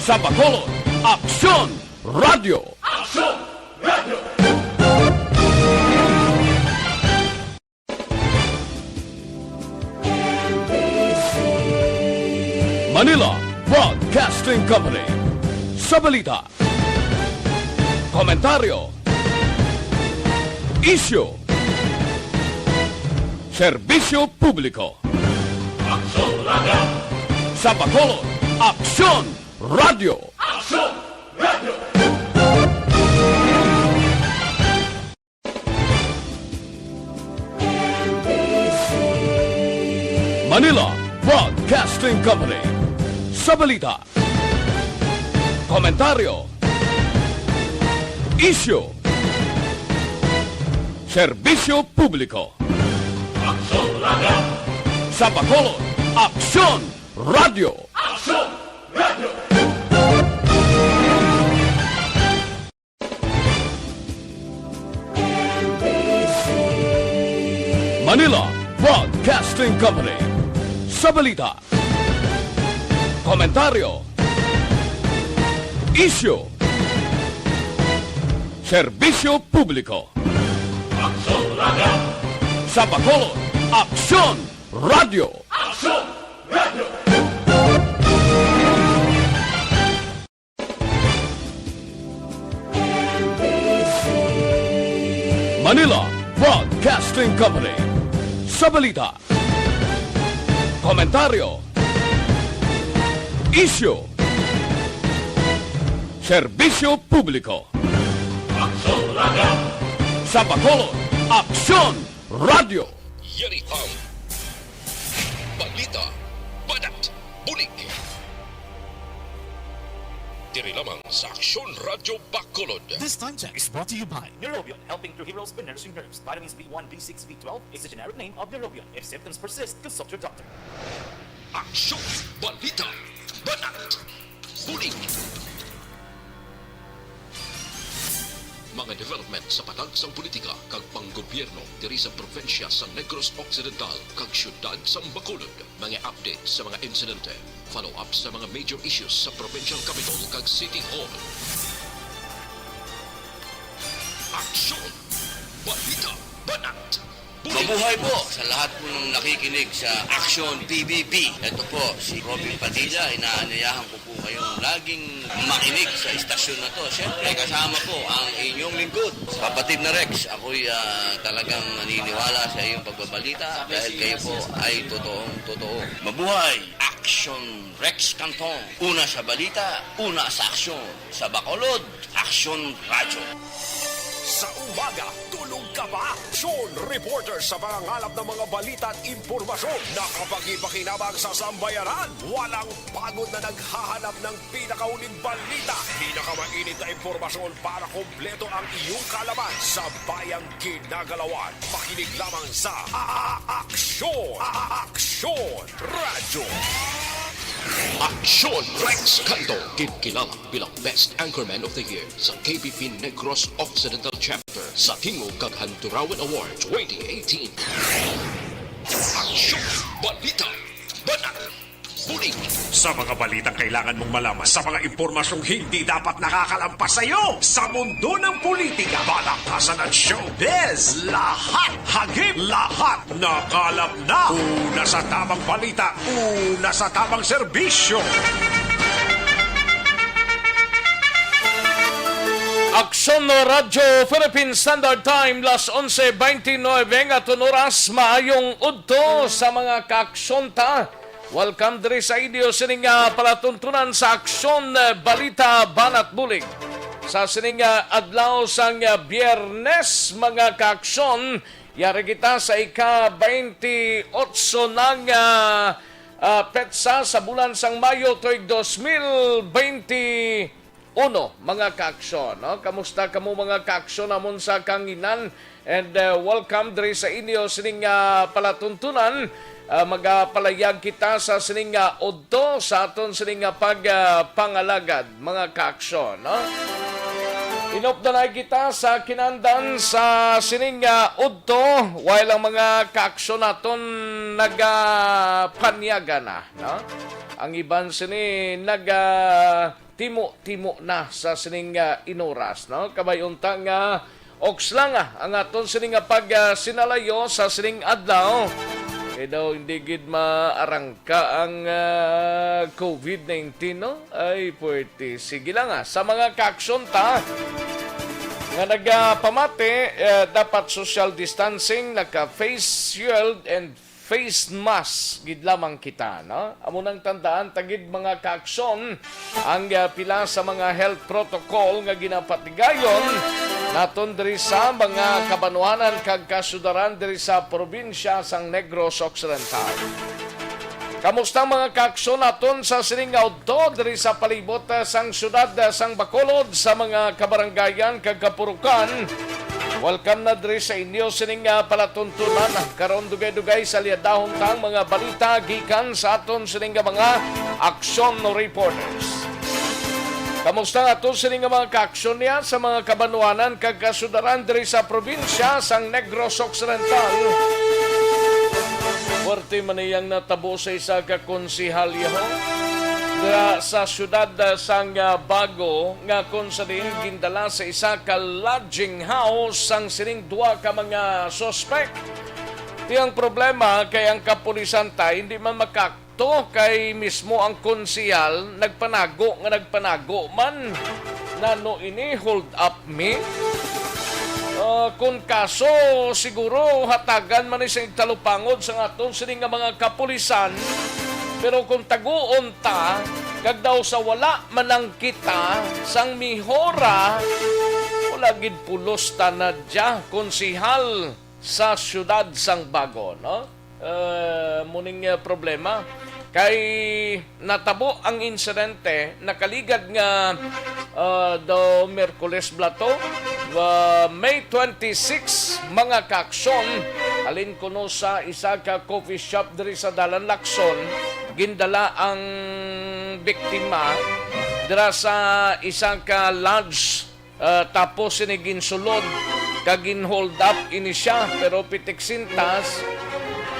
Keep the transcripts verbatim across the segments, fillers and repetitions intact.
Sa Bacolod, Aksyon Radio. Aksyon Radio. Manila Broadcasting Company. Sa balita, komentaryo, isyu, serbisyo publiko. Aksyon Radio. Sa Bacolod, Aksyon Radio. Aksyon Radio. Manila Broadcasting Company. Sa balita, komentaryo, isyu, serbisyo publiko. Aksyon Radio. Sa Bacolod, Aksyon Radio. Aksyon Radio. Manila Broadcasting Company. Sa balita, komentaryo, isyu, serbisyo publiko. Aksyon Radio. Sa Bacolod, Aksyon Radio. Aksyon Radio. Manila Broadcasting Company. Sa balita, komentaryo, isyu, serbisyo publiko. Aksyon Radio. Sa Bacolod, Aksyon Radio. Yari ang balita, banat, bulig. Diri lamang sa Aksyon Radyo Bacolod. This time check is brought to you by Neurobion, helping Trujilla's nursing nerves. Vitamins B one, B six, B twelve is the generic name of Neurobion. If symptoms persist, consult your doctor. Aksyon, balita, banat, bulig. Mga development sa patag sang politika kag panggobyerno diri sa probinsya sa Negros Occidental kag siyudad sang Bacolod. Mga update sa mga insidente, follow-up sa mga major issues sa provincial capitol kag city hall. Aksyon! Balita! Banat! Bulig! Mabuhay po sa lahat po ng nakikinig sa Action P B B. Ito po si Robin Padilla. Inaanyayahan ko po kayong laging makinig sa istasyon na to. Siyempre, kasama po ang inyong lingkod, Kapatid na Rex. Ako'y ah, talagang naniniwala sa iyong pagbabalita dahil kayo po ay totoong totoo. Mabuhay! Action Rex Cantong. Una sa balita, una sa aksyon. Sa Bacolod, Aksyon Radyo. Sa umaga, tulog ka ba? Action Reporter sa pangangalap ng mga balita at impormasyon. Nakapagpakinabang sa sambayanan. Walang pagod na naghahanap ng pinakahuling balita. Pinakamainit na impormasyon para kompleto ang iyong kaalaman sa bayang ginagalawan. Makinig lamang sa A-, A-, Aksyon. A-, A-, Aksyon Radyo. Aksyon Rex Canto, ginkilala bilang Best Anchorman of the Year sa K B P Negros Occidental Chapter sa Tingog kag Handurawan Award twenty eighteen. Aksyon! Balita! Banat! Bulig! Sa mga balitang kailangan mong malaman, sa mga impormasyong hindi dapat nakakalampas sa iyo, sa mundo ng politika, balakasan at showbiz, lahat hagip, lahat nakalap na. Una sa tamang balita, una sa tamang serbisyo. Aksyon Radyo Philippine Standard Time, las onse veintinueve nga aton oras. Maayong udto sa mga kaaksyon ta. Welcome diri sa inyo sining nga palatuntunan sa Aksyon, eh, Balita, Banat, Bulig. Sa sining nga adlaw sang, eh, Biyernes, mga kaaksyon, yari kita sa ika-twenty-eight na nga, ah, petsa sa bulan sang Mayo tuig dos mil twenty-one, mga kaaksyon, no? Kamusta kamo, mga kaaksyon, amon sa kanginan? And, uh, welcome diri sa inyo sining, uh, palatuntunan. Uh, magapalayag kita sa sining, uh, udto sa aton sining, uh, pag, uh, pangalagad, mga kaaksyon, no? Inupdanay kita sa kinandan sa sining, ah, udto, while ang mga kaaksyon naton nagapanyaga na, no? Ang iban sini naga timo-timo na sa sining, ah, inuras, no? Kabay unta nga oks lang, ah, ang aton sining nga pag, ah, sinalayo sa sining adlaw. Kay daw hindi gid maarangka ang, ah, covid nineteen, no? Ay, puwerte. Sige lang, ah. Sa mga kaaksyon ta nga nagapamati, eh, dapat social distancing, naka-face shield and face mask gid lamang kita, no? Amo nang tandaan ta gid, mga kaaksyon, ang, ah, pila sa mga health protocol nga ginapatigayon naton diri sa mga kabanwanan kag kasudaran diri sa probinsya sang Negros Occidental. Kamusta ang mga kaaksyon naton sa sining nga udto diri sa palibot, ah, sang siyudad, ah, sang Bacolod, sa mga kabarangayan kag kapurukan? Welcome na diri sa inyo sining, ah, palatuntunan. Karon dugay-dugay salyadahon ta ang mga balita gikan sa aton sining nga mga aksyon reporters. Kamusta nga aton sining nga mga kaaksyon niya sa mga kabanwanan kag kasudaran diri sa probinsya sang Negros Occidental? Puwerte man iyang natabo sa isa ka konsehal, yaho, nga sa siyudad, ah, sang, ah, Bago, nga kung sa diin gindala sa isa ka lodging house sang sining duha ka mga suspek. Ti ang problema kay ang kapulisan ta hindi man makakto kay mismo ang konsehal nagpanago nga nagpanago man. Nano ini, hold up mi? Ah, kun kaso, siguro hatagan man ni sing talupangod sa aton sini nga mga kapulisan. Pero kung taguon ta, kag daw sa wala man lang kita sang mihora, wala gid pulos ta na dya, konsehal sa siyudad sang Bago, no? Eh, muning, eh, problema. Kay natabo ang insidente, nakaligad nga, ah, daw Miyerkules bala to, ah, May twenty-six, mga kaaksyon, halin kuno sa isa ka coffee shop diri sa Dalan Lacson, gindala ang biktima dira sa isa ka lodge. Ah, tapos sini ginsulod kag gin-hold up ini siya, pero pitik sintas,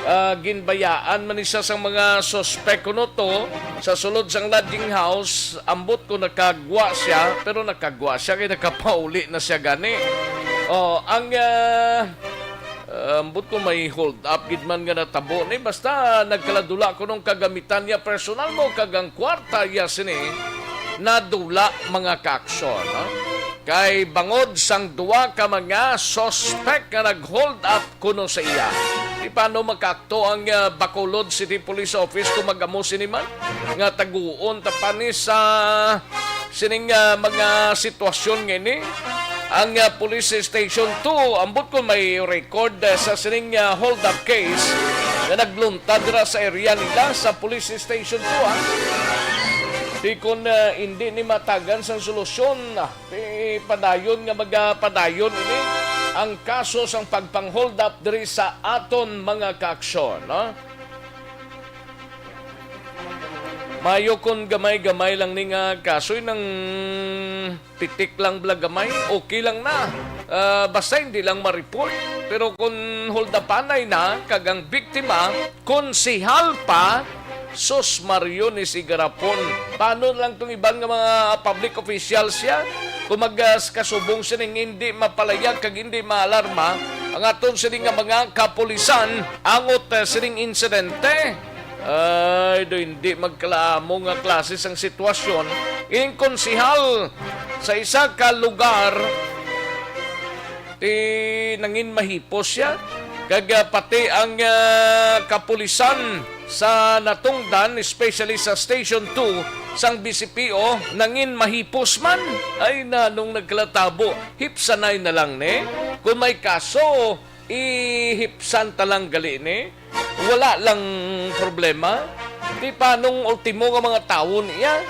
ah, ginbayaan man ni siya sang mga suspek kuno to. Sa sulod sang lodging house, ambot ko nakagwa siya, pero nakagwa siya kay nakapauli na siya gani. Oh, ang, ah, ah, ambot ko may hold up gid man nga natabo ni, basta nagkaladula kunong kagamitan niya personal mo kag ang kwarta iya sini nadula, mga kaaksyon, no? Kay bangod sang duha ka mga suspek nga nag-hold up kuno sa iya. Di paano makaakto ang, ah, Bacolod City Police Office kung mag-amo sini man nga taguon ta pa ni sa sining, ah, mga sitwasyon nga ini? Ang, ah, Police Station two, ambot ko may record, ah, sa sining, ah, hold-up case nga nagluntad dira sa area nila sa Police Station two, ah. Di kon, ah, hindi ni matagan sang solusyon, ah, di padayon nga magapadayon ini ang kaso sang pagpang-hold-up diri sa aton mga kaaksyon, no? Mayo kon gamay-gamay lang ni nga kasoy nang pitik lang bala gamay, okay lang na. Ah, basta hindi lang ma-report. Pero kon holdapanay na, kag ang biktima, konsehal pa, sus, Mario ni Sigarapon. Paano lang tong iban nga mga public officials siya? Kung mag, ah, kasubong sining hindi mapalayag kag hindi maalarma ang aton sini nga mga kapulisan angot, ah, sining insidente. Ay, do hindi magkalaamo nga klase sang sitwasyon. Ining konsehal sa isa ka lugar, ti nangin mahipos siya. Kag, ah, pati ang, ah, kapulisan sa natungdan, especially sa Station two sang B C P O, nangin mahipos man. Ay, nanong nagkalatabo, hipsanay na lang ni. Kung may kaso, ihipsan ta lang gali ni. Wala lang problema. Di pa nung ultimo nga mga tawo niya.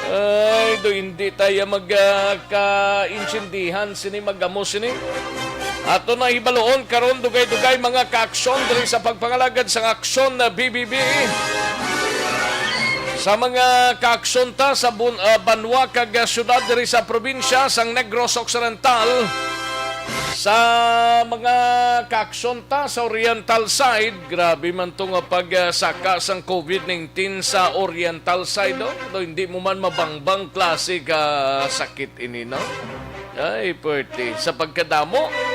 Ay, do hindi tayo mag, ah, kaintindihan sini, magamo sini. Ato na hibaluon karon, dugay-dugay, mga kaaksyon diri sa pagpangalagad sang aksyon na B B B. Sa mga kaaksyon ta sa bun-, ah, banwa kag, ah, syudad diri sa probinsya sang Negros Occidental, sa mga kaaksyon ta sa Oriental side, grabe man to nga pag, ah, saka sang covid nineteen sa Oriental side, oh. Although hindi mo man mabangbang klase ka sakit ini, no? Ay, pwerte. Sa pagkadamo.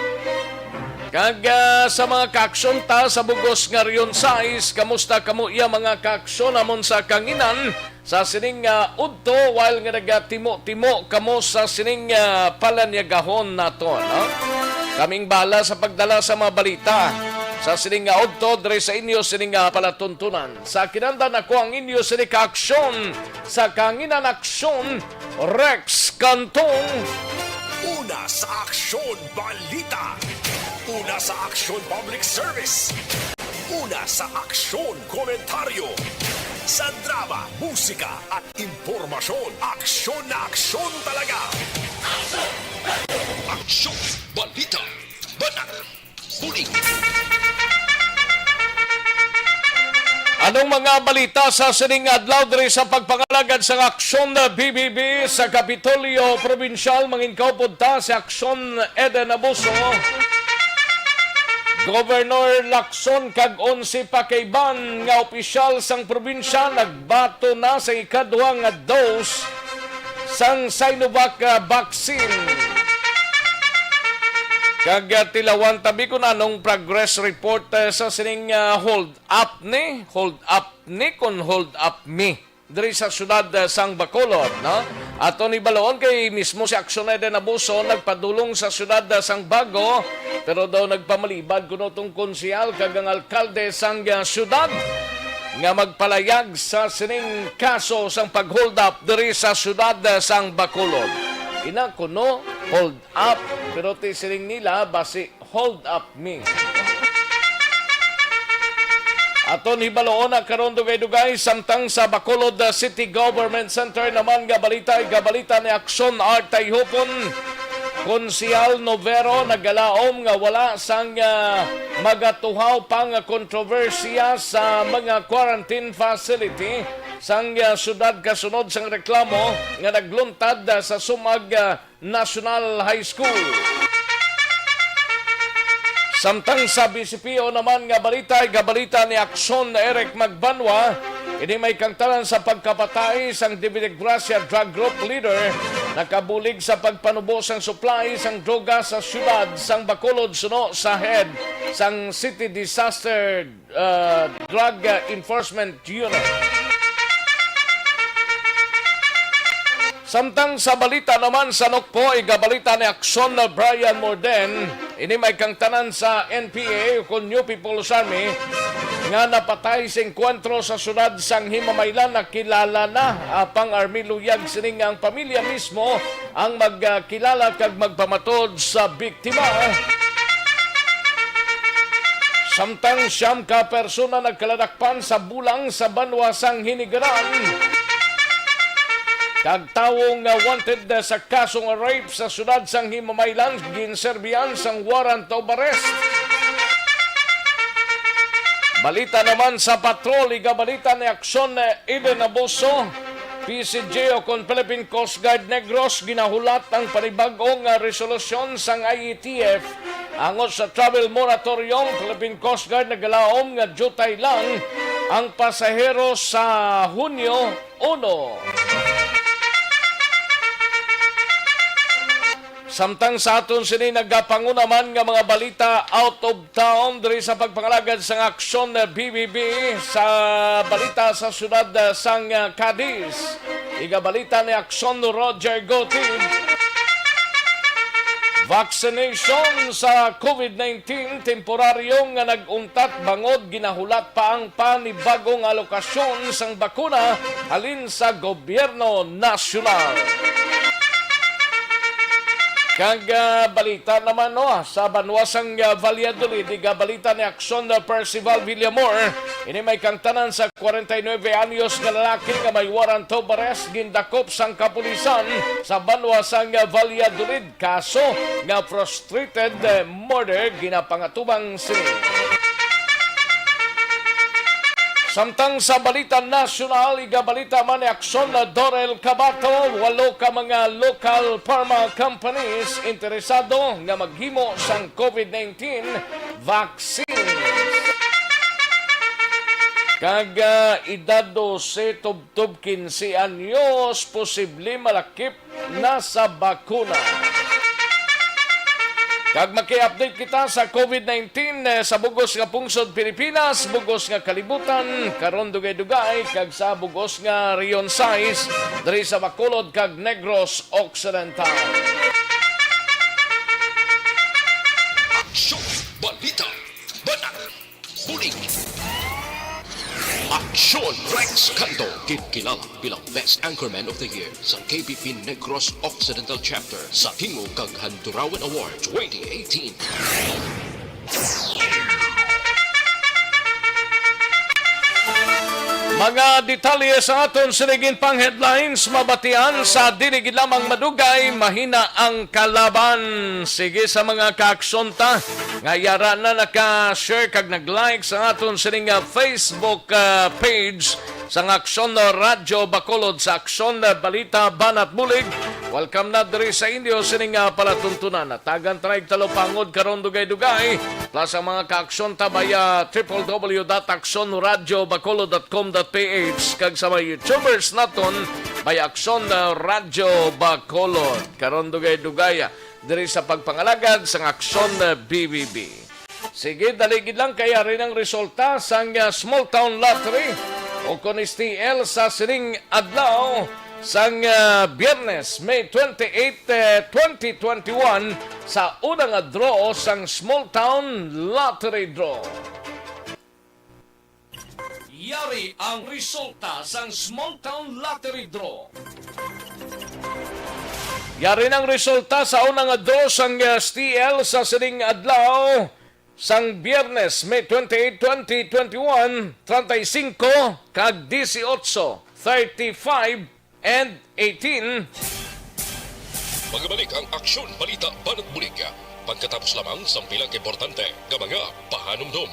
Kag, ah, sa mga kaaksyon ta sa bugos nga Region sais, kamusta kamo iya mga kaaksyon amon sa kanginan sa sining, ah, udto, while nga nagatimo-timo kamo sa sining, ah, palanyagahon nato, no? Kaming bala sa pagdala sa mga balita sa sining, ah, udto diri sa inyo sining, ah, palatuntunan. Sa kinandan ako ang inyo sini kaaksyon sa kanginan aksyon, Rex Cantong. Una sa aksyon, balita. Una sa aksyon, public service. Una sa aksyon, komentaryo. Sa drama, musika, at impormasyon, aksyon na aksyon talaga. Aksyon, balita, banat, buling. Anong mga balita sa sining adlaw diri sa pagpangalagad sang aksyon na B B B sa Kapitolyo Probinsyal? Manginkaupod ta si Aksyon Eden Abuso. Governor Lacson kag onse pa ka iban nga opisyal sang probinsya nagbaton na sa ikaduha nga dose sang Sinovac, ah, vaccine. Kag, ah, tilawan tabi kung anong progress report, eh, sa sining, ah, hold up ni, hold up ni, kung hold up mi diri sa siyudad, ah, sang Bacolod, no? Aton hibaluon kay mismo si Aksyon Eden Abuso nagpadulong sa siyudad, ah, sang Bago, pero daw nagpamalibad kuno tong konsehal kag ang alkalde sang, ah, siyudad nga magpalayag sa sining kaso sang pag-hold up diri sa siyudad, ah, sang Bacolod. Ina kuno hold up, pero ti siling nila basi hold up mi. Aton hibaluon na karon dugay-dugay samtang sa Bacolod, ah, City Government Center naman nga balita, igabalita ni Aksyon Art Tayhupon. Konsehal Novero nagalaom nga wala sang, ah, magatuhaw pa nga kontrobersiya sa mga quarantine facility sang, ah, siyudad kasunod sang reklamo nga nagluntad, ah, sa Sumag, ah, National High School. Samtang sa B C P O naman nga balita, igabalita ni Aksyon Eric Magbanwa, ini may kangtanan sa pagkapatay sang David Gracia drug group leader, nakabulig sa pagpanubo sang supply sang droga sa siyudad sang Bacolod suno sa head sang City Disaster, uh, Drug, uh, Enforcement Unit. Samtang sa balita naman sa Nokpo, igabalita ni Aksyon na Brian Morden, ini may kangtanan sa N P A ukon New People's Army nga napatay sa engkwentro sa siyudad sang Himamaylan, nakilala na, apang army luyag sini nga ang pamilya mismo ang magkilala kag magpamatuod sa biktima. Samtang siyam ka persona nagkaladakpan sa bulang sa banwa sang Hinigaran, kag tawo nga wanted sa kaso nga rape sa siyudad sang Himamaylan ginserbihan sang warrant of arrest. Balita naman sa patrol, igabalita ni Aksyon Eden Abuso. P C G o kon Philippine Coast Guard Negros ginahulat ang panibag-o nga resolusyon sang I A T F angot sa travel moratorium. Philippine Coast Guard nagalaom nga diutay lang ang pasahero sa Hunyo uno. Samtang sa aton sini nagapanguna man nga mga balita out of town, diri sa pagpangalagad sang aksyon na B B B sa balita sa siyudad, ah, sang, ah, Cadiz. Igabalita ni Aksyon Roger Gotib. Vaccination sa covid nineteen temporaryo nga nag-untat bangod ginahulat pa ang panibagong alokasyon sang bakuna halin sa gobyerno nasyonal. Kag, ah, balita naman, no, sa banwa sang, ah, Valladolid, igabalita ni Aksyon, ah, Percival Villamor. Ini may kangtanan sa kwarenta y nuebe anyos nga lalaki nga may warrant of arrest gindakop sang kapulisan sa banwa sang, ah, Valladolid. Kaso nga frustrated, eh, murder ginapangatubang sini. Samtang sa balita nasyonal, igabalita man ni Aksyon na Dorel Cabato, walo ka mga local pharma companies interesado nga maghimo sang COVID nineteen vaccines. Kag, ah, edad dose tubtob kinse anyos, posible malakip na sa bakuna. Kag maki-update kita sa COVID nineteen, eh, sa bugos nga pungsod Pilipinas, bugos nga kalibutan, karon dugay-dugay, kag sa bugos nga Region sais, diri sa Bacolod kag Negros Occidental. Aksyon, balita, banat, bulig. Aksyon Rex Canto, kinkilala bilang Best Anchorman of the Year sa K B P Negros Occidental Chapter sa Tingog kag Handurawan Award twenty eighteen. Mga detalye sa aton sining pang headlines, mabatian sa dili gid lamang madugay, mahina ang kalaban. Sige sa mga kaaksyon ta nga yara na naka-share kag nag-like sa aton sining, ah, Facebook, ah, page sang Aksyon Radyo Bacolod sa Aksyon Balita Banat Bulig. Welcome na diri sa inyo sining, ah, palatuntunan. Tagan ta na og talupangod karon dugay-dugay. Plus ang mga kaaksyon ta via triple W dot aksyon radyo bacolod dot com dot P H kag sa mga YouTubers naton via Aksyon, ah, Radyo Bacolod. Karon dugay-dugay, ah, diri sa pagpangalagad sang Aksyon, ah, B B B. Sige, dali gid lang kay ari nang resulta sang, ah, Small Town Lottery o kon S T L sa sining adlaw sang, ah, Biyernes, May twenty-eight, eh, twenty twenty-one, sa una nga draw sang Small Town Lottery Draw. Yari ang resulta sang Small Town Lottery Draw. Yari nang resulta sa una nga draw sang, ah, S T L sa sining adlaw sang Biyernes, May twenty-eight, twenty twenty-one, treinta y cinco kag dieciocho, thirty-five and eighteen. Magabalik ang Aksyon Balita Banat Bulig pagkatapos lamang sang pila ka importante nga mga pahanumdom.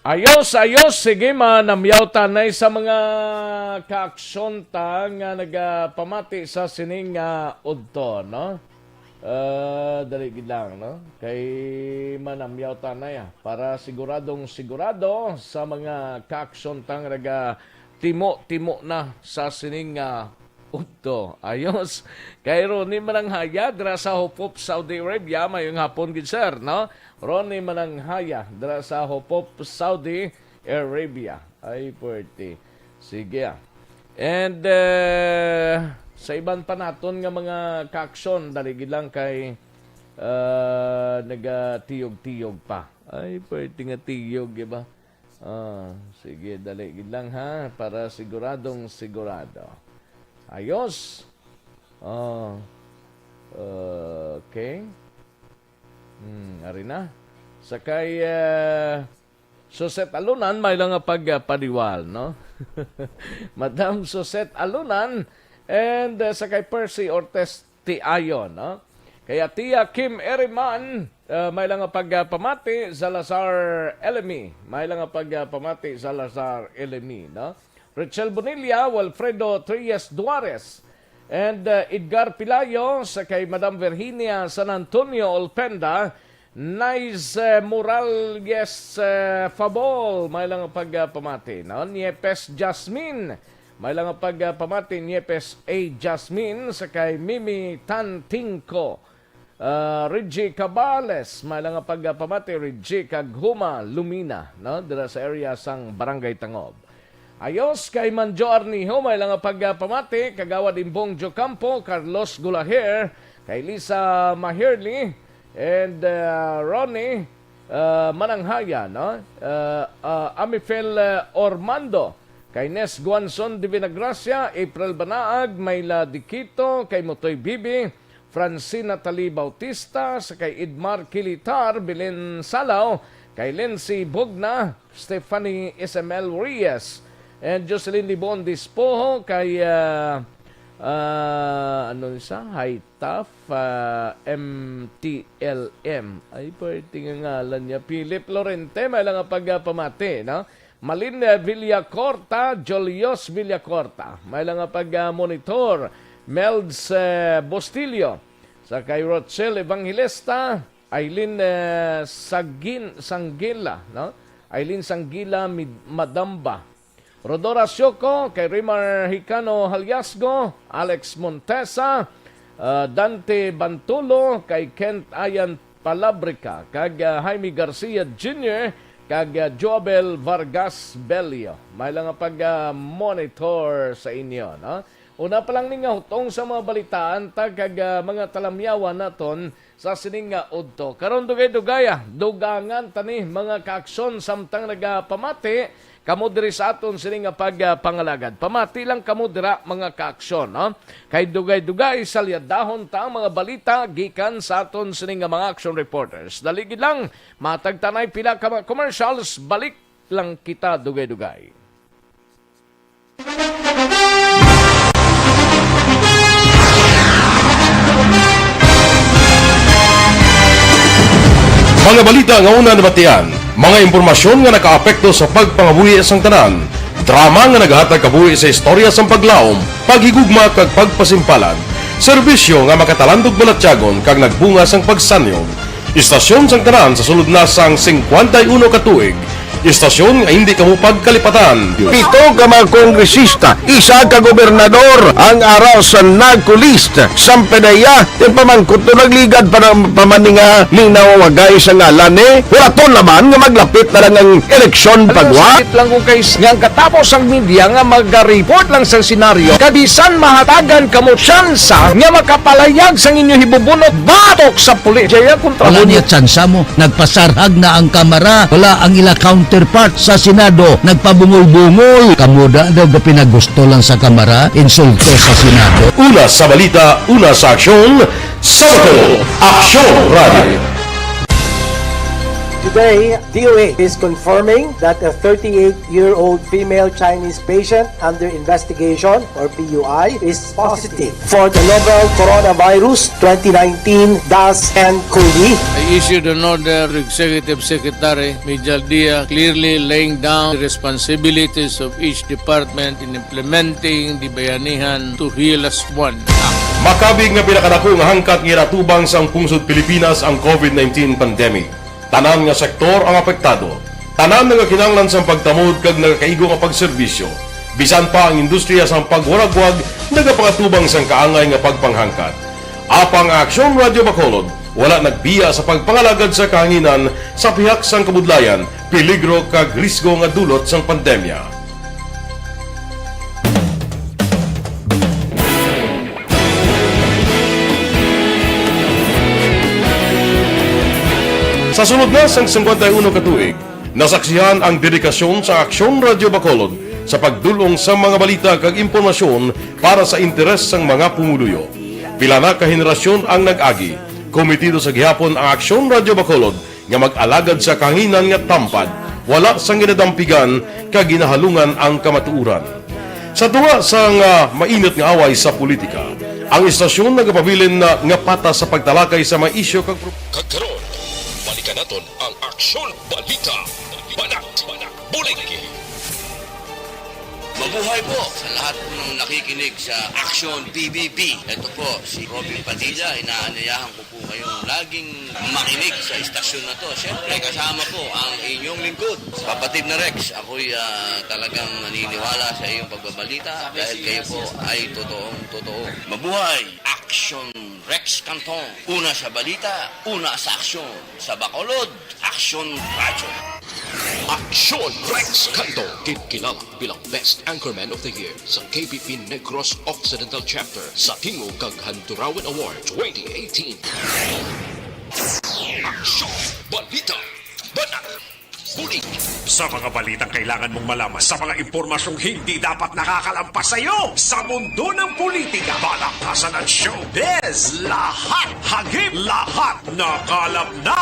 Ayos, ayos. Sige, manamyaw tanay sa mga kaaksyon ta nga nagapamati sa sining, ah, udto, no? Ah, dali gid lang, no? Kay manamyaw tanay, ah, para siguradong sigurado sa mga kaaksyon ta nga nagatimo-timo na sa sining, ah, udto. Ayos. Kay Ronnie Mananghaya dira sa Hopop, Saudi Arabia. Mayong hapon gid, sir, no? Ronnie Mananghaya dira sa Hopop, Saudi Arabia. Ay, puwerte. Sige, ah. And, eh, sa iban pa naton nga mga kaaksyon, dali gid lang kay, ah, nagatiyog-tiyog pa. Ay, puwerte nga tiyog, di ba? Ah, sige, dali gid lang, ha, para siguradong sigurado. Ayos. Ah, okay. Hmm, ari na. Sa kay, ah, Suzette Alunan, may lang nga pagpadiwal, no? Madam Suzette Alunan and, ah, sa kay Percy Ortiz Tiayon, no? Kay Tia Kim Eriman, ah, may lang nga pagpamati, Salazar Elemi. May lang nga pagpamati, Salazar Elemi, no? Rachel Bonilla, Wilfredo Trias Duares, and, uh, Edgar Pilayo, sa kay Madam Virginia San Antonio Olpenda, Nice, uh, Morales, uh, Fabol, may lang pagpamati, no? Niepes Jasmine, may lang pagpamati, Niepes A Jasmine, sa kay Mimi Tantingco, Ah, Reggie Cabales, may lang nga pagpamati, Reggie kag Huma Lumina, no? Dira sa area sang Barangay Tangob. Ayos, kay Manjo Arnijo, may lang nga pagpamati, Kagawad Imbong Jocampo, Carlos Gulaher, kay Lisa Mahirli, and, ah, Ronnie, ah, Mananghaya, no? Ah, ah, Amifel, ah, Ormando, kay Nes Guanzon de Vinagracia, April Banaag, Mayla Diquito, kay Mutoy Bibi, Francine Natalie Bautista, sa kay Edmar Kilitar, Belen Salaw, kay Lindsay Bugna, Stephanie S M L Reyes, and Jocelyn Libon Dispoho, kay, ah, Ah, ano ni sa? Haitaf, ah, M T L M. Ay, pwerte nga ngalan niya. Philip Lorente, may lang nga pagpamati, no? Malin, eh, Villacorta, Julius Villacorta. May lang nga pag-monitor. Melds, eh, Bustillo. Sa kay Rochelle Evangelista, Aileen, eh, Sagin-, Sanggila, no? Aileen Sanggila, Mid-, Madamba. Rodora Sioco, kay Rimar Hicano Haliasgo, Alex Montesa, ah, Dante Bantulo, kay Kent Ayan Palabrica, kag, ah, Jaime Garcia Junior, kag, ah, Joabel Vargas Bello. May lang nga pag, ah, monitor sa inyo, no? Una pa lang ni nga hutong sa mga balitaan ta kag, ah, mga talamyawan naton sa sining nga udto. Karon, dugay-dugaya, dugangan ta ni, mga kaaksyon, samtang nagapamati kamo diri sa aton sining nga pag, ah, pangalagad. Pamati lang kamo dira, mga kaaksyon, no? Kay dugay-dugay, salyadahon ta ang mga balita gikan sa aton sining nga mga action reporters. Dali gid lang, matag ta nay pila ka mga commercials, balik lang kita dugay-dugay. Mga balita nga una nabatian, mga impormasyon nga nakaapekto sa pagpangabuhi sang tanan, drama nga naghatag kabuhi sa istorya sang paglaom, paghigugma kag pagpasimpalan, serbisyo nga makatalandog balatyagon kag nagbunga sang pagsanyog. Istasyon sang tanan sa sulod na sang singkwenta y uno ka tuig. Istasyon nga hindi kamo pagkalipatan. Pito ka mga kongresista, isa ka gobernador ang ara sa NAGCO list. Sampedeya, yung pamangkot to nagligad pa, na, pa man ni nga minawagay sa ngalan, eh. Wala to naman nga maglapit na lang ang eleksyon. Alam mo, pagwa. Sakit lang kung kay s-, nga ang katapos ang media nga mag-report lang sa senaryo, kabisan mahatagan kamo tsansa nga makapalayag sang inyo hibubunot batok sa pulis. Jaya, kontra Wala mo. Niya tsansa mo. Nagpasarhag na ang Kamara. Wala ang ila counterpart sa Senado. Nagpabungol-bungol. Kamo da daw ga pinagusto lang sa Kamara, insulto sa Senado. Una sa balita, una sa aksyon, sa Bacolod, Aksyon Radio. Today, D O H is confirming that a thirty-eight-year-old female Chinese patient under investigation, or P U I, is positive for the novel coronavirus twenty nineteen dash N COVID. I issued an order to Executive Secretary Mijal Dia, clearly laying down the responsibilities of each department in implementing the Bayanihan to Heal As One Act. Makabig nga pinakadako nga hangkat nga ginatubang sang pungsod Pilipinas ang COVID nineteen pandemic. Tanan nga sektor ang apektado. Tanan nga kinahanglan sang pagtamod kag nagakaigo nga pagserbisyo. Bisan pa ang industriya sang pagwaragwag nagapangatubang sang kaangay nga pagpanghangkat. Apang ang Aksyon Radio Bacolod wala nagbiya sa pagpangalagad sa kahanginan sa pihak sang kabudlayan, peligro kag risgo nga dulot sang pandemya. Sa sulod na sang singkwenta y uno ka tuig, nasaksihan ang dedikasyon sa Aksyon Radio Bacolod sa pagdul-ong sa mga balita kag impormasyon para sa interes sang mga pumuluyo. Pila na ka henerasyon ang nag-agi. Komitido sa gihapon ang Aksyon Radio Bacolod nga mag-alagad sa kahanginan nga tampad, wala sang ginadampigan kag ginahalungan ang kamatuoran. Sa tunga sang, ah, mainit nga away sa politika, ang istasyon nagapabilin na nga patas sa pagtalakay sa mga isyu kag pro- Kag karon, balikan naton ang Aksyon Balita. Banat, Bulig. Mabuhay po sa lahat po ng nakikinig sa Aksyon P B B. Ito po si Robin Padilla, inaanyayahan ko po kayong laging makinig sa istasyon na to. Siyempre, kasama po ang inyong lingkod, kapatid na Rex. Ako'y, ah, talagang naniniwala sa iyong pagbabalita dahil kayo po ay totoong totoo. Mabuhay! Aksyon Rex Canton. Una sa balita, una sa aksyon. Sa Bacolod, Aksyon Radyo. Aksyon Rex Canton, kinkilala bilang Best Anchorman of the Year sa K B P Negros Occidental Chapter sa Tingog kag Handurawan Award twenty eighteen. Aksyon, balita, banat, bulig. Sa mga balitang kailangan mong malaman, sa mga impormasyong hindi dapat nakakalampas sa iyo, sa mundo ng politika, palakasan at showbiz, lahat hagip, lahat nakalap na.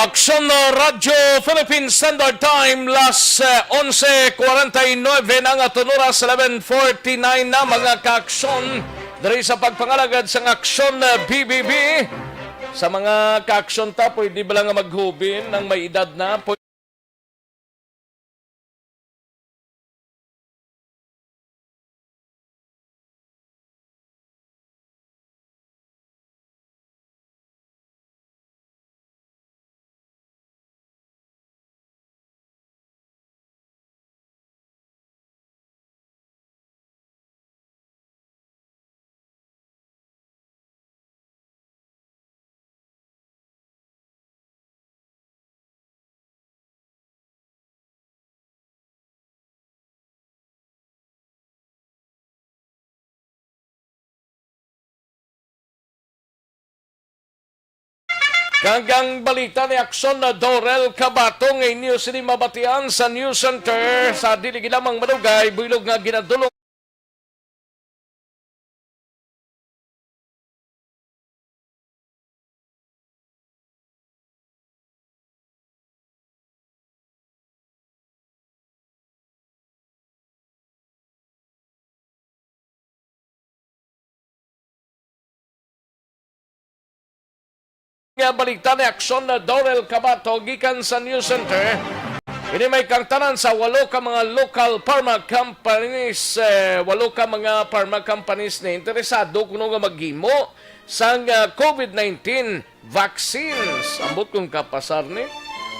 Aksyon, uh, Radyo Philippine Standard Time, las, uh, onse cuarenta y nueve na nga tunuras, eleven forty-nine na, mga kaaksyon. Diri sa pagpangalagad sang Aksyon, uh, B B B. Sa mga kaaksyon ta, pwede ba lang nga maghubin ang may edad na? Kag ang balita ni Aksyon na Dorel Cabato nga inyo sini mabatian sa News Center sa dili lamang madugay, buylog nga ginadulong nga balita ni Aksyon na Dorel Cabato gikan sa News Center. Ini may kangtanan sa walo ka mga local pharma companies, eh, walo ka mga pharma companies na interesado kuno nga maghimo sang, ah, covid nineteen vaccines. Ambot kung kapasar ni,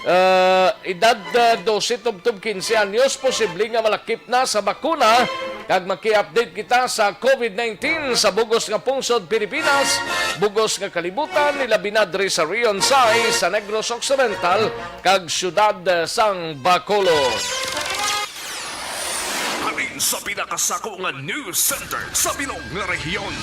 ah, edad, ah, dose tubtob quince anyos, posible nga malakip na sa bakuna. Kag maki-update kita sa covid nineteen sa bugos nga pungsod Pilipinas, bugos nga kalibutan, ilabi na diri sa Region sais sa Negros Occidental kag siyudad, ah, sang Bacolod. Halin sa pinakasako nga news center sa bilog nga rehiyon.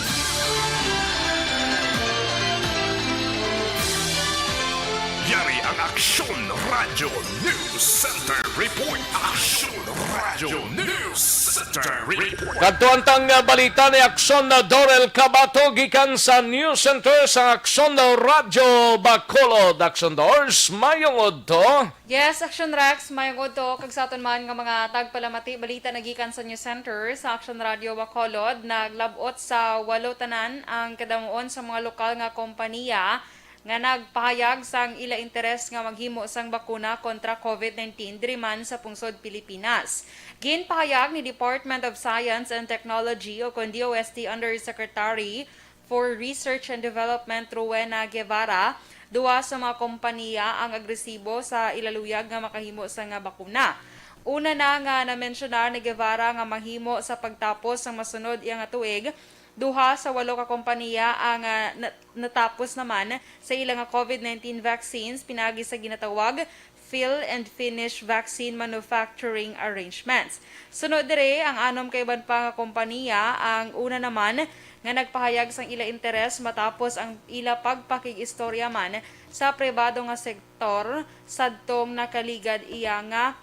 Yari ang Aksyon Radyo News Center Report. Aksyon Radyo News Center Report. Kadtuan tang, uh, balita ni Aksyon na Dorel Cabato gikan sa News Center sa Aksyon na Radyo Bacolod. Aksyon Dors, mayong udto. Yes, Action Rex, mayong udto, kag sa aton man nga mga tagpalamati, balita nagikan sa News Center sa Action Radio Bacolod, naglab-ot sa walo tanan ang kadamuon sa mga lokal nga kompaniya nga nagpahayag sang ila interes nga maghimo sang bakuna kontra covid nineteen diri man sa pungsod Pilipinas. Ginpahayag ni Department of Science and Technology o kon D O S T Undersecretary for Research and Development, Rowena Guevara, duha sa mga kompaniya ang agresibo sa ila luyag nga makahimo sa nga bakuna. Una na nga namensyonar ni Guevara nga mahimo sa pagtapos sang masunod iya nga tuig, duha sa walo ka kompaniya ang, ah, na-, natapos naman sa ila nga covid nineteen vaccines pinaagi sa ginatawag fill and finish vaccine manufacturing arrangements. Sunod diri, ang anom ka iban pa nga kompaniya ang una naman nga nagpahayag sang ila interes matapos ang ila pagpakig-istorya man sa pribado nga sektor sadtong nakaligad iya nga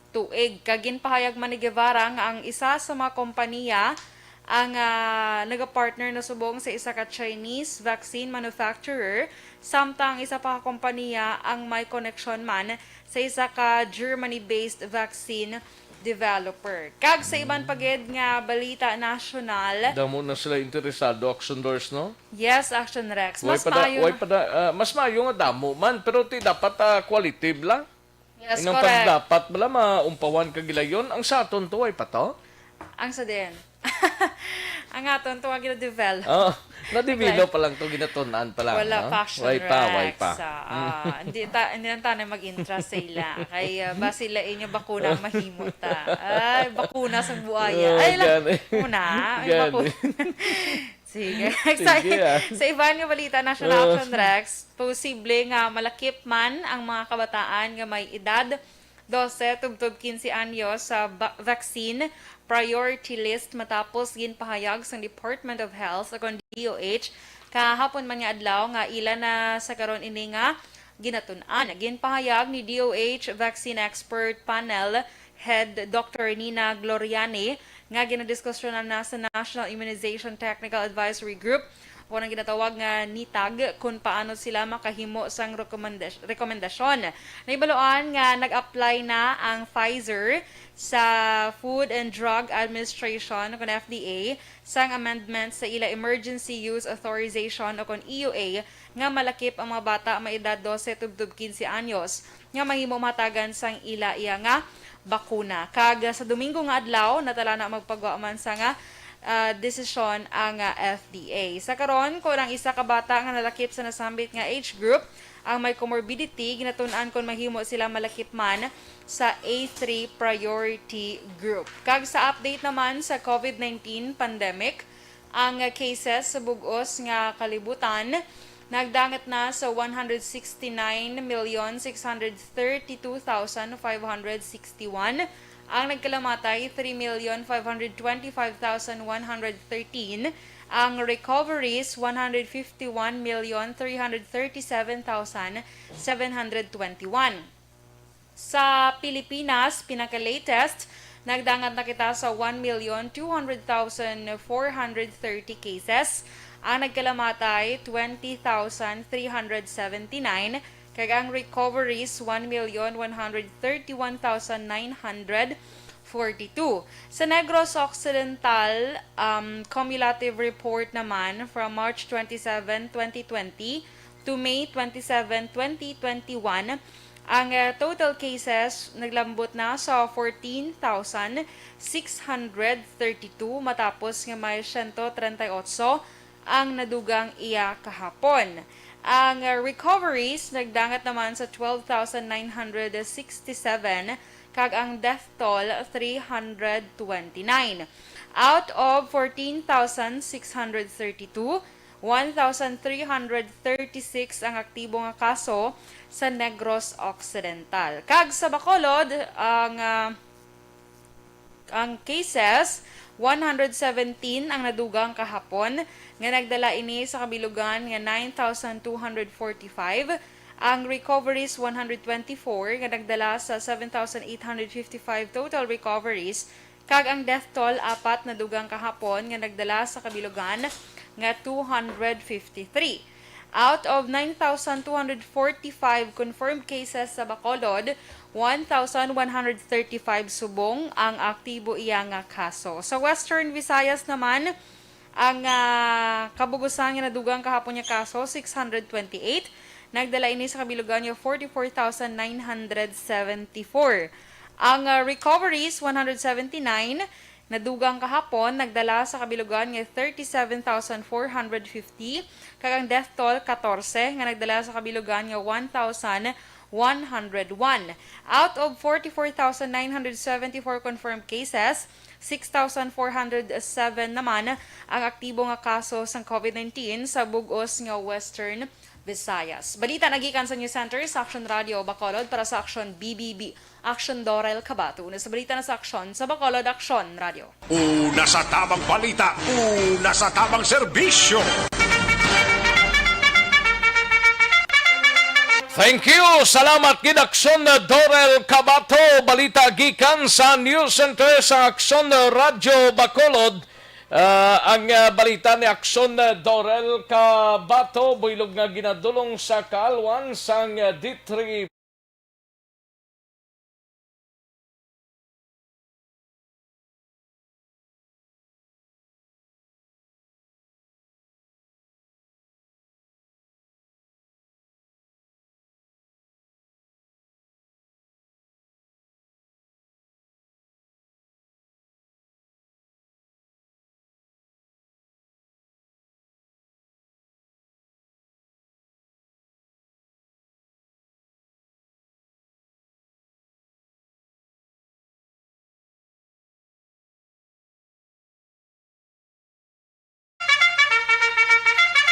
tuig. Kag ginpahayag man ni Guevara nga ang isa sa mga kompaniya ang, ah, nagapartner na subong sa isa ka Chinese vaccine manufacturer, samtang ang isa pa ka kompaniya ang may koneksyon man sa isa ka Germany-based vaccine developer. Kag sa iban pa gid nga balita nasyonal, damo na sila interesado, Action Dors, no? Yes, Action Rex. Way Mas pa da-, maayo way na pa da-, ah, mas maayo nga damo man, pero ti dapat, ah, qualitative lang. Yes, inang correct. Pagdapat bala maumpawan ka gilayon, ang sa aton to, way pa to? Ang sa din. Ang aton to nga ginadevelop. Oh, na-develop pa lang to, ginatun-an pa lang, wala no? Pa, Action Way pa, way Rex, pa. Ah, ah, hindi ta-, hindi lang tayo mag-intra sa ila. Kay, ah, ba sila inyo bakuna ang mahimo ta. Ay, bakuna sa buaya. Oh, ay, lang. Gani. Muna, ay, gani. Bakuna. Sige. Sige, sa, ah. Sa iban nga balita, National, ah, Action Rex, posible nga malakip man ang mga kabataan nga may edad dose tubtob quince anyos sa ba-, vaccine priority list matapos ginpahayag sang Department of Health o kon D O H kahapon man nga adlaw nga ila na sa karon ini nga ginatun-an. Ginpahayag ni D O H Vaccine Expert Panel Head Doctor Nina Gloriani nga ginadiskusyonan na sa National Immunization Technical Advisory Group Ako nang ginatawag nga NETAG kung paano sila makahimo sang rekomendasy-, rekomendasyon. Nahibaluan nga nag-apply na ang Pfizer sa Food and Drug Administration o kon F D A sang amendment sa ila Emergency Use Authorization o kon E U A nga malakip ang mga bata may edad dose tubtob quince anyos nga mahimo mahatagan sang ila iya nga bakuna. Kag sa Domingo nga adlaw, natala na magpagwa man sa nga, ah, desisyon ang, ah, F D A. Sa karon, kon ang isa ka bata nga nalakip sa nasambit nga age group ang may comorbidity, ginatun-an kon mahimo sila malakip man sa A three priority group. Kag sa update naman sa COVID nineteen pandemic, ang cases sa bug-os nga kalibutan nagdangat na sa one hundred sixty-nine million six hundred thirty-two thousand five hundred sixty-one. Ang nagkalamatay, three million five hundred twenty-five thousand one hundred thirteen. Ang recoveries, one hundred fifty-one million three hundred thirty-seven thousand seven hundred twenty-one. Sa Pilipinas, pinaka-latest, nagdangat na kita sa one million two hundred thousand four hundred thirty cases. Ang nagkalamatay, twenty thousand three hundred seventy-nine, kag ang recoveries, one million one hundred thirty-one thousand nine hundred forty-two. Sa Negros Occidental, um, cumulative report naman from March twenty-seven, twenty twenty to May twenty-seven, twenty twenty-one, ang, uh, total cases naglambot na sa fourteen thousand six hundred thirty-two, matapos nga may siyento treinta y ocho ang nadugang iya kahapon. Ang, uh, recoveries nagdangat naman sa twelve thousand nine hundred sixty-seven, kag ang death toll, three hundred twenty-nine. Out of fourteen thousand six hundred thirty-two, one thousand three hundred thirty-six ang aktibo nga kaso sa Negros Occidental. Kag sa Bacolod, ang, ah, ang cases, one hundred seventeen ang nadugang kahapon, nga nagdala ini sa kabilugan nga nine thousand two hundred forty-five. Ang recoveries, one hundred twenty-four, nga nagdala sa seven thousand eight hundred fifty-five total recoveries. Kag ang death toll, apat nadugang kahapon nga nagdala sa kabilugan nga two hundred fifty-three. Out of nine thousand two hundred forty-five confirmed cases sa Bacolod, one thousand one hundred thirty-five subong ang aktibo iya nga kaso. Sa Western Visayas naman, ang, ah, kabug-usan nga nadugang kahapon nga kaso, six hundred twenty-eight. Nagdala ini sa kabilugan nga forty-four thousand nine hundred seventy-four. Ang, ah, recoveries, one hundred seventy-nine. Nadugang kahapon, nagdala sa kabilugan nga thirty-seven thousand four hundred fifty, kag ang death toll, katorse, nga nagdala sa kabilugan nga one thousand one hundred one. Out of forty-four thousand nine hundred seventy-four confirmed cases, six thousand four hundred seven naman ang aktibo nga kaso sang COVID nineteen sa bug-os nga Western Visayas. Balita nagikan sa News Center sa Action Radio Bacolod para sa Action B B B. Action Dorel Cabato. Una sa balita na sa Aksyon sa Bacolod, Aksyon Radio. Una sa tabang balita, una sa tabang serbisyo. Thank you. Salamat gid, Aksyon Dorel Cabato. Balita gikan sa News Center sa Aksyon Radio Bacolod. Ah, ang, ah, balita ni Aksyon Dorel Cabato, buylog nga ginadulong sa kaalwan sang D three.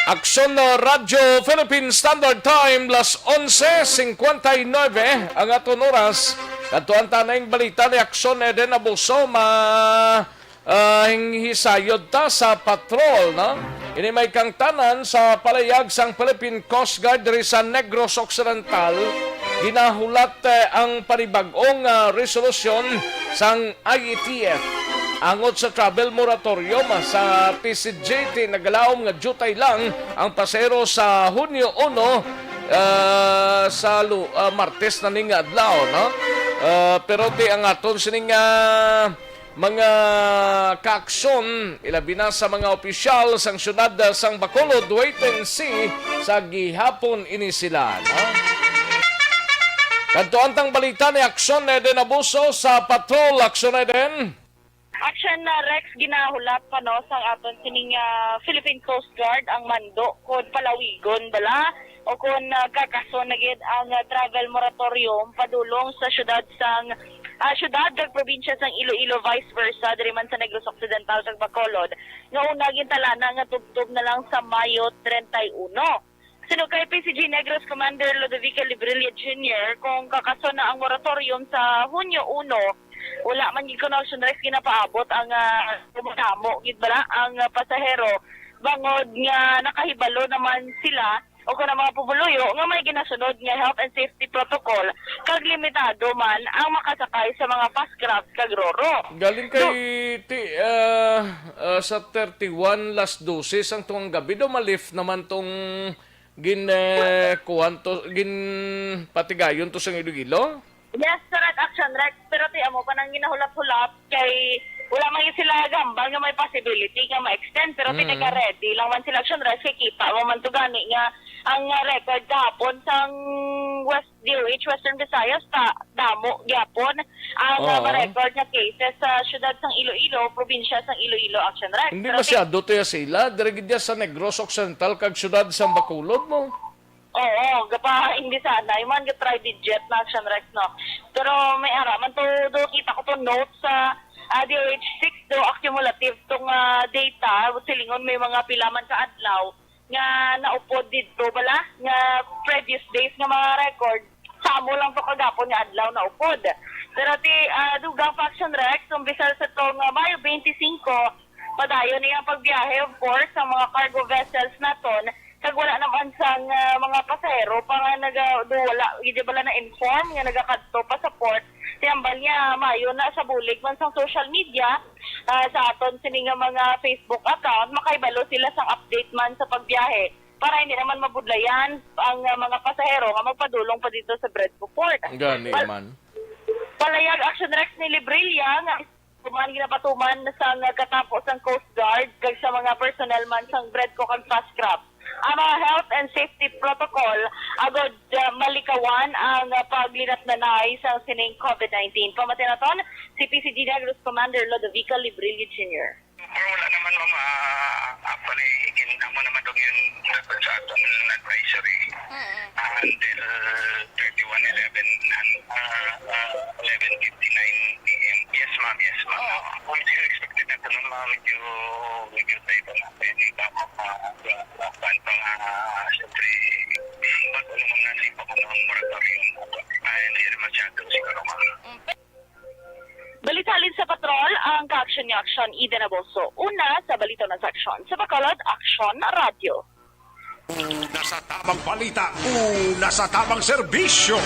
Aksyon, uh, Radyo Philippine Standard Time, las onse cincuenta y nueve ang aton oras. Kadtuan ta na ning balita ni Aksyon Eden Abuso, ma-, ah, hinghisayod ta sa patrol, no? Ini may kangtanan sa palayag sang Philippine Coast Guard diri sa Negros Occidental, ginahulat, eh, ang panibag-ong, ah, resolusyon sang I A T F. Angot sa travel moratorium, ah, sa P C G, ti nagalaom nga diutay lang ang pasahero sa Hunyo uno, ah, sa lu-, ah, Martes na ning adlaw, no? Ah, pero ti ang aton sining, ah, mga kaaksyon, ilabi na sa mga opisyal sang siyudad, ah, sang Bacolod, wait and see sa gihapon ini sila, no? Kadto ang tang balita ni Aksyon Eden Abuso sa Patrol. Aksyon Eden. Action na Rex, ginahulat pa no sang aton sining ah, Philippine Coast Guard ang mando kon palawigon bala o kon ah, kakason na gid ang ah, travel moratorium padulong sa syudad sang ah, syudad kag probinsya sang Iloilo, vice versa diri man sa Negros Occidental kag Bacolod, nga una gintalana nga tubtob na lang sa Mayo treinta y uno. Suno kay P C G Negros Commander Lodovico Librilla Junior, kung kakason na ang moratorium sa Hunyo uno, wala man gid kuno, Action Rex, ginapaabot ang ah, dumadamo gid bala ang ah, pasahero bangod nga nakahibalo naman sila o kon ang mga pumuluyo nga may ginasunod nga health and safety protocol kag limitado man ang makasakay sa mga fast craft kag roro. Galing kay ti, ah, ah, sa thirty-one las dose sang tungang gabi daw ma-lift naman tong gin, eh, kuwan to, gin patigayon to sang Iloilo? Yes, correct, Action Rex. Pero ti amo pa nang ginahulat-hulat kay wala man gyud sila gambal nga may possibility nga ma-extend, pero ti Mm. nagka-ready lang man sila, Action Rex, kay kita mo man to gani nga ang ah, record kahapon sang West D O H Western Visayas ta damo gyapon ang ah, Oo. ma-record nga cases sa siyudad sang Iloilo, probinsya sang Iloilo, Action Rex. Hindi Pero ti- masyado to ya sila, diri gid ya sa Negros Occidental kag siyudad sang Bacolod mo. Oo, gapa hindi sana. Yung man ga-tridigit na Action Rex, no? Pero may ara man to, do kita ko to note sa ah, D O H six do accumulative tong ah, data. Silingon may mga pila man ka adlaw nga naupod didto bala nga previous days nga mga record. Sa amo lang to kagapon nga adlaw naupod. Pero ti ah, dugang pa Action Rex, umbisal sa to nga Mayo twenty-five, padayon ni ang pagbiyahe, of course, sa mga cargo vessels naton. Kag wala naman sang ah, mga pasahero pa nga naga, do wala gid bala na-inform nga nagakadto pa sa port. Ti ambal niya, maayo na sa bulig man sang social media, ah, sa aton sini nga mga Facebook account, makahibalo sila sang update man sa pagbiyahe para hindi naman mabudlayan ang ah, mga pasahero nga magpadulong pa dito sa Bredco Port. Gani Pal- man. Palayag Action Rex ni Librilla nga Tuman ginapatuman sang katapo sang Coast Guard kag sa mga personnel man sang Bredco kag Fastcraft ang mga health and safety protocol agod ah, malikawan ang ah, paglinatnanay sang sining COVID nineteen. Pamati naton si P C G Negros Commander Lodovico Librilla Junior. Pero wala naman, ma'am. Ah, actually, gin-, amo naman daw yun dapat sa aton advisory. Mm. Ah, until thirty-one eleven, ah, ah, eleven fifty-nine P M. Yes, ma'am. Yes, ma'am. Oo. Kung sino expected nato nun, ma'am, medyo, medyo tayo pa na. Pwede ba, ma'am, ah, ah, ah, ah, siyempre, bago naman nga sa iba ko ng moratorium. Ah, hindi rin masyado siguro, ma'am. Balita halin sa Patrol, ang kaaksyon ni Aksyon Eden Aboso. Una sa Balita na Seksyon. Sa Bacolod, Aksyon Radyo. Una sa tamang balita, una sa tamang serbisyo.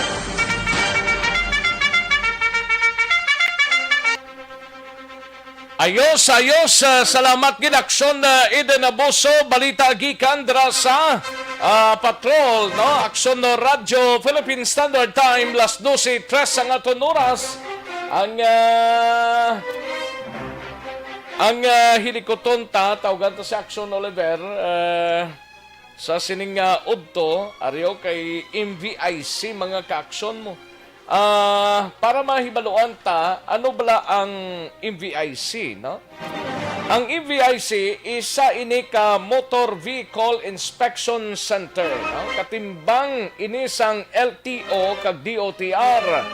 Ayos, ayos. Ah, salamat gid, Aksyon, ah, Eden Aboso. Balita gikan dira sa, ah, Patrol, no? Aksyon, no? Radyo Philippine Standard Time, las dose tres ang aton oras. Ang, ah, ang, ah, hilikuton ta, tawgan ta si Aksyon Oliver, ah, sa sining, ah, udto, ariyo kay M V I C, mga kaaksyon mo. Ah, para mahibaluan ta, ano bala ang M V I C, no? Ang M V I C, isa ini ka Motor Vehicle Inspection Center, no? Katimbang ini sang L T O kag D O T R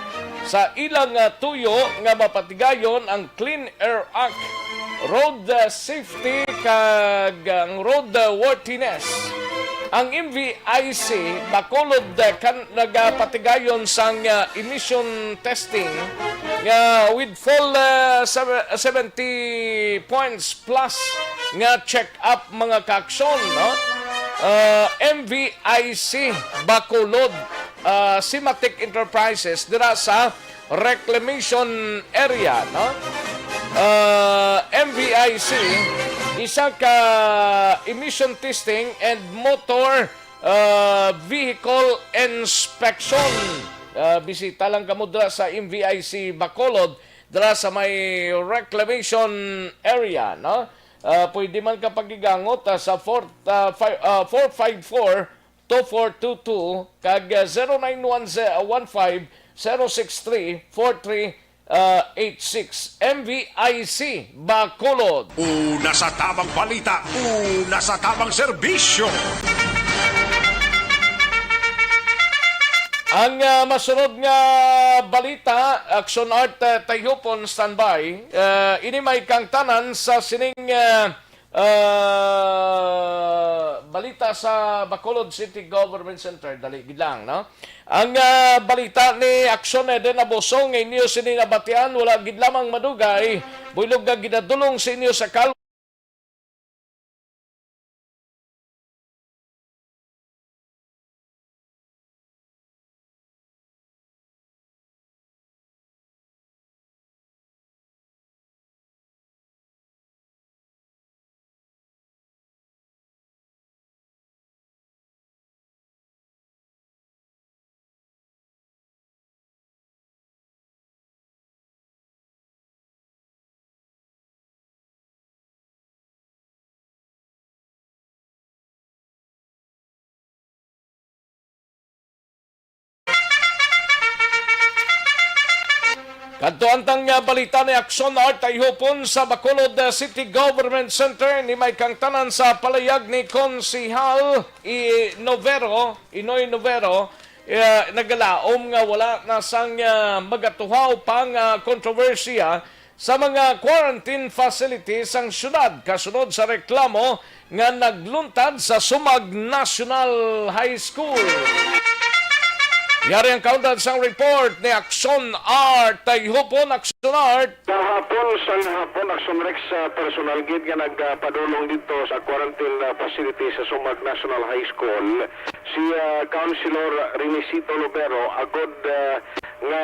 sa ilang, ah, tuyo nga mapatigayon ang Clean Air Act, road, ah, safety kag ang road, ah, worthiness. Ang M V I C, Bacolod, ah, kan-, nagapatigayon sang, ah, emission testing nga with full, ah, sebe-, seventy points plus nga check-up, mga kaaksyon, no? Ah, M V I C Bacolod, ah, Simatic Enterprises dira sa reclamation area, no? ah, M V I C, isa ka emission testing and motor, ah, vehicle inspection. Ah, bisita lang kamo dira sa M V I C Bacolod, dira sa may reclamation area, no? Ah, pwede man ka pagigangot, ah, sa four, ah, five, ah, four five four, two four two two kag, ah, zero nine one five, zero six three, four three, ah, eight six. M V I C Bacolod. Una sa tamang balita, una sa tamang serbisyo. Ang, ah, masunod nga balita, Action Art, ah, Tayhupon, standby. Ah, ini may kangtanan sa sining, ah, ah, balita sa Bacolod City Government Center. Dali gid lang, no? Ang, ah, balita ni Action Eden Abuso nga inyo sini nabatian, wala gid lamang madugay. Buylog nga ginadulong sa inyo sa Kal- Kadto ang tang, ah, balita ni Action Art Tayhupon sa Bacolod, ah, City Government Center, ni may kangtanan sa palayag ni Konsehal I Novero, Inoy Novero, eh, nagalaom nga wala na sang, ah, magatuhaw pang, ah, kontrobersiya sa mga quarantine facilities sang syudad kasunod sa reklamo nga nagluntad sa Sumag National High School. Yari ang kaundan sang report ni Action Art. Tayhupon, Action Art. Kahapon sang hapon, Action Rex, ah, personal gid nga nagpadulong dito sa quarantine, ah, facility sa Sumag National High School si, ah, Councilor Renesito Lobero agod, ah, nga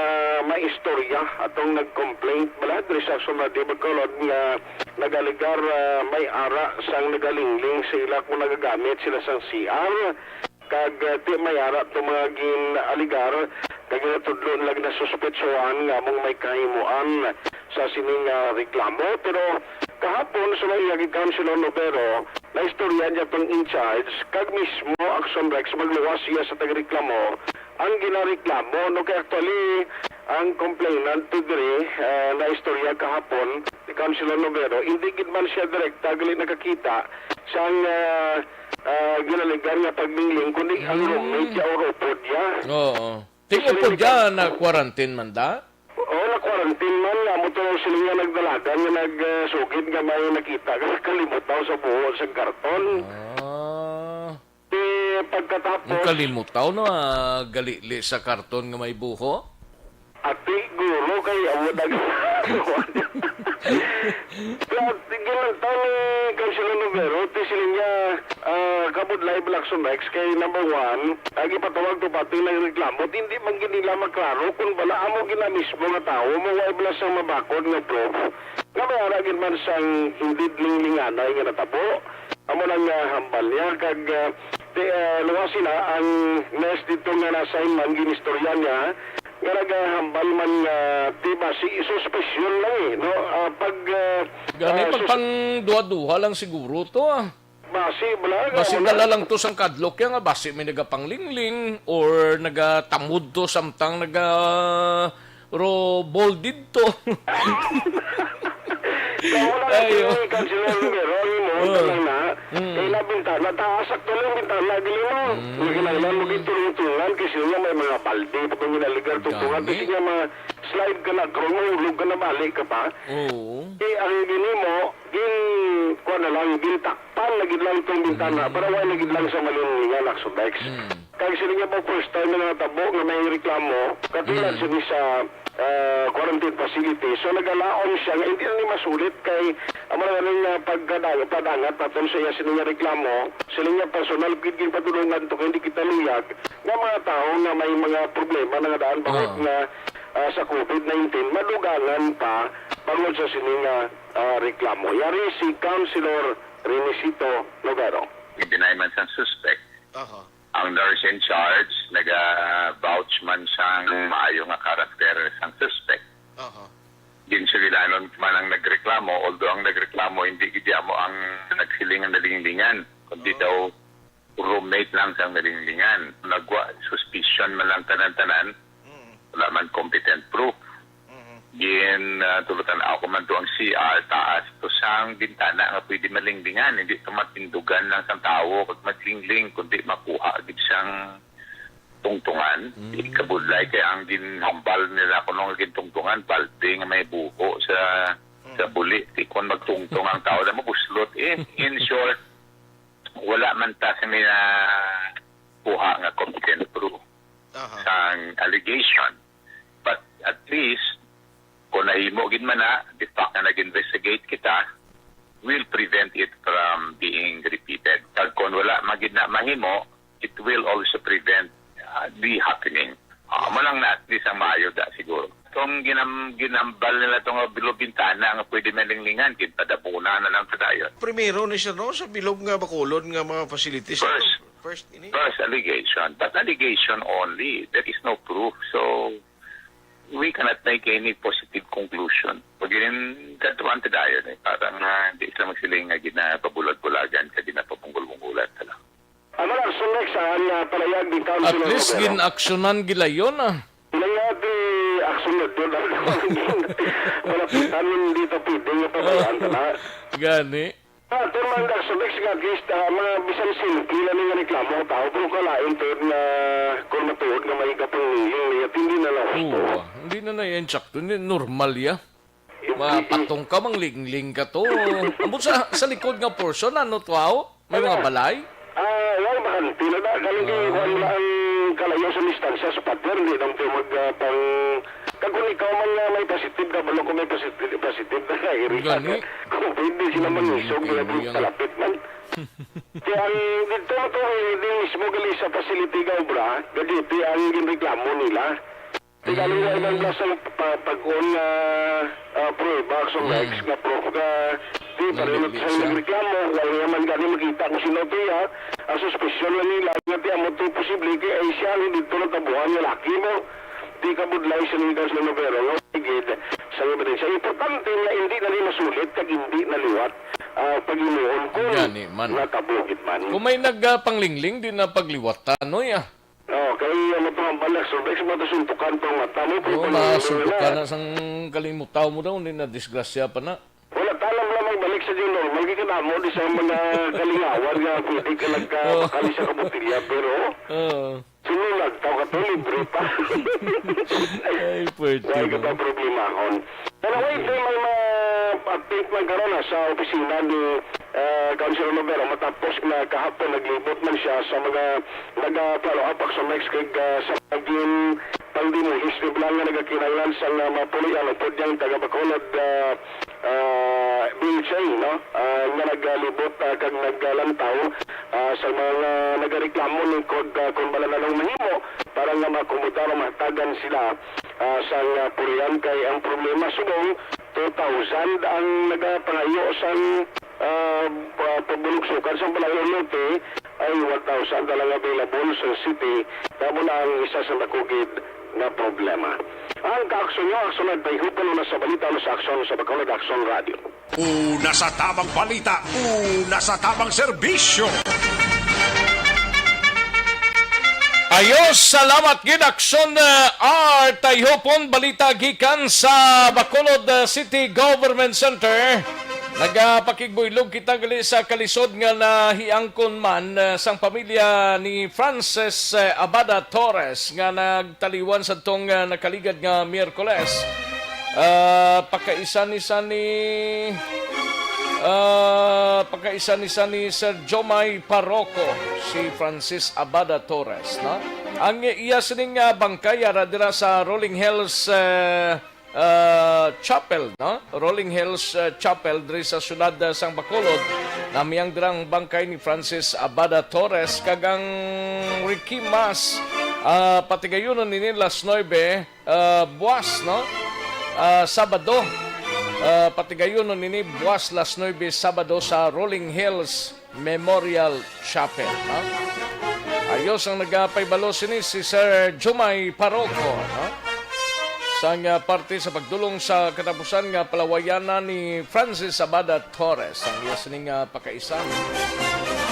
may istorya atong nag-complaint bala diri sa Sumadi, Bacolod nga nag-alegar, ah, may ara sang nagalingling sa ila kung nagagamit sila sang C R. Kag, ah, ti may ara to mga gin-alegar kag ginatudlo nila, ginasuspetsuhan nga among may kahimuan sa sining, ah, reklamo. Pero kahapon, sa may iyang Councilor Lobero, naistorya niya tong in charge, kag mismo Action Rex magluwas siya sa tagreklamo ang ginareklamo, no? Kay actually, ang complainant to diri, ah, naistorya kahapon ni Councilor Lobero, hindi gid man siya direkta gali nakakita sang, ah, ah, ginalegar nga paglingling, kundi ang Mm. roommate niya o upod niya. Oo. Ting Kasi upod may niya, na-quarantine man da? Oo, na-quarantine man. Amo to sila nga nagdalagan nga nagsugid nga may nakita ka sa kalimutaw sa buho sang karton. Ah. Di pagkatapos Ang kalimutaw, no? Ah, galili sa karton nga may buho? Ati, guro, kay amo dag-, Kaya, ginantaw ni Councilor Lobero, ti sila niya, ah, kabudlay, Blackson Rex, kay number one, ang ipatawag to pati ng reklamo, hindi man gid nila maklaro kung bala amo gina mismo nga tawo, mo wa bala sang mabakod nga proof nga may ara gid man sang hindi linglinganay nga natabo. Amo lang nga hambal niya, kag, ah, ti, ah, luwas sila ang nurse dito nga na-assign man, ginistorya niya, nga nagahambal man nga ti basi suspicion lang eh, no? Ah, pag, ah, Gani, ah, pag sus- pang duha-duha lang siguro to, ah. Basi, bala, Basi wala. Dala lang to sang kadlok ya nga basi may nagapanglingling or nagatamod to samtang naga ro bolded to. Kaya wala na Ayo. Sila ni Councilor Romero, ang imo, Oh. Lang na, Mm. Kay nabintana, taas, sakto lang bintana, dili mo. Mm. Nga kinahanglan mo gid tulong-tulungan, kay sila may mga balde, pa itong ginaligar, tungtungan, Gani. Kasi nga mga slide ka na, kung mahulog ka na, balik ka pa. Oo. Kay ang gini mo, gin, kuha na lang, gintakpan na gid lang itong bintana, Mm. Para wala na gid lang sa malinlingan, Action Rex. Mm. Kag sila nga po first time nga natabo nga may reklamo, katulad Mm. sini sa, ah, quarantine facility. So, nagalaom siya nga hindi na ni masulit kay ang mga nga pagkadang-, padangat naton sa iya sini nga reklamo, sila nga personal gid ginpatulungan to kay hindi kita luyag nga mga tao nga may mga problema na nga daan bangod Oo. nga, ah, sa covid nineteen, madugangan pa Tungod sa sini nga, ah, reklamo. Yari si Councilor Renesito Novero. Deny man sang suspect. Aha. Ang nurse in charge, naga-vouch man sang maayo nga karakter sang suspect. Aha. Ginsugilanon man ang nagreklamo, although ang nagreklamo hindi gid amo ang nagsiling ang nalinglingan, kundi Oh. daw roommate lang sang nalinglingan. Nagwa suspicion man lang tanan-tanan, Mm. wala man competent proof. Mm. Gin, ah, tulo tan-aw ko man to ang C R, taas to sang bintana nga pwede malinglingan. Hindi to matindugan lang sang tawo kag maglingling, kundi makuha gid sang tungtungan. Mm. Ikabudlay kay ang ginhambal nila kuno nga gintungtungan, balde nga may buho sa, Mm. sa buli. Di kon magtungtong ang tawo na mabuslot. In, in short, wala man ta sini nakuha nga competent proof Aha. sang allegation. But at least, kung nahimo gid man na, the fact na nag-investigate kita, will prevent it from being repeated. Kag kung wala man gid na mahimo, it will also prevent, uh, the happening. Ah, Yes. mo lang na at least ang maayo da siguro. Kung ginam-, ginambal nila to nga bilog bintana nga pwede malinglingan, ginpadabuna na lang sa dayon. Primero ni siya, no, sa bilog nga Bacolod nga mga facilities, no? First, First ini. first allegation, but allegation only. There is no proof. So, we cannot make any positive conclusion. Pag yun, katuan ta dayon, eh. Parang, ah, di sila magsiling nga ginapabulag-bulagan, ka ginapabunggol-bunggulan sila. Ang mga aksyon, Rex, ang, ah, palayag ni At Councilor least Romero. Gin-aksyonan gilayon, ah. Nangati aksyon na doon ang malapitan, hindi pa pwede nga pabayaan ka na. Gani. Ah, Turman, aksyon, Rex, nga at least, ah, mga bisan simple na nga reklamo ang tao, pero kalain to nga kung matuod nga may kapangilin niya, hindi na lang husto. Oo, hindi na na yan sakto. Hindi normal ya. Mapatong ka, manglingling ka to. Ambot sa, sa likod nga portion, ano to, aw? May mga balay? Ah, wala, bakante na da. Galing kay Ah. Juan na ang kalayo sa distansya sa pader, hindi lang tayo mag, ah, pang, kag kung ikaw man nga may positive, kabalo ko may positive, positive na ka, iri ka. Gani. Kung pwede sila Hmm, mangisog, pwede kaya yan. Kalapit man. Kaya ang dito matuloy, hindi mismo gali sa facility nga obra, gaduty ang ginreklamo nila. Ti galing nga Mm. ibang klase ng pa-, pag-on nga, ah, prueba, action Mm. rights nga proof nga di pa rin Nalili sa siya. nagreklamo, wala naman gani makita kung sino to ya. Ang suspicion lang nila nga di amo to posible kay ay siya ang dito natabuhan nga laki mo. Di ka budlay sa legal sa Novero nga gid sa ebidensya. Importante nga hindi na rin masulit kag hindi na liwat, ah, pag-imuon kung Gani man. natabo gid man. Kung may nagpanglingling, di na pagliwatan, no, ya? Oh, kay, ah, matungambal na, sir, Rex, matasuntukan pang mata mo, Oo, pero masuntukan na. na sang kalimutaw mo daw, hindi na disgrasya pa na. Wala, tanam lamang balik sa new normal, kay kanamo di sa mga kalingawan nga pwede ka nagka-, Oo. makali sa kabutilya, pero Oo. sinulag, tao ka to, libre pa. Ay, pwerte Wala ka mo. pa problemahon. Pero wait, may mga update man karon, ah, sa opisina ni, ah, Councilor Romero matapos na kahapon naglibot man siya sa mga naga-follow up action next kay, ah, sa pagin pangdimuhis ni Blanca nga nagakinahanglan sa nga mga puloy-an upod niyang taga Bacolod, ah, ah, B H A, no? Ah, nga nagalibot, ah, kag naglantaw, ah, sa mga nagareklamo ni kod, ah, kung wala na lang mahimo para nga makomodar o mahatagan sila ah, sang, ah, puloy-an kay ang problema subong two thousand ang nagapangayo sang, ah, pa-, pabulog sukat sang Palawan Norte ay one thousand na lang available sa city. Kamo na ang isa sa nakugid nga problema. Ang kaaksyon nyo, aksyon na dayhupon na sa balita, ano sa aksyon sa Bacolod Aksyon Radio. Una sa tamang balita, una sa tamang serbisyo. Ayo, salamat gid, Aksyon, uh, Art. Tayhupon balita gikan sa Bacolod, uh, City Government Center. Nagapakigbuylog kita gali sa kalisod nga nahiangkon man, uh, sang pamilya ni Francis, uh, Abada Torres nga nagtaliwan sa tong, uh, nakaligad nga Miyerkules. Ah, pakaisa ni sa ni, ah, pakaisa ni sa ni Sir Jomay Parroco, si Francis Abada Torres, no? Ang iya sining, ah, bangkay ara dira sa Rolling Hills, eh, ah, Chapel, no? Rolling Hills, eh, Chapel diri sa siyudad, ah, sang Bacolod. Namiang dira ang bangkay ni Francis Abada Torres kag ang Ricky Mas, ah, patigayunon nini las nuebe, ah, buwas, no? Ah, Sabado. Ah, patigayunon nini buwas las nuebe Sabado sa Rolling Hills Memorial Chapel, ha? Ayos ang nagapahibalo sini si Sir Jumay Paroco, ha? Sang, ah, parte sa pagdulong sa katapusan nga palawayanan ni Francis Abada Torres ang iya sining, ah, pakaisan.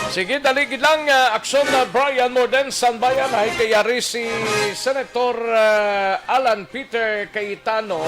Sige, dali gid lang, ah, aksyon na Brian Morden, Sanbayan, ay kay yari si Senator, ah, Alan Peter Cayetano,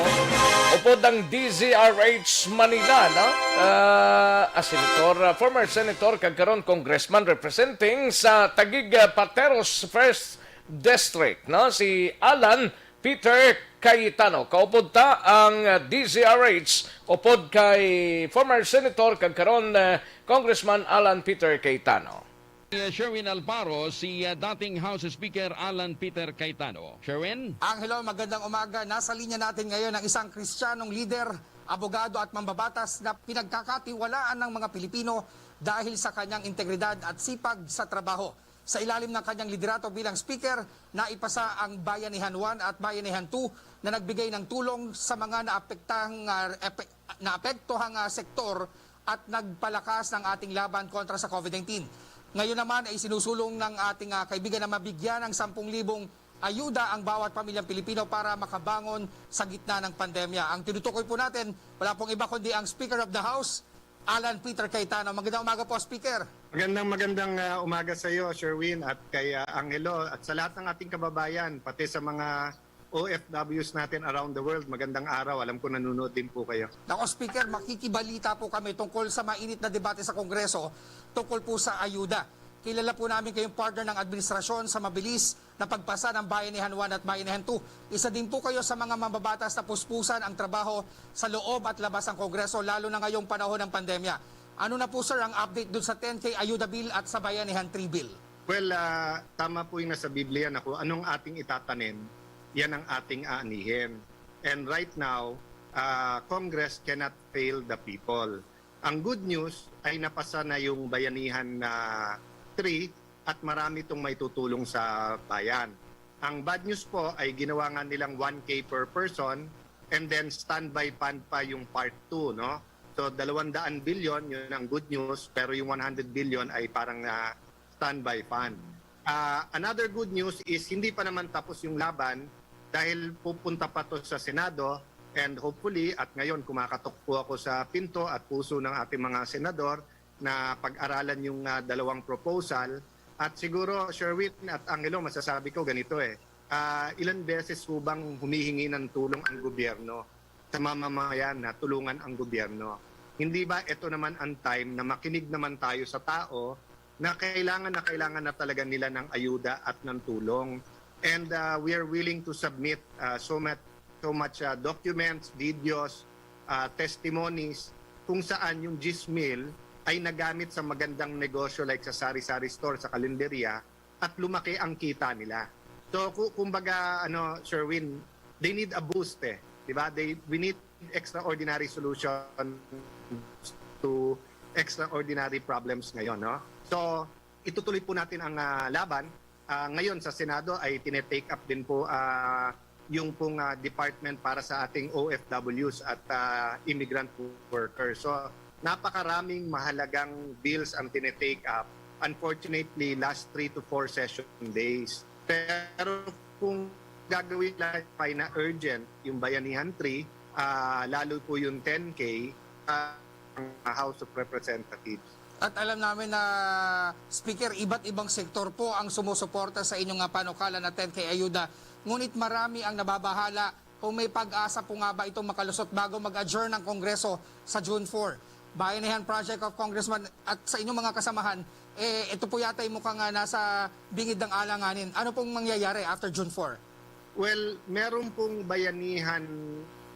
upod ang D Z R H Manila, no? Ah, ah, Senator, ah, former Senator, kag karon Congressman representing sa Taguig, ah, Pateros First District, no? Si Alan Peter Cayetano. Kaupod ta ang, ah, D Z R H, upod kay former Senator, kag karon, ah, Congressman Alan Peter Cayetano. Sherwin Alparo, si, ah, dating House Speaker Alan Peter Cayetano. Sherwin? Angelo, magandang umaga. Nasa linya natin ngayon ang isang Kristiyanong lider, abogado at mambabatas na pinagkakatiwalaan ng mga Pilipino dahil sa kanyang integridad at sipag sa trabaho. Sa ilalim ng kanyang liderato bilang speaker, naipasa ang Bayanihan one at Bayanihan two na nagbigay ng tulong sa mga naapektahang, ah, epe-, naapektuhang, ah, sektor at nagpalakas ng ating laban kontra sa COVID nineteen. Ngayon naman ay sinusulong ng ating, ah, kaibigan na mabigyan ng sampung libong ayuda ang bawat pamilyang Pilipino para makabangon sa gitna ng pandemya. Ang tinutukoy po natin, wala pong iba kundi ang Speaker of the House, Alan Peter Cayetano. Magandang umaga po, Speaker. Magandang, magandang, ah, umaga sa iyo, Sherwin, at kay, ah, Angelo, at sa lahat ng ating kababayan, pati sa mga O F Ws natin around the world. Magandang araw. Alam ko nanonood din po kayo. Nako, Speaker, makikibalita po kami tungkol sa mainit na debate sa Kongreso tungkol po sa ayuda. Kilala po namin kayong partner ng administrasyon sa mabilis na pagpasa ng Bayanihan one at Bayanihan two. Isa din po kayo sa mga mambabatas na puspusan ang trabaho sa loob at labas ng Kongreso, lalo na ngayong panahon ng pandemya. Ano na po, sir, ang update dun sa ten K Ayuda Bill at sa Bayanihan three Bill? Well, ah, tama po yung nasa Biblia na kung anong ating itatanim, yan ang ating aanihin. And right now, ah, Congress cannot fail the people. Ang good news ay napasa na yung Bayanihan na three at marami itong maitutulong sa bayan. Ang bad news po ay ginawa nga nilang one K per person and then standby fund pa yung part two, no? So, dalawang daan bilyon, yun ang good news, pero yung one hundred billion ay parang, ah, standby fund. Ah, another good news is hindi pa naman tapos yung laban dahil pupunta pa to sa Senado, and hopefully, at ngayon kumakatok po ako sa pinto at puso ng ating mga senador na pag-aralan yung, ah, dalawang proposal. At siguro, Sherwin at Angelo, masasabi ko ganito eh, ah, ilan beses po bang humihingi ng tulong ang gobyerno sa mamamayan na tulungan ang gobyerno? Hindi ba ito naman ang time na makinig naman tayo sa tao na kailangan na kailangan na talaga nila ng ayuda at ng tulong? And, ah, we are willing to submit, ah, so much, so much, ah, documents, videos, ah, testimonies kung saan yung diyes mil ay nagamit sa magandang negosyo like sa sari-sari store, sa kalenderya, at lumaki ang kita nila. So, ku-, kumbaga, ano, Sherwin, they need a boost eh. Di ba? They, we need extraordinary solutions to extraordinary problems ngayon, no? So, itutuloy po natin ang, ah, laban. Ah, ngayon sa Senado ay tine-take up din po, ah, yung pong, ah, department para sa ating O F Ws at, ah, immigrant workers. So, napakaraming mahalagang bills ang tine-take up. Unfortunately, last three to four session days. Pero kung gagawin lang pa na urgent, yung Bayanihan three, ah, lalo po yung ten K, ah, ang House of Representatives. At alam namin na, Speaker, iba't ibang sektor po ang sumusuporta sa inyong, ah, panukala na ten K ayuda. Ngunit marami ang nababahala kung may pag-asa po nga ba itong makalusot bago mag-adjourn ang Kongreso sa June four. Bayanihan Project of Congressman at sa inyong mga kasamahan, eh, ito po yata yung mukhang, ah, nasa bingid ng alanganin. Ano pong mangyayari after June four? Well, meron pong Bayanihan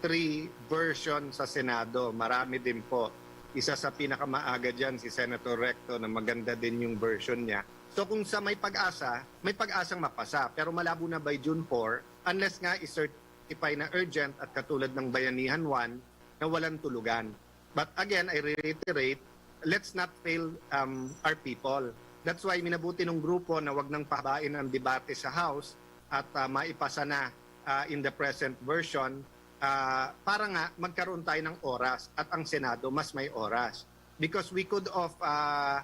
three version sa Senado. Marami din po. Isa sa pinakamaaga dyan, si Senator Recto, na maganda din yung version niya. So kung sa may pag-asa, may pag-asang mapasa. Pero malabo na by June four, unless nga i-certify na urgent at katulad ng Bayanihan one na walang tulugan. But again, I reiterate, let's not fail, um, our people. That's why minabuti ng grupo na wag nang pahabain ang debate sa House at, ah, maipasa na, ah, in the present version, ah, para nga magkaroon tayo ng oras at ang Senado mas may oras. Because we could have, ah,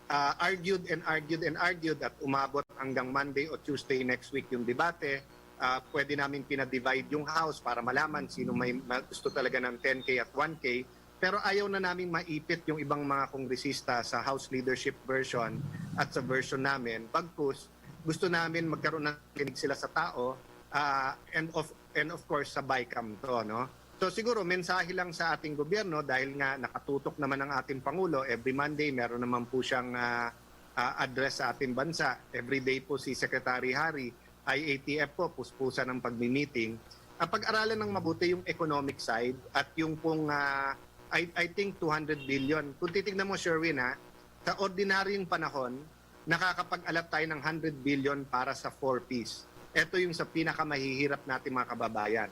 ah, argued and argued and argued at umabot hanggang Monday o Tuesday next week yung debate. Ah, pwede namin pinadivide yung House para malaman sino may ma-, gusto talaga ng ten K at one K. Pero ayaw na naming maipit yung ibang mga kongresista sa House leadership version at sa version namin. Bagkus, gusto namin magkaroon ng kinig sila sa tao, ah, and of and of course sa BICAM to, no? So siguro mensahe lang sa ating gobyerno dahil nga nakatutok naman ang ating Pangulo, every Monday meron naman po siyang ah, ah, address sa ating bansa. Every day po si Secretary Harry, I A T F po, puspusan ang pagmi-meeting. Ah, pag-aralan ng mabuti yung economic side at yung pong, ah, I, I think two hundred billion. Kung titignan mo, Sherwin, ha, sa ordinaryong panahon, nakakapag-alat tayo ng hundred billion para sa four Ps. Ito yung sa pinakamahihirap nating mga kababayan.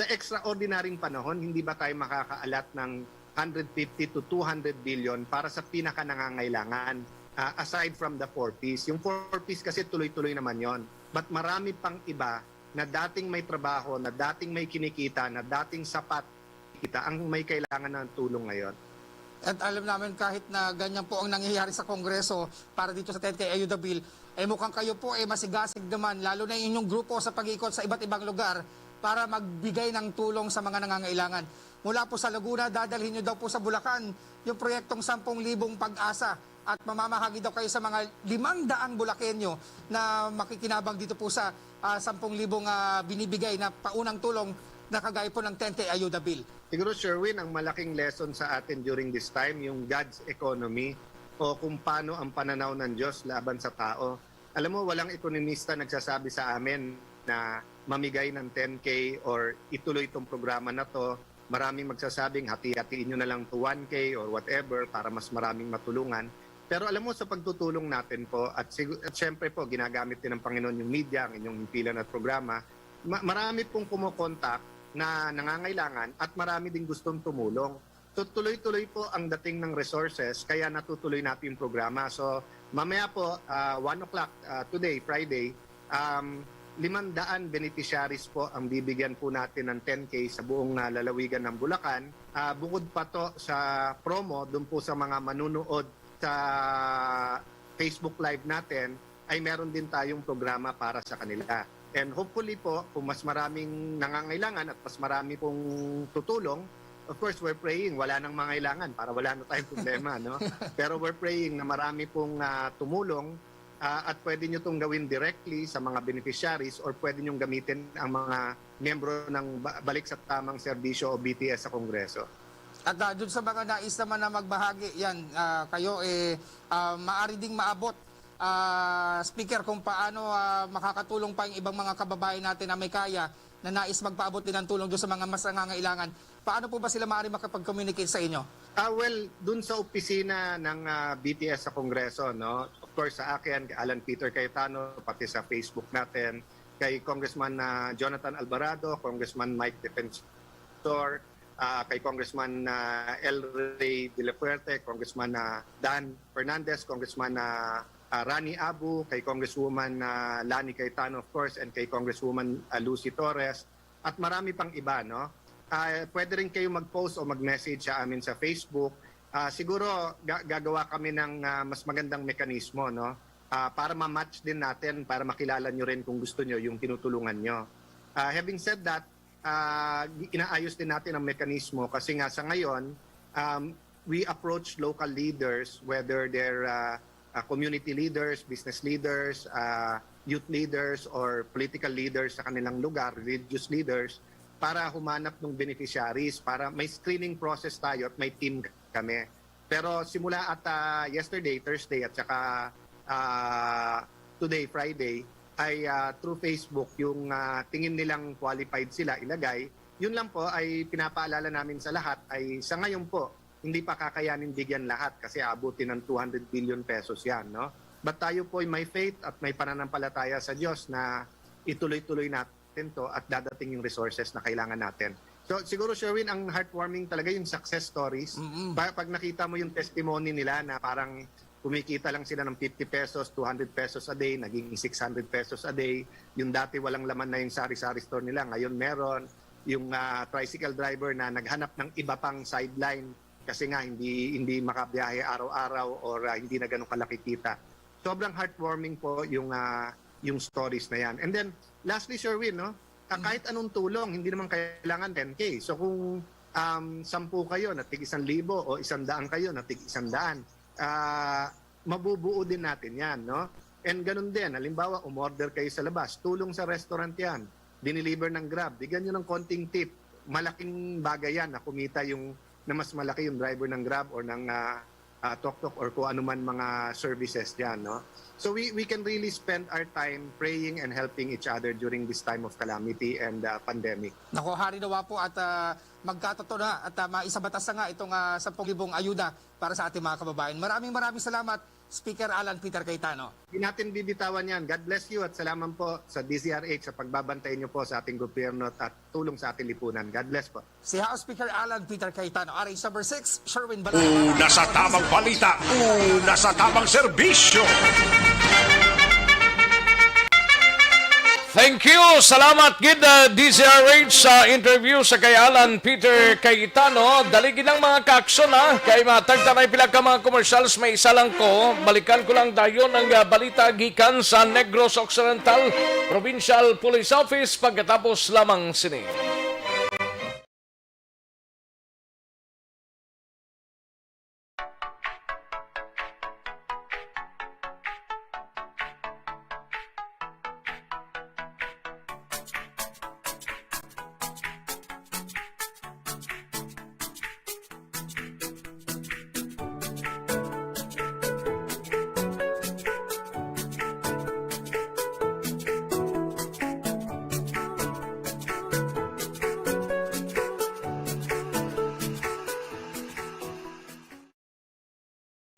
Sa extraordinaryong panahon, hindi ba tayo makakaalat ng hundred fifty to two hundred billion para sa pinakanangangailangan, ah, aside from the four Ps? Yung four Ps kasi tuloy-tuloy naman yon. But marami pang iba na dating may trabaho, na dating may kinikita, na dating sapat kita ang may kailangan ng tulong ngayon. At alam namin, kahit na ganyan po ang nangyayari sa Kongreso para dito sa ten K Ayuda Bill, eh mukhang kayo po eh masigasig naman, lalo na yung inyong grupo sa pag-ikot sa iba't ibang lugar para magbigay ng tulong sa mga nangangailangan. Mula po sa Laguna, dadalhin nyo daw po sa Bulacan yung proyektong sampung libong Pag-asa at mamamahagi daw kayo sa mga limang daang Bulakenyo na makikinabang dito po sa ah, sampung libong ah, binibigay na paunang tulong na kagaya po ng ten K Ayuda Bill. Siguro, Sherwin, ang malaking lesson sa atin during this time, yung God's economy o kung paano ang pananaw ng Diyos laban sa tao. Alam mo, walang ekonomista nagsasabi sa amin na mamigay ng ten K or ituloy itong programa na to. Maraming magsasabing hati-hatiin nyo na lang to one K or whatever para mas maraming matulungan. Pero alam mo, sa pagtutulong natin po, at, sig- at syempre po, ginagamit din ng Panginoon yung media, ang inyong himpilan at programa, ma- marami pong kumokontak na nangangailangan at marami din gustong tumulong. So tuloy-tuloy po ang dating ng resources, kaya natutuloy natin yung programa. So mamaya po, ah, one o'clock ah, today, Friday, um, limandaan beneficiaries po ang bibigyan po natin ng ten K sa buong ah, lalawigan ng Bulacan. Ah, bukod pa to sa promo, doon po sa mga manunood sa Facebook Live natin, ay meron din tayong programa para sa kanila. And hopefully po, kung mas maraming nangangailangan at mas marami pong tutulong, of course, we're praying, wala nang mangailangan para wala na tayong problema, no? Pero we're praying na marami pong ah, tumulong ah, at pwede nyo itong gawin directly sa mga beneficiaries or pwede nyo gamitin ang mga miyembro ng ba- Balik sa Tamang Serbisyo o B T S sa Kongreso. At ah, dun sa mga nais naman na magbahagi, yan, ah, kayo, eh, ah, maari ding maabot, ah, Speaker, kung paano ah, makakatulong pa yung ibang mga kababayan natin na may kaya na nais magpaabot din ng tulong doon sa mga mas nangangailangan. Paano po ba sila maaari makapag-communicate sa inyo? Ah, well, dun sa opisina ng ah, B T S sa Kongreso, no? Of course, sa akin, kay Alan Peter Cayetano, pati sa Facebook natin, kay Congressman ah, Jonathan Alvarado, Congressman Mike Defensor, ah, kay Congressman ah, El Rey Villafuerte, Congressman ah, Dan Fernandez, Congressman ah, ah, Rani Abu, kay Congresswoman ah, Lani Cayetano, of course, and kay Congresswoman ah, Lucy Torres, at marami pang iba, no? Ah, pwede rin kayo mag-post o mag-message sa amin sa Facebook. Ah, siguro ga- gagawa kami ng ah, mas magandang mekanismo, no? Ah, para ma-match din natin, para makilala nyo rin kung gusto nyo yung tinutulungan nyo. Ah, having said that, ah, inaayos din natin ang mekanismo kasi nga sa ngayon, um, we approach local leaders, whether they're ah, ah, community leaders, business leaders, ah, youth leaders, or political leaders sa kanilang lugar, religious leaders, para humanap ng beneficiaries, para may screening process tayo at may team kami. Pero simula ata yesterday, Thursday, at saka ah, today, Friday, ay ah, through Facebook, yung ah, tingin nilang qualified sila, ilagay. Yun lang po ay pinapaalala namin sa lahat ay sa ngayon po, hindi pa kakayanin bigyan lahat kasi aabutin ng two hundred billion pesos yan, no? But tayo po ay may faith at may pananampalataya sa Diyos na ituloy-tuloy natin to at dadating yung resources na kailangan natin. So siguro, Sherwin, ang heartwarming talaga yung success stories. Mm-mm. Pa- pag nakita mo yung testimony nila na parang kumikita lang sila ng fifty pesos, two hundred pesos a day, naging six hundred pesos a day. Yung dati walang laman na yung sari-sari store nila, ngayon meron. yung ah, tricycle driver na naghanap ng iba pang sideline kasi nga hindi hindi makabiyahe araw-araw or ah, hindi na ganun kalaki kita. Sobrang heartwarming po yung ah, yung stories na yan. And then lastly, Sherwin, no? Ah, kahit anong tulong, hindi naman kailangan ten K. So kung um, sampu kayo na tig isang libo o isang daan kayo na tig isang daan, ah, mabubuo din natin yan, no? And ganun din, halimbawa, umorder kayo sa labas, tulong sa restaurant yan, dineliver ng Grab, bigyan nyo ng konting tip, malaking bagay yan na kumita yung, na mas malaki yung driver ng Grab or ng ah, ah, tok-tok or kung ano man mga services dyan, no? So we, we can really spend our time praying and helping each other during this time of calamity and ah, pandemic. Nako, hari nawa po at ah, magkatato na at ah, maisabata sa nga itong ah, sampung libong ayuda para sa ating mga kababayan. Maraming maraming salamat, Speaker Alan Peter Cayetano. Hindi natin bibitawan yan. God bless you at salamat po sa D Z R H sa pagbabantay niyo po sa ating gobyerno at tulong sa ating lipunan. God bless po. Si House Speaker Alan Peter Cayetano, R H number six, Sherwin Balay. Una sa tamang balita, una sa tamang serbisyo. Thank you. Salamat gid uh, D Z R H sa interview sa kay Alan Peter Cayetano. Dali gid lang mga kaaksyon ha. Kay matagtanay pila ka mga commercials, may isa lang ko. Balikan ko lang dayon ang uh, balita gikan sa Negros Occidental Provincial Police Office pagkatapos lamang sini.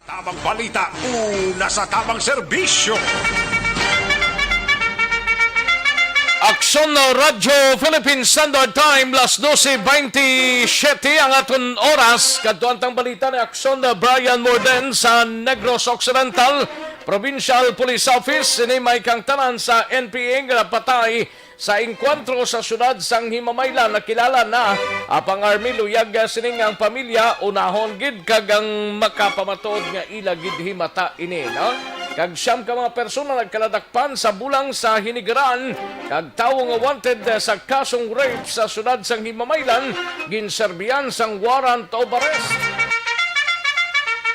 Tamang balita, una sa tamang serbisyo. Aksyon Radyo Philippine Standard Time, las dose bentisiete ang aton oras. Kadto ang tang balita ni Aksyon Brian Morden sa Negros Occidental Provincial Police Office. Sini may kangtanan sa N P A nga napatay sa engkwentro sa siyudad sang Himamaylan nakilala na, apang army luyag sining ang pamilya unahon gid kag ang makapamatuod nga ila gid himata ini, no? Kag siyam ka mga persona nagkaladakpan sa bulang sa hinigaran kag tawo nga wanted sa kasong rape sa siyudad sang Himamaylan ginserbihan sang warrant of arrest.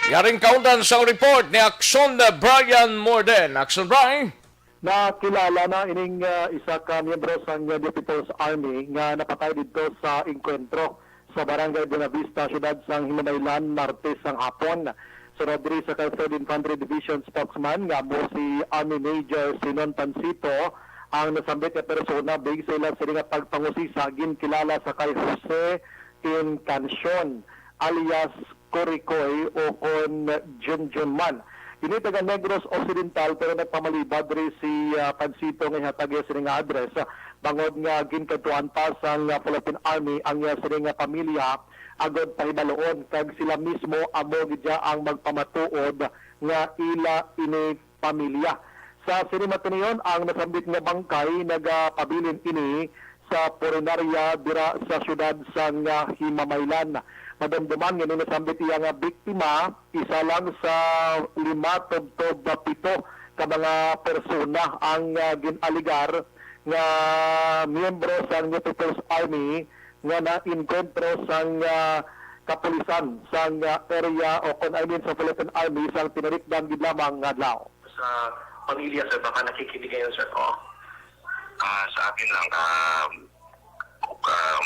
Yaring kaundan sang report ni Aksyon Brian Morden. Aksyon Brian. Nakilala na ining ah, isa ka miyembro sang ah, The People's Army nga napatay didto sa engkwentro sa Barangay Buenavista, siyudad sang Himamaylan, Martes sang hapon. Sunod diri sa kay Third Infantry Division spokesman nga amo si Army Major Sinon Pansito, ang nasambit nga persona, base sa ila sini nga pagpangusisa, ginkilala sa kay Jose Encancion alias Korikoy o kon Junjun man. Kini taga Negros Occidental pero nagpamalibad diri si ah, Pansito nga ihatag iya sini nga address, ah, bangod nga ginkadtuan pa sang ah, Philippine Army ang iya sini nga pamilya agod pahibaluon kag sila mismo amo gid ang magpamatuod nga ila ini pamilya. Sa sini matinion, ang nasambit nga bangkay nagapabilin ini sa punerarya dira sa siyudad sang Himamaylan. Madumduman nga ni nasambit iya nga biktima, isa lang sa lima tubtob pito ka mga persona ang ah, gin-alegar nga miyembro sang New People's Army nga naengkwentro sang ah, kapulisan sang ah, area o kon I mean sa Philippine Army sang tinarikdan gid lamang nga adlaw. Sa pamilya, sir, baka nakikinig ngayon, sir. Oh. Ah, sa akin lang, um, um,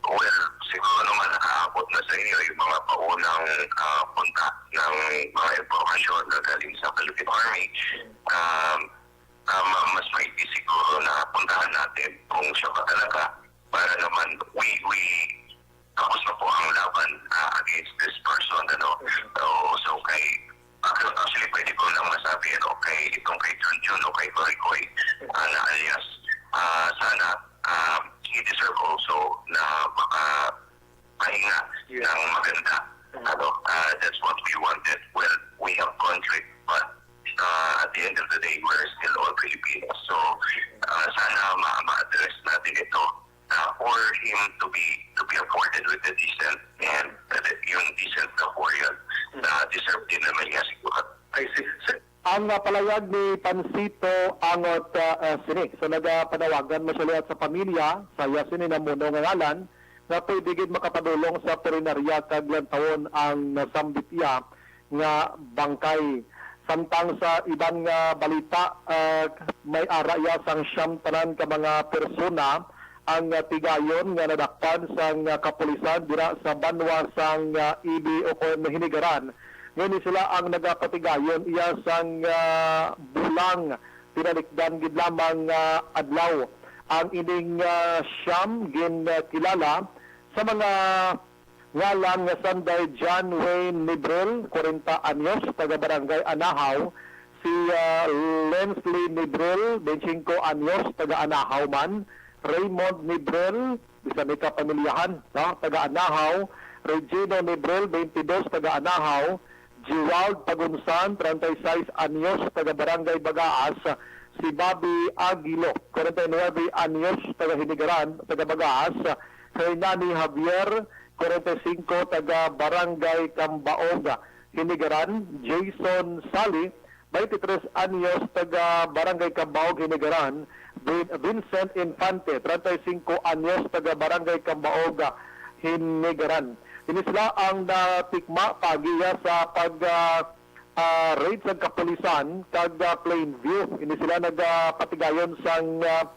well, siguro naman nakaabot na sa inyo yung mga paunang ah, punta ng mga impormasyon na galing sa Philippine Army. Um, ah, ma- mas maigi siguro na puntahan natin kung siya ba talaga para naman we, we tapos na po ang laban ah, against this person, ano. So, so kay, actually, actually, pwede ko lang masabi, ano, kay itong kay Junjun o kay Koy Koy, ah, na alias, ah, sana ah, he deserve also na makapahinga ng maganda. Ano, ah, that's what we wanted. Well, we have conflict, but ah, at the end of the day, we're still all Filipinos. So, ah, sana ma- ma-address natin ito uh, for him to be to be afforded with a decent and uh, yung decent na burial na deserve din naman niya siguro. I see. Sir, ang, uh, palayag ni Pansito Angot, uh, uh, sini. So, nagapanawagan mo siya liwat sa pamilya sa iya sini namuno nga ngalan nga pwede gid makapadulong sa punerarya kag lantawon ang nasambit iya nga bangkay. Samtang sa iban nga balita, ah, may ara iya sang siyam tanan ka mga persona ang, ah, tigayon nga nadakpan sang, ah, kapulisan dira sa banwa sang, ah, Ibi ukon Hinigaran. Ngayon sila ang nagapatigayon iya sang, ah, bulang tinalikdan gid lamang nga adlaw. Ang ining, ah, siyam gin, ah, kilala sa mga ngalan nga sanday: John Wayne Nibril, kwarenta anyos, taga Barangay Anahaw; si, ah, Lensley Nibril, bente singko anyos, taga Anahaw man; Raymond Nibril, bisan may kapamilyahan, no, taga Anahaw; Regino Nibril, bente dos, taga Anahaw; Gerald Pagunsan, treinta y seis anyos, taga Barangay Bagaas; si Bobby Aguilo, kwarenta y nuebe anyos, taga Hinigaran, taga Bagaas; Hernani Javier, kwarenta y singko, taga Barangay Cambaog, Hinigaran; Jason Sali, bente tres anyos, taga Barangay Cambaog, Hinigaran; Vin-, Vincent Infante, treinta y singko anyos, taga Barangay Cambaog, Hinigaran. Ini sila ang natikma paagi sa pag, ah, ah, raid sa kapulisan kag, ah, Plainview. Ini sila nagapatigayon sang, ah,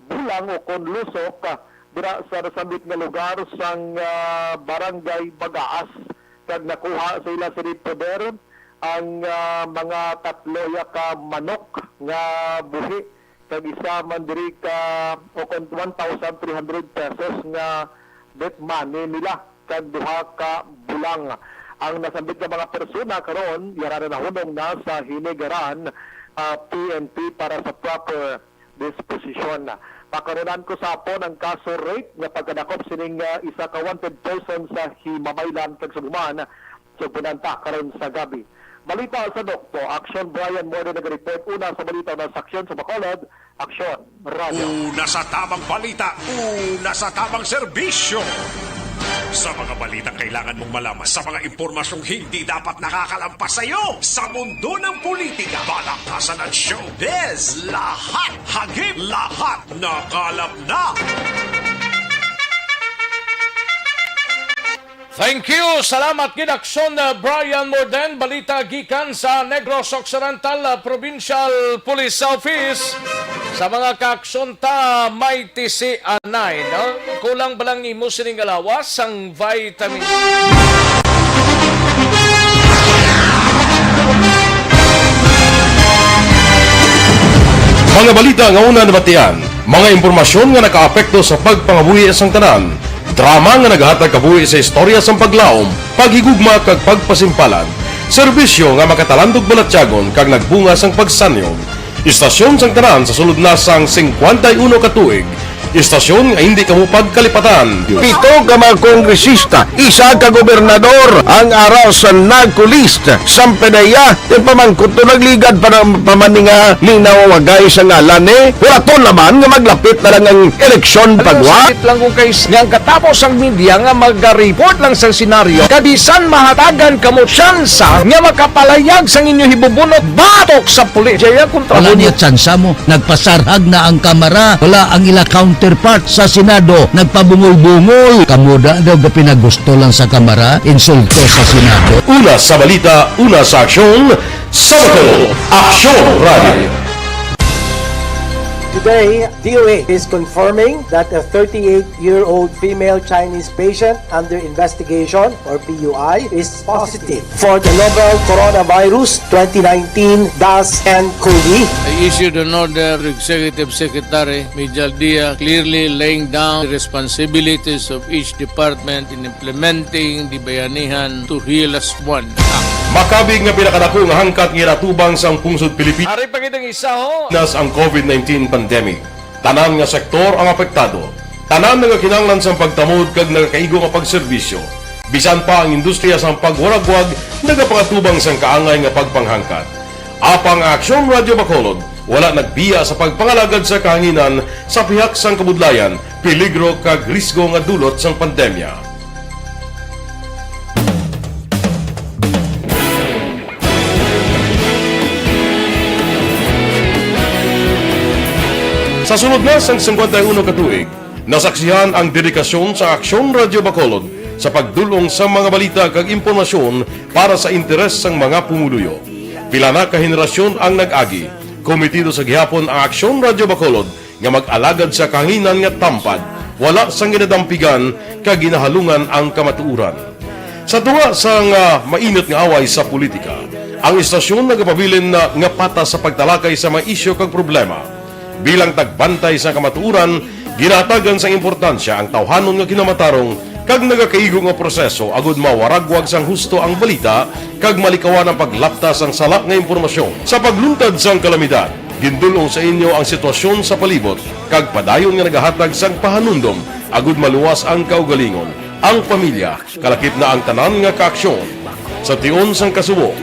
bulang ukon lusok, ah, dira sa nasambit nga lugar sang, ah, Barangay Bagaas, kag nakuha sa ila sini poder ang, ah, mga tatlo ya ka manok nga buhi kag isa man diri ka, o kon one thousand three hundred pesos nga death money nila kag duha ka bulang. Ang nasambit nga mga persona karon yara na nahunong na sa Hinigaran, ah, P N P para sa proper disposition. Pakarunan ko sa hapon ang kaso rape nga pagkadakop sining, ah, isa ka wanted person sa Himamaylan kag Sugman. Sugpunan ta karon sa gabi. Balita sa Dokto, Aksyon Brian Morde nagareport. Una sa balita, una sa Aksyon sa Bacolod, Aksyon Radio. Una sa tamang balita, una sa tamang serbisyo. Sa mga balitang kailangan mong malaman, sa mga impormasyong hindi dapat nakakalampas sa iyo, sa mundo ng politika, balakasan at showbiz, lahat hagip, lahat nakalap na. Thank you. Salamat gid, Aksyon, uh, Brian Morden. Balita gikan sa Negros Occidental, uh, Provincial Police Office. Sa mga kaaksyon ta, may tisi anay, no? Kulang ba lang imo sining alawas sang vitamin? Mga balita nga una nabatian, mga impormasyon nga nakaapekto sa pagpangabuhi sang tanan, drama nga nagahatag kabuhi sa istorya sang paglaom, paghigugma, kag pagpasimpalan, serbisyo nga makatalandog balatyagon kag nagbunga sang pagsanyog. Istasyon sang tanan sa sulod na sang singkwenta y uno ka tuig, istasyon nga hindi kamo pagkalipatan. Pito ka mga kongresista, isa ka gobernador ang ara sa NAGCO list. Sang PDEA, ti pamangkot to, nagligad pa na, pa man ni nga linawagay sa ngalan, eh. Hulaton naman nga maglapit na lang ang eleksyon. Alam mo, pagwa. Sakit lang kung kay s-, nga ang katapos ang media nga mag-report lang sa senaryo, kabisan mahatagan kamo tsansa nga makapalayag sang inyo hibubunot batok sa pulis. Jaya kontra. Wala mo niya tsansa mo. Nagpasarhag na ang Kamara. Wala ang ila counterpart sa Senado. Nagpabungol-bungol. Kamo da daw gapinagusto lang sa Kamara, insulto sa Senado. Una sa balita, una sa aksyon, sa Bacolod, Aksyon Radio. Today, D O H is confirming that a thirty-eight-year-old female Chinese patient under investigation, or P U I, is positive for the novel Coronavirus twenty nineteen dash N COVID. I issued an order to Executive Secretary Mijal Dia, clearly laying down the responsibilities of each department in implementing the Bayanihan to Heal Us One Act. Makabig nga pinakadako nga hangkat nga ginatubang sang pungsod Pilipinas. Ari pa gid ang isa, ho. Nas ang COVID nineteen pandemic. Tanan nga sektor ang apektado. Tanan nagakinahanglan sang pagtamod kag nagakaigo nga pagserbisyo. Bisan pa ang industriya sang pagwaragwag nagapangatubang sang kaangay nga pagpanghangkat. Apang ang Aksyon Radio Bacolod Wala nagbiya sa pagpangalagad sa kahanginan sa pihak sang kabudlayan, peligro kag risgo nga dulot sang pandemya. Sa sulod na sang singkwenta y uno ka tuig, nasaksihan ang dedikasyon sa Aksyon Radyo Bacolod sa pagdul-ong sa mga balita kag impormasyon para sa interes sang mga pumuluyo. Pila na ka henerasyon ang nag-agi, komitido sa gihapon ang Aksyon Radyo Bacolod nga mag-alagad sa kahanginan nga tampad, wala sang ginadampigan kag ginahalungan ang kamatuoran. Sa tunga sang, ah, mainit nga away sa politika, ang istasyon nagapabilin na nga patas sa pagtalakay sa mga isyu kag problema. Bilang tagbantay sa kamatuoran, ginahatagan sang importansya ang tawhanon nga kinamatarong kag nagakaigo nga proseso agud mawaragwag sang husto ang balita kag malikawan ang paglapta sang sala nga impormasyon. Sa pagluntad sang kalamidad, gindul-ong sa inyo ang sitwasyon sa palibot kag padayon nga nagahatag sang pahanumdom agud maluwas ang kaugalingon, ang pamilya, kalakip na ang tanan nga kaaksyon. Sa tion sang kasubo,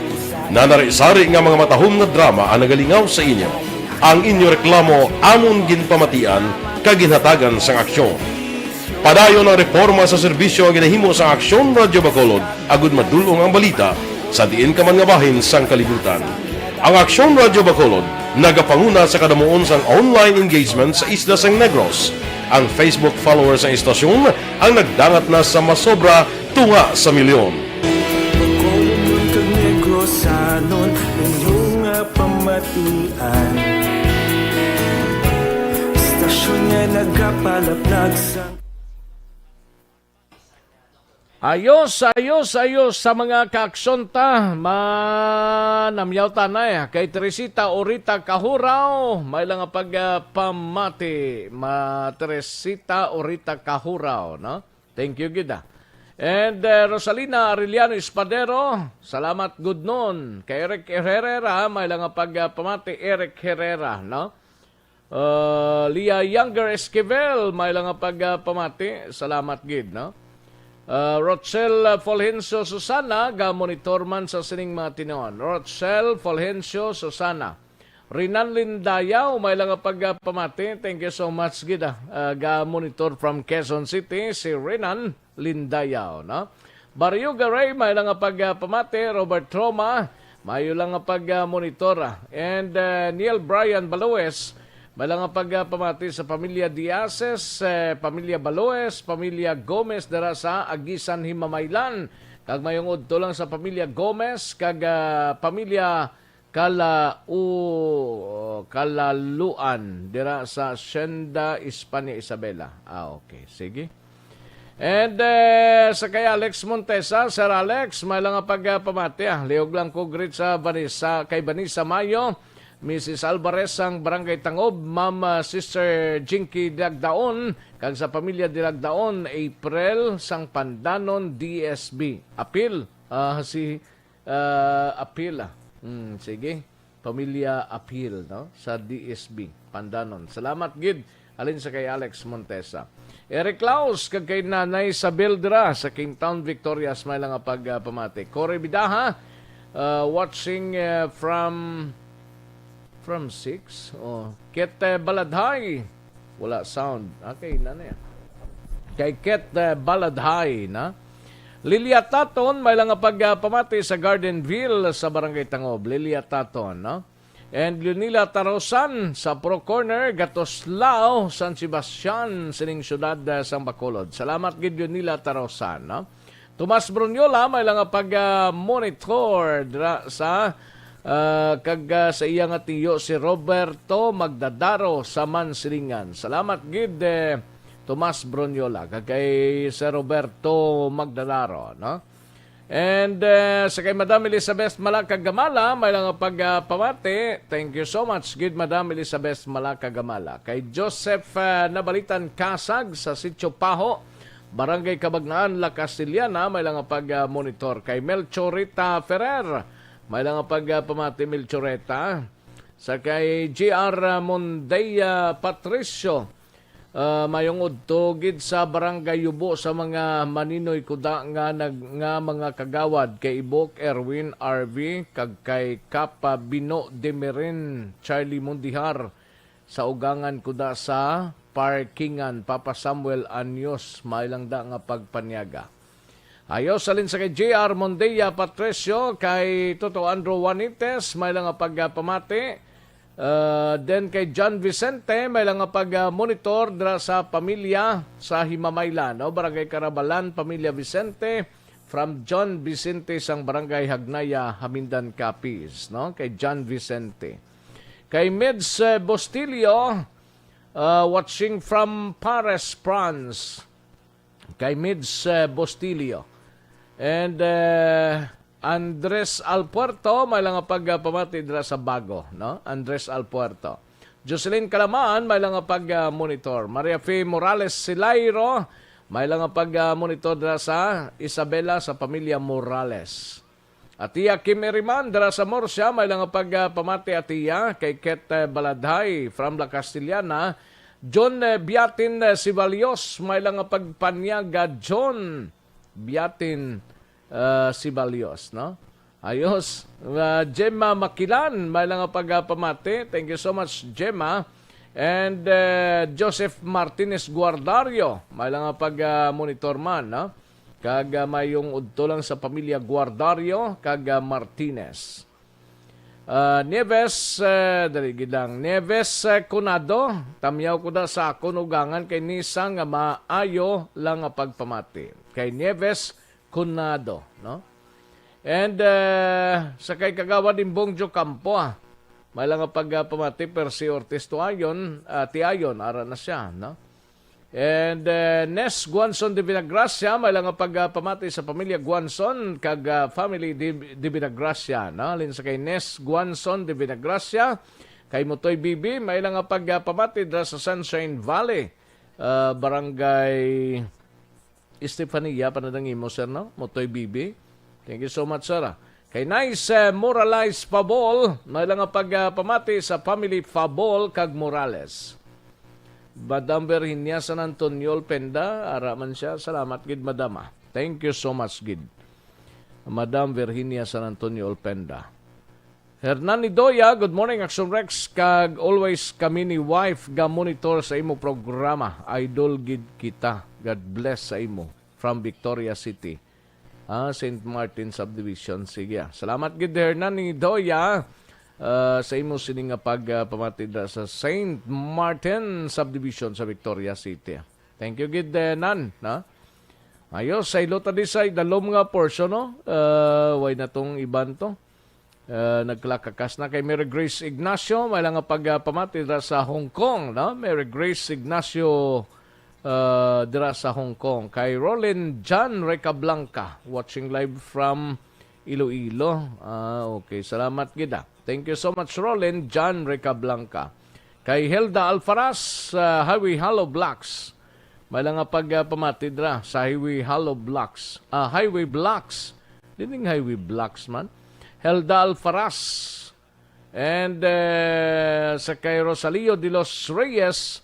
nanari-sari nga mga matahom nga drama ang nagalingaw sa inyo. Ang inyo reklamo amon ginpamatian kag ginhatagan sang aksyon. Padayon ang reporma sa serbisyo nga ginahimo sang Aksyon Radyo Bacolod agud madul-ong ang balita sa diin ka man nga bahin sang kalibutan. Ang Aksyon Radyo Bacolod nagapanguna sa kadamuon sang online engagement sa isla sang Negros. Ang Facebook followers sang istasyon ang nagdangat na sa masobra tunga sa milyon. Bacolodnon kag Negrosanon, inyo nga pamatian. Istasyon nga nagapalaplag sa Ayos, ayos, ayos sa mga kaaksyon ta. Manamyaw ta na, eh. Kay Teresita Orita Kahuraw, may lang nga pag, ah, pamati. Ma Teresita Orita Kahuraw, no? Thank you gid, ah. And, eh, Rosalina Arellano Espadero, salamat gud nun. Kay Eric Herrera, may lang nga pag, ah, pamati, Eric Herrera, no? Uh, Lia Younger Esquivel, may lang nga pag, ah, pamati. Salamat gid, no? Uh, Rochelle, uh, Fulgencio Susana, ga-monitor man sa sining mga tinuon. Rochelle Fulgencio Susana. Renan Lindayaw, may lang nga pag, ah, pamati. Thank you so much gid, ah. Uh, ga-monitor from Quezon City, si Renan Lindayaw, no? Barrio Garay, may lang nga pag, ah, pamati. Robert Roma, mayo lang nga pag, ah, monitor, ah. And, ah, Neil Brian Baloes, may lang nga pag, ah, pamati sa pamilya Diases, eh, pamilya Baloes, pamilya Gomez dira sa Aguisan, Himamaylan. Kag mayong udto lang sa pamilya Gomez kag, ah, pamilya Kala-, u-, Kalaluan dira sa Hacienda España Isabela. Ah, okay. Sige. And, eh, sa kay Alex Montesa, Sir Alex, may lang nga pag, ah, pamati, ah. Lihog lang ko greet sa Vanessa, kay Vanessa Mayo, Missus Alvarez sang Barangay Tangob, Ma'am, ah, Sister Jinky Dagdaon, kag sa pamilya Dagdaon, April sang Pandanon, D S B. Apil, ah, si, ah, Apil, ah. Hmm, sige. Pamilya Apil, no? Sa D S B, Pandanon. Salamat gid. Halin sa kay Alex Montesa. Eric Laos, kag kay Nanay Isabel dira sa Kingtown, Victorias, may lang nga pag, ah, pamati. Cory Bidaha, ah, watching, ah, from, from six. Oh, Kit, eh, Baladhay. Wala sound. Okay, na na yan. Kay Kit, eh, Baladhay, na? Lilia Taton, may lang nga pag, ah, pamati sa Gardenville, sa Barangay Tangob. Lilia Taton, no? And Leonila Tarosan sa Pro Corner, Gatoslao, San Sebastian, sining siyudad, ah, sang Bacolod. Salamat gid, Leonila Tarosan, no? Tomas Bruniola, may lang nga pag, ah, monitor dira sa, ah, kag, ah, sa iya nga tiyo si Roberto Magdadaro sa Mansilingan. Salamat gid, eh, Tomas Bruniola, kag kay Sir Roberto Magdadaro, no? And, eh, sa kay Madam Elizabeth Malacagamala, may lang nga pag, ah, pamati. Thank you so much, gid, Madam Elizabeth Malacagamala. Kay Joseph, ah, Nabalitan Kasag sa Sitio Paho, Barangay Cabagnaan, La Castellana, may lang nga pag, ah, monitor. Kay Melchorita Ferrer, may lang nga pag, ah, pamati, Melchorita. Sa kay G R Mondea Patricio, Ah, mayong udto gid sa Barangay Yubo sa mga Maninoy Kuda nga nag-, nga mga kagawad kay Ibok Erwin R V kag kay Kapa Bino Demirin Charlie Mundihar sa Ugangan Kuda sa Parkingan, Papa Samuel Anyos, may lang da nga pagpanyaga. Ayos, salin sa kay J R Mondea Patricio, kay Toto Andrew Juanites, may lang nga pagpamati. Uh, then kay John Vicente, may lang nga pag-monitor dira sa pamilya sa Himamaylan, no? Barangay Carabalan, Pamilya Vicente, from John Vicente sang Barangay Hagnaya, Hamindan, Capiz, no? Kay John Vicente. Kay Mids, eh, Bustillo, uh, watching from Paris, France. Kay Mids, eh, Bustillo. And, eh, Andres Alpuerto, may lang nga pagpamati dira sa Bago, no? Andres Alpuerto. Jocelyn Calaman, may lang nga pag-monitor. Maria Fe Morales Silairo, may lang nga pag-monitor dira sa Isabela sa pamilya Morales. Atiya Kim Eriman, dira sa Murcia, may lang nga pagpamati, Atiya, kay Ket, eh, Baladhay, from La Castellana. John, eh, Biatin, eh, Sibalios, may lang nga pagpanyaga, John Biatin, eh, Sibalios, no? Ayos. Uh, Gemma Makilan, may lang nga pagpamati. Thank you so much, Gemma. And, eh, Joseph Martinez Guardario, may lang nga pag-monitor man, no? Kag, ah, mayong udto lang sa pamilya Guardario kag, ah, Martinez. Ah, Nieves, eh, dali gid lang. Nieves, eh, Cunado, tamyaw ko da sa akon ugangan kay Nisa nga maayo lang nga pagpamati. Kay Nieves Cunado, no? And, eh, sa kay Kagawad Imbong Jocampo, ah, may lang nga pagpamati, Percy Ortiz Tuayon, ah, Tiayon, ara na siya, no? And, eh, Nes Guanzon de Vinagracia, may lang nga pagpamati sa pamilya Guanzon kag, ah, family de, de Vinagracia, no? Halin sa kay Nes Guanzon de Vinagracia, kay Mutoy Bibi, may lang nga pagpamati dira sa Sunshine Valley, ah, Barangay Estefania, pa na dang imo, sir, no? Mutoy Bibi. Thank you so much, sir, ah. Kay Nice, eh, Morales Pabol, may lang nga pagpamati sa family Pabol kag Morales. Madam Virginia San Antonio Olpenda, ara man siya. Salamat gid, Madam, ah. Thank you so much gid, Madam Virginia San Antonio Olpenda. Hernan Nidoya, good morning, Action Rex, kag always kami ni wife ga monitor sa imo programa. Idol gid kita. God bless sa imo. From Victoria City. Ah, Saint Martin Subdivision. Sige, ah. Salamat gid, Hernan Nidoya, ah, sa imo sini nga pag, ah, pamati dira sa Saint Martin Subdivision sa Victoria City. Thank you gid, eh, Nan, no? Ayos, sa Ilota di sa idalom nga portion, no? Ah, way na tong iban to. Ah, nagkalakas na kay Mary Grace Ignacio, may lang nga pagpamati dira sa Hong Kong, no? Mary Grace Ignacio, ah, dira sa Hong Kong. Kay Roland John Recablanca, watching live from Iloilo. Ah, okay. Salamat gid, ah. Thank you so much, Roland John Recablanca. Kay Hilda Alfaras, ah, Highway Hollow Blocks. May lang nga pagpamati dira sa Highway Hollow Blocks. Ah, Highway Blocks. Dining Highway Blocks man. Hilda Alfaras. And, eh, sa kay Rosalio de los Reyes,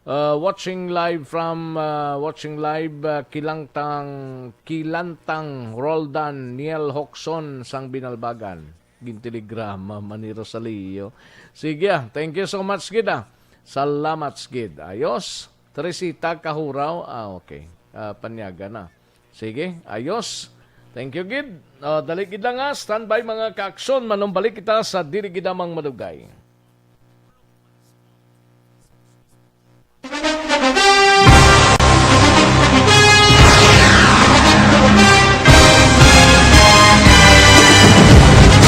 uh, watching live from, uh, watching live, uh, Kilangtang, Kilantang Roldan, Niel Hoxon, sang Binalbagan. Gintelegrama man ni Rosalio. Sige, ah, thank you so much gid, ah. Salamat gid. Ayos. Teresita Kahuraw. Ah, okay. Ah, panyaga na. Sige, ayos. Thank you gid. Ah, dali gid lang, ah. Standby, mga kaaksyon. Manumbalik kita sa dili gid amang madugay.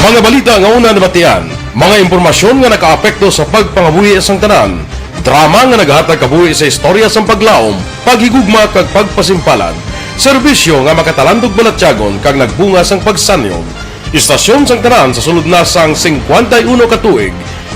Mga balita nga una nabatian, mga impormasyon nga nakaapekto sa pagpangabuhi sang tanan, drama nga nagahatag kabuhi sa istorya sang paglaom, paghigugma kag pagpasimpalan, serbisyo nga makatalandog balatyagon kag nagbunga sang pagsanyog. Istasyon sang tanan sa sulod na sang singkwenta y uno ka tuig,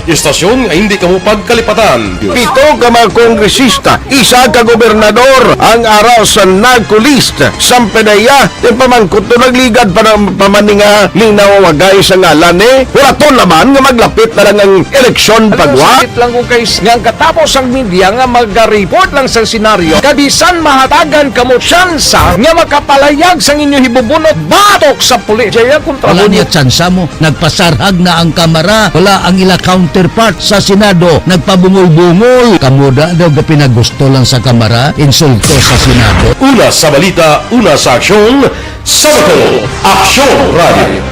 Istasyon nga hindi kamo pagkalipatan. Pito ka mga kongresista, isa ka gobernador ang ara sa narco list. Sampanaya, yung pamangkot to nagligad pa ng pamaninga ni nawagay sa ngalan ni Huraton naman nga maglapit na lang ang eleksyon pagwa. Sakit lang kung kay nga ang katapos ang media nga mag-report lang sa senaryo, kabisan mahatagan kamo tsansa nga makapalayag sang inyo hibubunot batok sa pulis. Jaya kontra Wala mo niya tsansa mo. Nagpasarhag na ang Kamara. Wala ang ila counterpart sa Senado. Nagpabungol-bungol. Kamo da daw gapinagusto lang sa Kamara. Insulto sa Senado. Una sa balita, una sa aksyon, sa Bacolod, Aksyon Radio.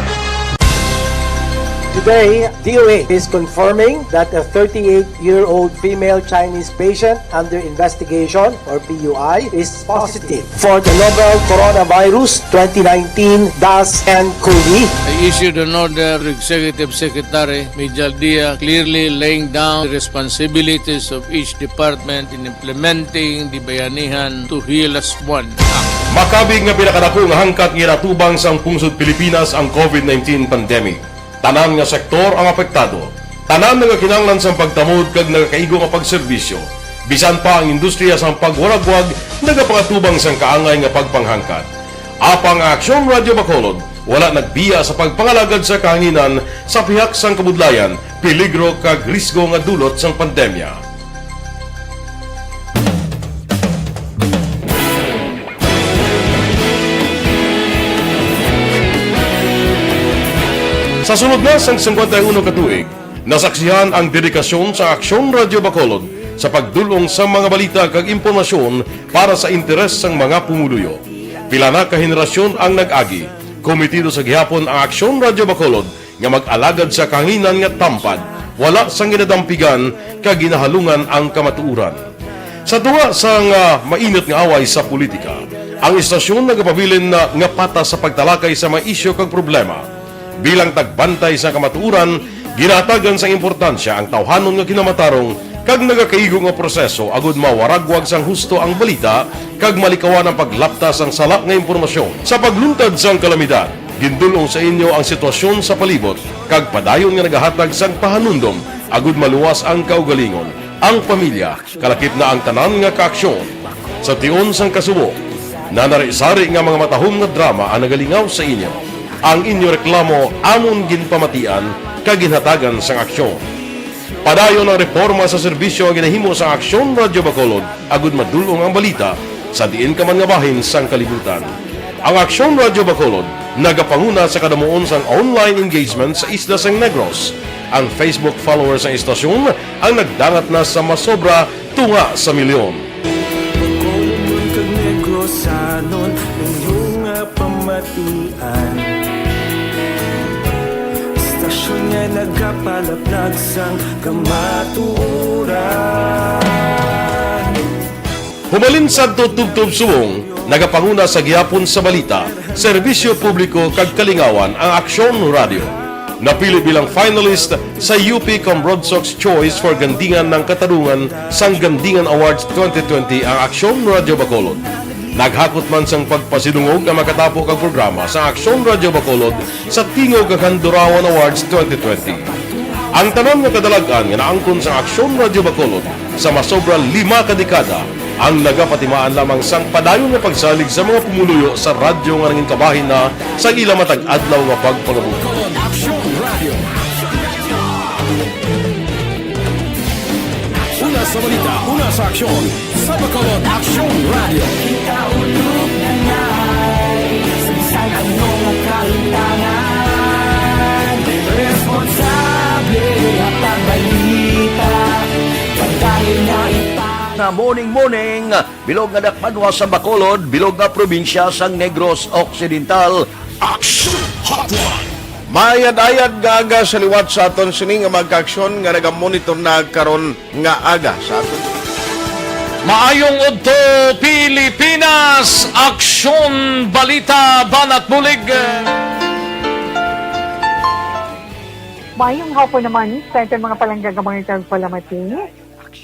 Today, D O A is confirming that a thirty-eight-year-old female Chinese patient under investigation, or P U I, is positive for the novel coronavirus twenty nineteen dash N cov. I issued an order to Executive Secretary Major Dia, clearly laying down the responsibilities of each department in implementing the Bayanihan to Heal Us One Act. Makabig nga pinakadako nga hangkat nga ginatubang sang pungsod Pilipinas ang covid nineteen pandemic. Tanan nga sektor ang apektado. Tanan nga kinahanglan sang pagtamod kag nagakaigo nga pagserbisyo. Bisan pa ang industriya sang pagwaragwag nagapangatubang sang kaangay nga pagpanghangkat. Apang ang Aksyon Radyo Bacolod wala nagbiya sa pagpangalagad sa kahanginan sa pihak sang kabudlayan, peligro kag risgo nga dulot sang pandemya. Sa sulod na sang singkwenta y uno ka tuig, nasaksihan ang dedikasyon sa Aksyon Radyo Bacolod sa pagdul-ong sa mga balita kag impormasyon para sa interes sang mga pumuluyo. Pila na ka henerasyon ang nag-agi. Komitido sa gihapon ang Aksyon Radyo Bacolod nga mag-alagad sa kahanginan nga tampad, wala sang ginadampigan kag ginahalungan ang kamatuoran. Sa tunga sang, ah, mainit nga away sa politika, ang istasyon nagapabilin na nga patas sa pagtalakay sa mga isyu kag problema. Bilang tagbantay sa kamatuoran, ginahatagan sang importansya ang tawhanon nga kinamatarong kag nagakaigo nga proseso agud mawaragwag sang husto ang balita kag malikawan ang paglapta sang sala nga impormasyon. Sa pagluntad sang kalamidad, gindul-ong sa inyo ang sitwasyon sa palibot kag padayon nga nagahatag sang pahanumdom agud maluwas ang kaugalingon, ang pamilya, kalakip na ang tanan nga kaaksyon. Sa tion sang kasubo, nanari-sari nga mga matahom nga drama ang nagalingaw sa inyo. Ang inyo reklamo amon ginpamatian kag ginhatagan sang aksyon. Padayon ang reporma sa serbisyo nga ginahimo sang Aksyon Radyo Bacolod agud madul-ong ang balita sa diin ka man nga bahin sang kalibutan. Ang Aksyon Radyo Bacolod nagapanguna sa kadamuon sang online engagement sa isla sang Negros. Ang Facebook followers sang istasyon ang nagdangat na sa masobra tunga sa milyon. Bacolodnon kag Negrosanon, inyo nga pamatian. Istasyon nga nagapalaplag sang kamatuoran. Humalin sadto tubtob subong, nagapanguna sa gihapon sa balita, serbisyo publiko kag kalingawan ang Aksyon Radyo. Napili bilang finalist sa U P Cambrodsoc's Choice for Gandingan ng Katarungan sang Gandingan Awards twenty twenty ang Aksyon Radyo Bacolod. Naghakot man sang pagpasidungog ang makatapo kag programa sa Aksyon Radyo Bacolod sa Tingog kag Handurawan Awards twenty twenty. Ang tanan nga kadalag-an nga naangkon sa Aksyon Radyo Bacolod sa masobra lima ka dekada ang nagapatimaan lamang sang padayon nga pagsalig sa mga pumuluyo sa radyo nga nangin kabahin na sa ila matag adlaw nga pagpangabuhi. Aksyon Radio. Una sa balita, una sa aksyon, sa Bacolod Aksyon Radio. Kita ulog na nai, sa bisan ano nga kaintanan, responsable nga pagbalita, padayon na ipang- Na morning, morning, bilog nga dakbanwa sa Bacolod, bilog nga probinsya sang Negros Occidental. Action Hotline. Maayad-ayad nga aga sa liwat sa aton sini nga mga kaaksyon nga nagamonitor na karon nga aga sa aton. Maayong udto, Pilipinas! Aksyon, balita, banat bulig. Maayong hapon naman sa aton mga palangga nga mga tagpalamati.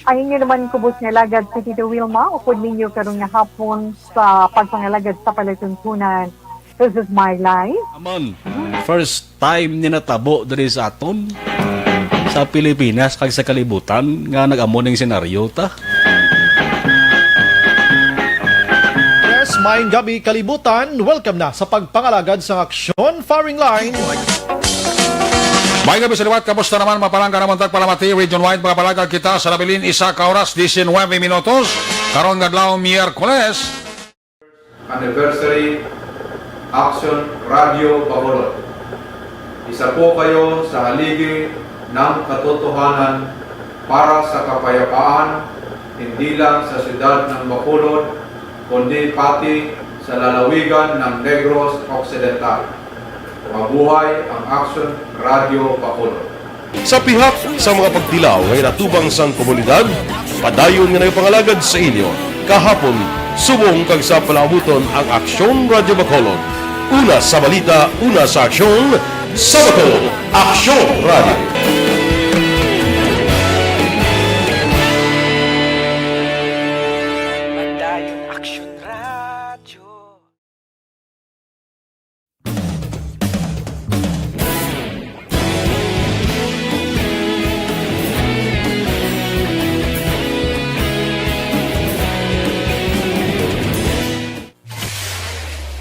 Ang inyo naman kubos nga alagad si Tito Wilma, upod ninyo karon nga hapon sa pagpangalagad sa palatuntunan. This is my life. Amon, first time ni natabo diri sa aton. sa Pilipinas kag sa kalibutan nga nag-amo ning senaryo ta. Yes, maayong gabi, kalibutan. Welcome na sa pagpangalagad sang Aksyon Firing Line. May gabi sa liwat, kamusta naman? Mapalangga naman tagpalamati, region-wide, makapalag kita sa nabilin isa ka oras, diecinuebe minutos. Karon nga adlaw, Miyerkules. Anniversary, Aksyon Radyo Bacolod. Isa po kayo sa haligi ng katotohanan para sa kapayapaan, hindi lang sa siyudad ng Bacolod, kundi pati sa lalawigan ng Negros Occidental. Mabuhay ang Aksyon Radyo Bacolod. Sa pihak sa mga pagtilaw nga ginatubang sang komunidad, padayon nga nagapangalagad sa inyo kahapon, subong kag sa palaabuton ang Aksyon Radyo Bacolod. Una sa balita, una sa aksyon, sa Bacolod, Aksyon Radyo. Padayon Aksyon Radyo.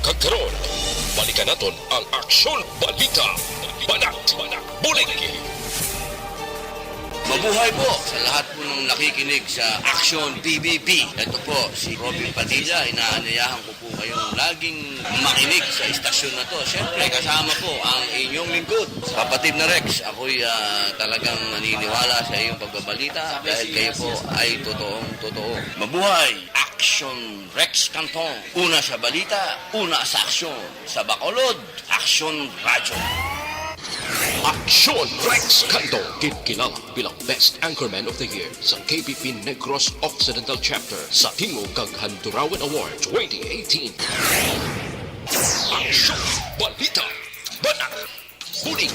Kag karon, balikan naton ang Aksyon Balita. Banat, Bulig. Mabuhay po sa lahat po ng nakikinig sa Aksyon P B B. Ito po si Robin Padilla. Inaanyayahan ko po kayong laging makinig sa istasyon na to. Siyempre, kasama po ang inyong lingkod, kapatid na Rex. Ako'y, ah, talagang naniniwala sa iyong pagbabalita dahil kayo po ay totoong totoo. Mabuhay! Aksyon Rex Canton. Una sa balita, una sa aksyon. Sa Bacolod, Aksyon Radyo. Aksyon Rex Canto, ginkilala bilang Best Anchorman of the Year sa K P P Negros Occidental Chapter sa Tingog kag Handurawan Award twenty eighteen. Aksyon, balita, banat, bulig.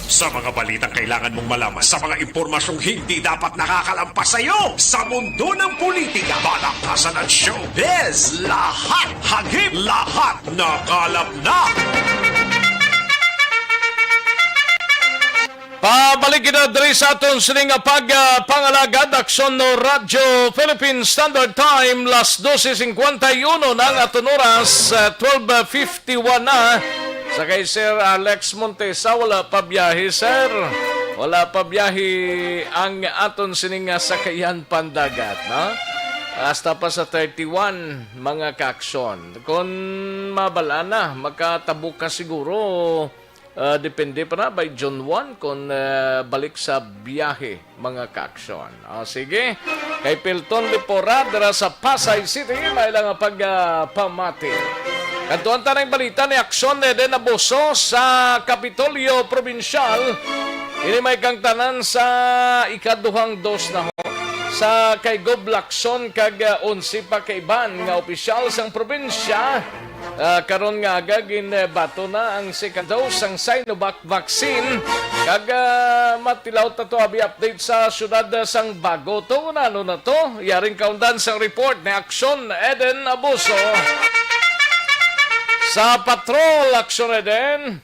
Sa mga balitang kailangan mong malaman, sa mga impormasyong hindi dapat nakakalampas sa iyo, sa mundo ng politika, balakasan at showbiz, lahat hagip, lahat nakalap na. Pabalik kita diri sa aton sini nga pag, ah, pangalagad, Aksyon Radyo Philippine Standard Time, las doce cincuenta y uno na ang aton oras, ah, twelve fifty-one na. Sa kay Sir Alex Montesa, wala pa biyahe, sir. Wala pa biyahe ang aton sini nga sakayan pandagat, no? Hasta pa sa thirty-one, mga kaaksyon. Kung mabal-an na, makatabo ka siguro, ah, depende pa na, by June one, kung, ah, balik sa biyahe, mga kaaksyon. O, sige. Kay Pilton Lipora, dira sa Pasay City, may lang nga pag, ah, pamati. Kadtuan ta ning balita ni Aksyon Eden Abuso sa Kapitolyo Probinsyal. Ini may kangtanan sa ikaduhang dos na ho sa kay Gob Lacson kag, ah, onse pa ka iban nga opisyal sang probinsya. Ah, karon nga aga, ginbaton na ang second dose sang Sinovac vaccine. Kag, ah, matilaw ta to abi update sa siyudad, ah, sang Bago. Tungon ano na to? Yaring kaundan sang report ni Aksyon Eden Abuso. Sa Patrol, Aksyon Eden.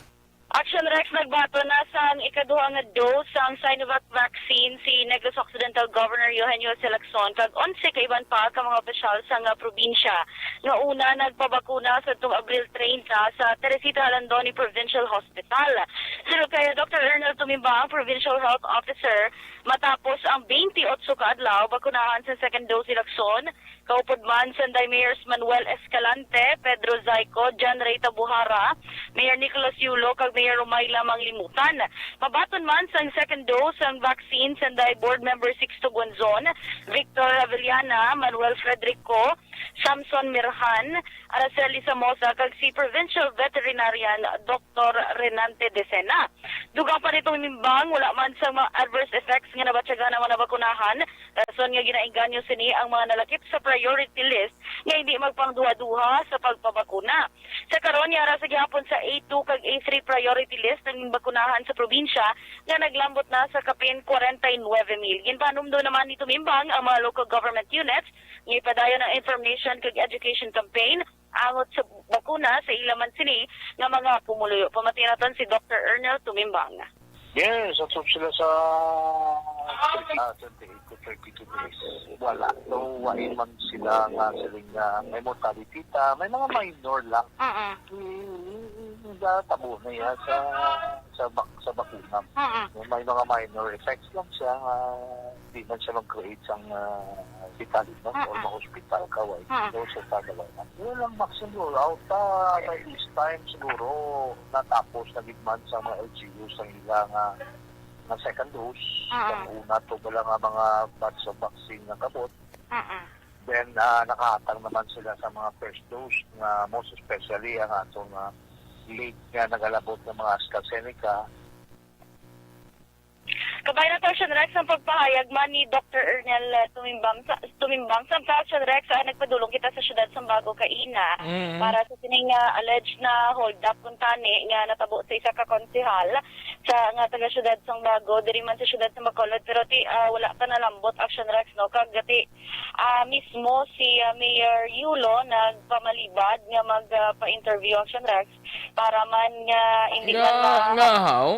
Action Rex, nagbaton na sang ikaduha nga dose sang Sinovac vaccine si Negros Occidental Governor Eugenio Lacson kag onse ka iban pa ka mga opisyal sang probinsya nga una nagpabakuna sadtong Abril treinta sa Teresita Jalandoni Provincial Hospital. Suno kay Doctor Ernel Tumimbang, Provincial Health Officer, matapos ang twenty-eight ka adlaw, bakunahan sa second dose si Lacson, kaupod man sanday Mayors Manuel Escalante, Pedro Zaico, John Ray Tabuhara, Mayor Nicholas Yulo, kag Mayor Romayla Manglimutan. Mabaton man sang second dose sang vaccine sanday Board Member Sixto Guanzon, Victor Avellana, Manuel Frederico, Samson Mirhan, Araceli Samosa, kag si Provincial Veterinarian Doctor Renante Decena. Dugang pa ni Tumimbang, wala man sang mga adverse effects nga nabatyagan ang mga nabakunahan, rason nga ginaengganyo sini ang mga nalakip sa priority list nga hindi magpangduha-duha sa pagpabakuna. Sa karon, yara sa gihapon sa A two kag A three priority list ang bakunahan sa probinsya nga naglambot na sa kapin forty-nine mil. Ginpahanumdo naman ni Tumimbang ang mga local government units nga ipadayon ang information kag education campaign angot sa bakuna sa ila man sini nga mga pumuluyo. Pamati naton si Doctor Ernel Tumimbang. Yes, atop sila sa ah, twenty-eight to thirty-two days. Wala. So, wain man sila nga siling nga may mortality ta. May mga minor lang. Mm-mm. Tabo na yan sa, sa, bak sa bakuna. Mm-mm. May mga minor effects lang siya nga di man siya mag-create sang ah, hospital, no? Or Mm-mm. ma-hospital ka, why? Mm-mm. No, sa Tagalayan. Yun ang vaccine rollout. Ah, by this time, siguro, natapos na gid man sa mga L G U sa ila nga, nga second dose. Mm-mm. Ang una, to wala nga mga batch of vaccine nga kabot. Mm-mm. Then, ah, nakahatang naman sila sa mga first dose nga most especially ang atong ah, late nga nagalabot ng mga AstraZeneca. Kabay na to, Sean Rex, ang pagpahayag man ni Doctor Ernel, uh, Tumimbang sa, Tumimbang. Samtang, Sean Rex, ah, nagpadulong kita sa siyudad sang Bago kaina Mm. para sa sining, ah, alleged na hold-up kuntani nga natabo sa isa ka konsehal sa, nga taga siyudad sang Bago, diri man sa siyudad sang Bacolod. Pero ti, ah, wala pa nalambot ang, Sean Rex, no? Kag ti, ah, mismo si, ah, Mayor Yulo nagpamalibad nga mag, ah, pa-interview ang, Sean Rex, para man nga hindi Nga, man ma- nga haw?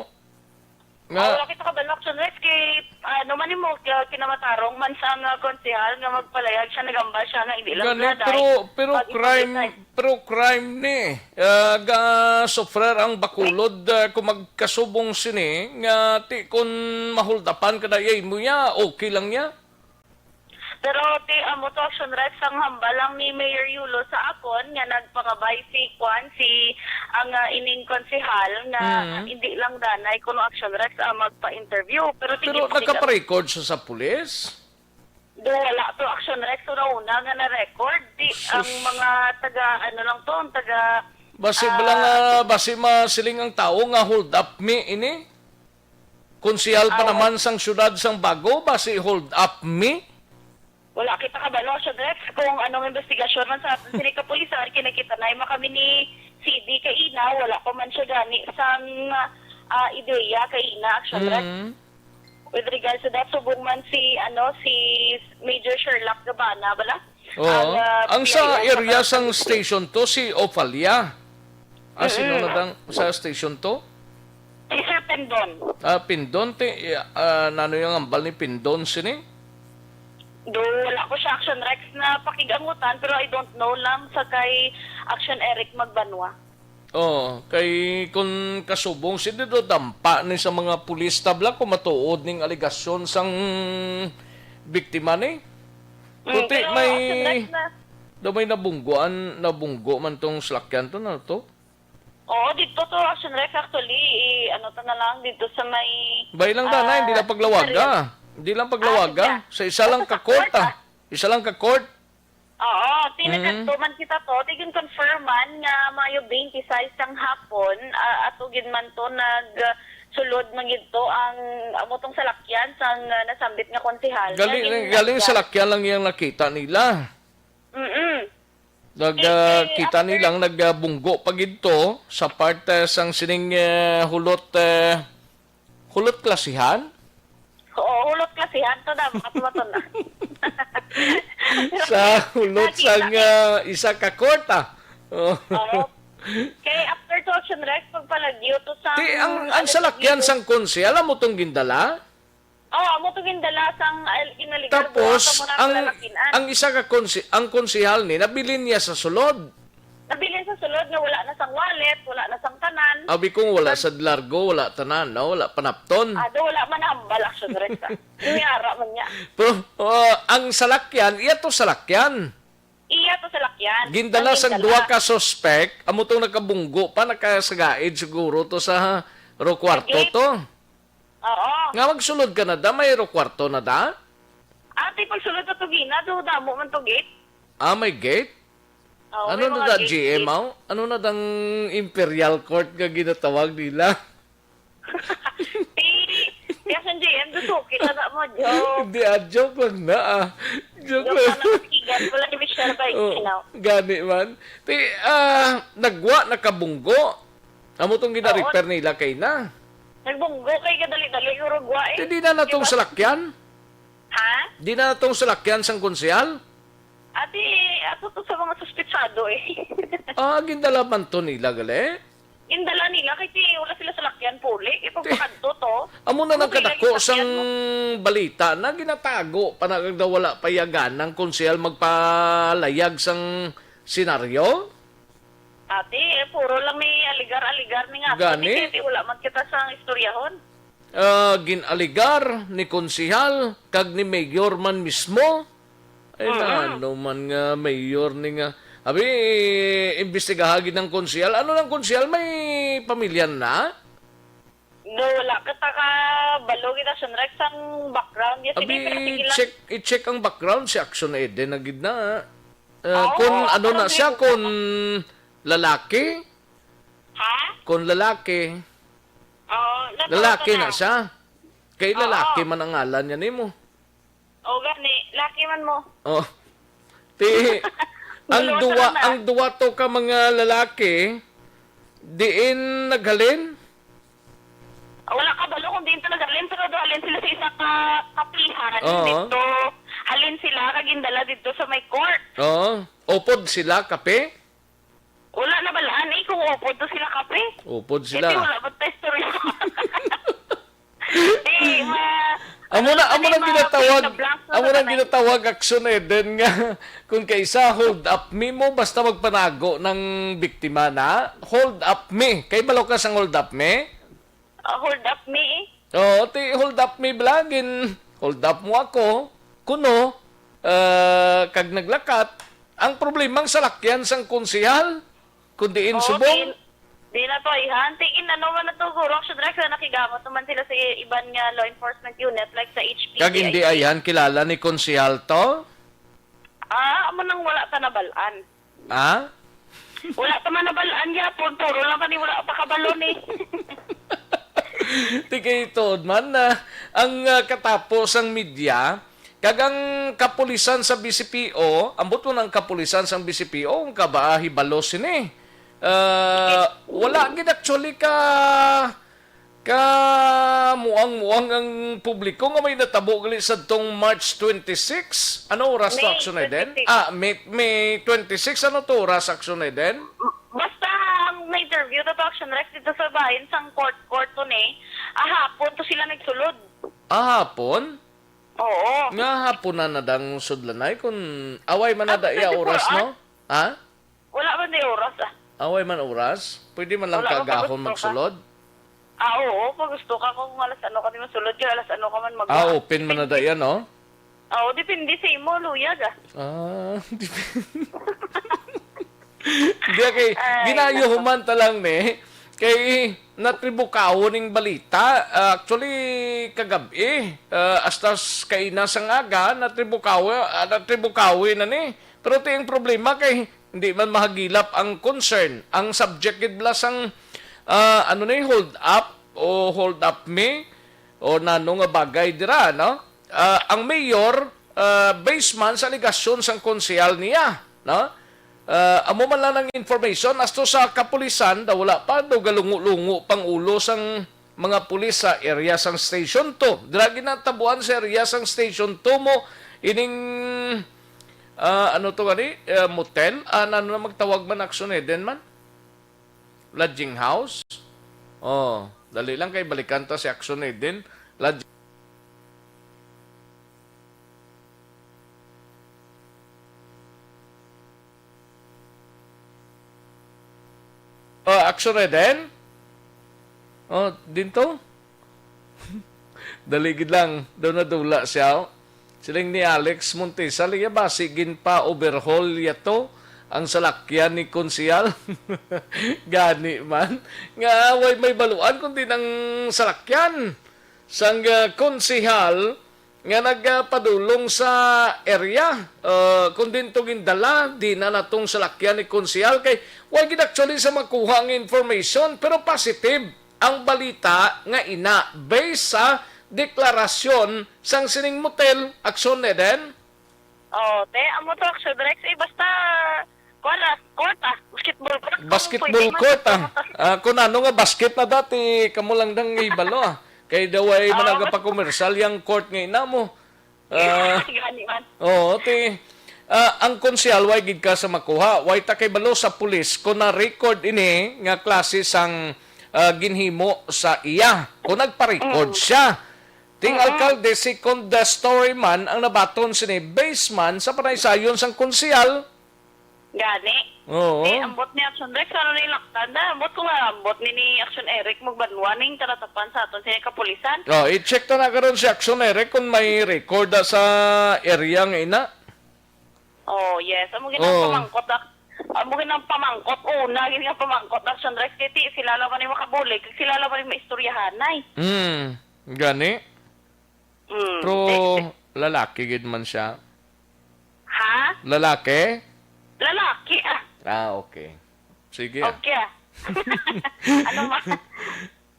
Nga, ah, wala kita kabalo, Action Rex, kay, ah, ano man nimo, kaya kinamatarong man sa nga konsehal nga magpalayag siya, nagambal siya nga hindi lang gani, sila pero, dahil pero pag crime, ipagitay. Pero crime ni, ah, ga suffer ang Bacolod, ah, kung magkasubong sini, nga ti, kung mahuldapan ka na, eh, mo ya, okay lang ya. Pero ti amo to, Action Rex, ang hambal lang ni Mayor Yulo sa akon nga nagpangabay si Kwan, si ang, ah, ining konsehal nga Mm. hindi lang danay kuno, Action Rex, ang magpa-interview. Pero ti Pero ginpakita nagkapa-record siya sa pulis? Do, wala to, Action Rex. Una-una nga na-record. Di, Sus. Ang mga taga, ano lang to, ang taga, Basi ah, bala nga, basi masiling ang tao nga hold up me ini? Konsehal pa Ah, naman sang siyudad sang Bago, basi hold up me? Wala kita kabalo, Action Rex, kung anong investigasyon man sa aton sini kapulisan, kinakita na man kami ni C D kaina, wala pa man siya gani sang, ah, ideya kaina, Action Rex. Mm. With regards to that, subong man si, ano, si Major Sherlock Gabana, bala? Oo. Ang, ah, Ang sa P I O sa area Barangay sang Station two, si Ophalia. Ah, sino Mm. na dang sa Station two? Si Sir Pindon. Ah, Pindon, ti, ah, nano yung ambal ni Pindon sini? Do, wala ko siya, Action Rex, na pakigangutan, pero I don't know lang sa kay Action Eric Magbanwa. Oo, kay kun kasubong si Dido, dampa ni sa mga pulis tabla kung matuod ning alegasyon sang biktima ni. Mm, Puti, pero may, Action Rex na. Daw may nabungguan, nabunggo man tong salakyan to, na to? Oo, dito to, Action Rex, actually, i-, ano to na lang, dito sa may, Bay lang, ah, danay, hindi lang paglawaga. Hindi lang paglawaga. Ah, sige. Sa isa lang Basta ka sa court, court, ah. ah. Isa lang ka court. Oo, Mm. tinagad to man kita to, tigin confirm man nga Mayo twenty-six sang hapon, ah, ato gid man to nag, ah, sulod man gid to ang amo tong salakyan sang, ah, nasambit nga konsehal. Nga Galing, gin-, galing nga salakyan lang yang nakita nila. Mm-mm. Nag, Eh, ah, eh, kita after nilang nagbunggo pa gid to sa part, eh, sang sining, eh, hulot, eh, hulot klasihan? Oo, hulot klasihan to na, makatuwa to na. Sa hulot Nakita sang, ko. ah, isa ka court, ah. Oh. Oo. Kay after to, Action Rex, pagpalagyo to sa Ti, ang, ang ang salakyan alleged sang konsehal, amo tong gindala? Oh, amo to gindala sang al-, ginaligar Tapos, buwang ka murag ang, lalakin-an. Ang isa ka konsi-, ang konsehal ni, nabilin niya sa sulod. Nabilin sa sulod nga wala na sang wallet, wala na sang tanan. Abi kung wala Pag- sa largo, wala tanan, no? Wala panapton. Ah, do, wala man hambal, Action Rex, ah. Yung yara man niya. Pero, oh, ang salakyan, iya to salakyan. Iya to salakyan. Gindala Ang sang gindala. Duha ka suspect, amo tong nakabunggo pa, nakasagaid siguro to sa Rock Kwarto Gate. to. Oo. Nga magsulod ka na da, may ro kwarto na da? Ate, pagsulod sa Tugina, do damo man to gate. Ah, may gate? Oo, Ano may na mga da, gate, G M, gate. aw? Ano na dang Imperial Court nga ginatawag nila? Ti, ti, Action G M, dusuki na na mo, joke. Hindi, ah, joke lang na, ah. Joke Joke lang. na, nasikigan. Wala ni Michelle ba, Oh, you know? gani man. Ti, ah, nagwa, nakabunggo. Amo tong gina-repair Oo. nila kay na. Nagbunggo kay kadali-dali, Uruguay. Di, di na natong Diba? salakyan? Ha? Di na natong salakyan sang konsehal? Ati, ato to sa mga suspitsado eh. Ah, gindala man to nila, gali? Gindala nila kay ti, wala sila salakyan. puli, ipagpakadto to. Amo na Okay lang nagkadako yung sang sakyan mo. balita na ginatago pa na kag wala pa yagan ang konsehal magpalayag sang senaryo? Ati, eh, puro lang ni aligar-aligar ni nga. Gani? Kaya di wala man kita sang istoryahon. Ah, gin-aligar ni konsehal kag ni mayor man mismo. Ay, Mm-mm. na ano man nga mayor ni nga. Abi, imbestigaha gid ang konsehal. Ano lang konsehal, may pamilya na? No, wala ka ta ka balo gid, Action Rex, ang background niya. Sige, Abi, pero sige lang. check, i-check ang background si Action Eden na gid na. Ah, Oo, kung ano ako na lang siya, gid. kung lalaki, Ha? kung lalaki, Oo, natural lalaki ka na na. siya. Kay Oo. lalaki man ang ngalan niya nimo. O gani, laki man mo. Oh. Ti, ang Dalawa duwa, sila na. ang duwa to ka mga lalaki, diin naghalin? Wala ka balo kung diin to naghalin, pero do halin sila sa isa ka kapihan Oo. dito. Halin sila, kag gindala dito sa may court. Oo. Upod sila, kape? Wala na balaan eh kung upod to sila kape. Upod sila. Kasi wala ba ta istorya? Eh, ma-, Amo na, ano amo na na yung mga ginatawag, fill in the blanks na amo sa na tanay? ginatawag action, Eden, nga kung kaisa hold up me mo, basta magpanago ng biktima na, hold up me. Kay balo ka sang hold up me? Ah, hold up me eh. Oo, ti hold up me bala, gin hold up mo ako, kuno, ah, kag naglakat. Ang problema, ang salakyan sang konsehal, kung diin Oo, subong. di, di na to ayhan. Tingin, ano man na to, guro, ang sudra, kaya nakigamot naman sila sa i-, iban nga law enforcement unit, like sa H P P, Kag hindi I C. ayhan, kilala ni konsehal to? Ah, amo nang wala ta nabalaan. Ha? Wala ta man nabalaan gyapon, puro lang kani wala pa kabalo ni. Ti kay tuod man na ang, ah, katapo sang media, kag ang kapulisan sa B C P O, ambot mo ang kapulisan sang B C P O, ang kabaa hibalo sini. Ah, wala gid actually ka, ka muang-muang ang publiko nga may natabo gali sadtong March twenty-six. Ano oras to, May Action Eden? twenty-six. Ah, May, May twenty-six. Ano to oras, Action Eden? Basta ang na-interview to, to Action Rex dito sa bayan, sang court, court to ni. Ah, hapon to sila nagsulod. Ah, hapon? Oo. Nga hapon na nadang sudlanay kung away man na Ah, da iya twenty-four oras, no? hours. Ha? Wala man di oras, ah. Away man oras? Pwede man lang Wala man kagahon pag gusto ka. magsulod? Ah, oo, pag gusto ka, kung alas ano ka di masulod, kaya alas ano ka man mag- Ah, open man na da Depende. yan, no? Oo, depende sa imo, luyag, ah. Ah, depende. Hindi, kay Ay, ginayo nako. human ta lang ni. Kay natribukawo ning balita. Ah, actually, kagabi, ah, hasta s-, kaina sang aga, natribukawo, ah, natribukawo na ni. Pero ti ang problema kay hindi man mahagilap ang concern. Ang subject gid bala sang, ah, ano ni, hold up o hold up me o nano nga bagay dira, no? Ah, ang mayor, ah, based man sa alegasyon sang konsehal niya, no? Ah, amo man lang ang information, asto sa kapulisan, daw wala pa, daw galungo-lungo pang ulo sang mga pulis sa area sang Station two. Dira ginatabuan sa area sang Station two mo ining, ah, ano to gani? Ah, motel? Ah, ano na magtawag man, Action Eden man? Lodging house? Oh, dali lang kay balikan ta si Action Eden. Lodging Oh, Action Eden? Oh, dinto? Dali gid lang, daw nadula siya. Siling ni Alex Montesa, liya basi ginpa-overhaul yato ang salakyan ni Konsehal. Gani man, nga way may baluan kundi ang salakyan sang, ah, konsehal nga nagpadulong sa area. Ah, kung din to gindala, di na natong salakyan ni Konsehal kay wa gid actually sa makuha ang information, pero positive ang balita nga ina based sa deklarasyon sang sining motel, Action Eden. Oh, te, amo to, Action Rex. Eh, basta, kuwan na, court, ah. Basketball court. Kung Basketball pwede man, court, ah. gusto mo to. Ah, kung ano nga basket na dati, kamo lang dang ibalo, ah. Kay daw ay Oo, managa bas- pa commercial yang court nga ina mo. Ah, Gani man. Oo, ti, ah, ang konsehal, way gid ka sa makuha. Way ta kay balo sa pulis kung na-record ini nga klase sang ah, ginhimo sa iya kung nagpa-record Mm. siya. Ting Mm. alkalde, second, ah, story man ang nabaton sini, based man sa panaysayon sang konsehal. Gani. Oo. Eh, ambot ni Action Rex, ano ni laktan na? Ambot ko nga, ambot ni, ni Action Eric magbanwa ning talatapan sa aton sa kapulisan. Oh, i-check ta na karon si Action Eric kung may record na sa area nga ina. Oh, yes. Amo gid ang Oo. pamangkot na, amo gid ang pamangkot. Una, gid nga pamangkot na, Action Rex. Kay ti, sila lang man yung makabulig. Sila lang man yung maistoryahanay. Hmm. Gani? Mm, Pero eh, eh. lalaki gid man siya. Ha? Lalaki? Lalaki, ah. Ah, okay. Sige, ah. Okay, ah. Ano ma?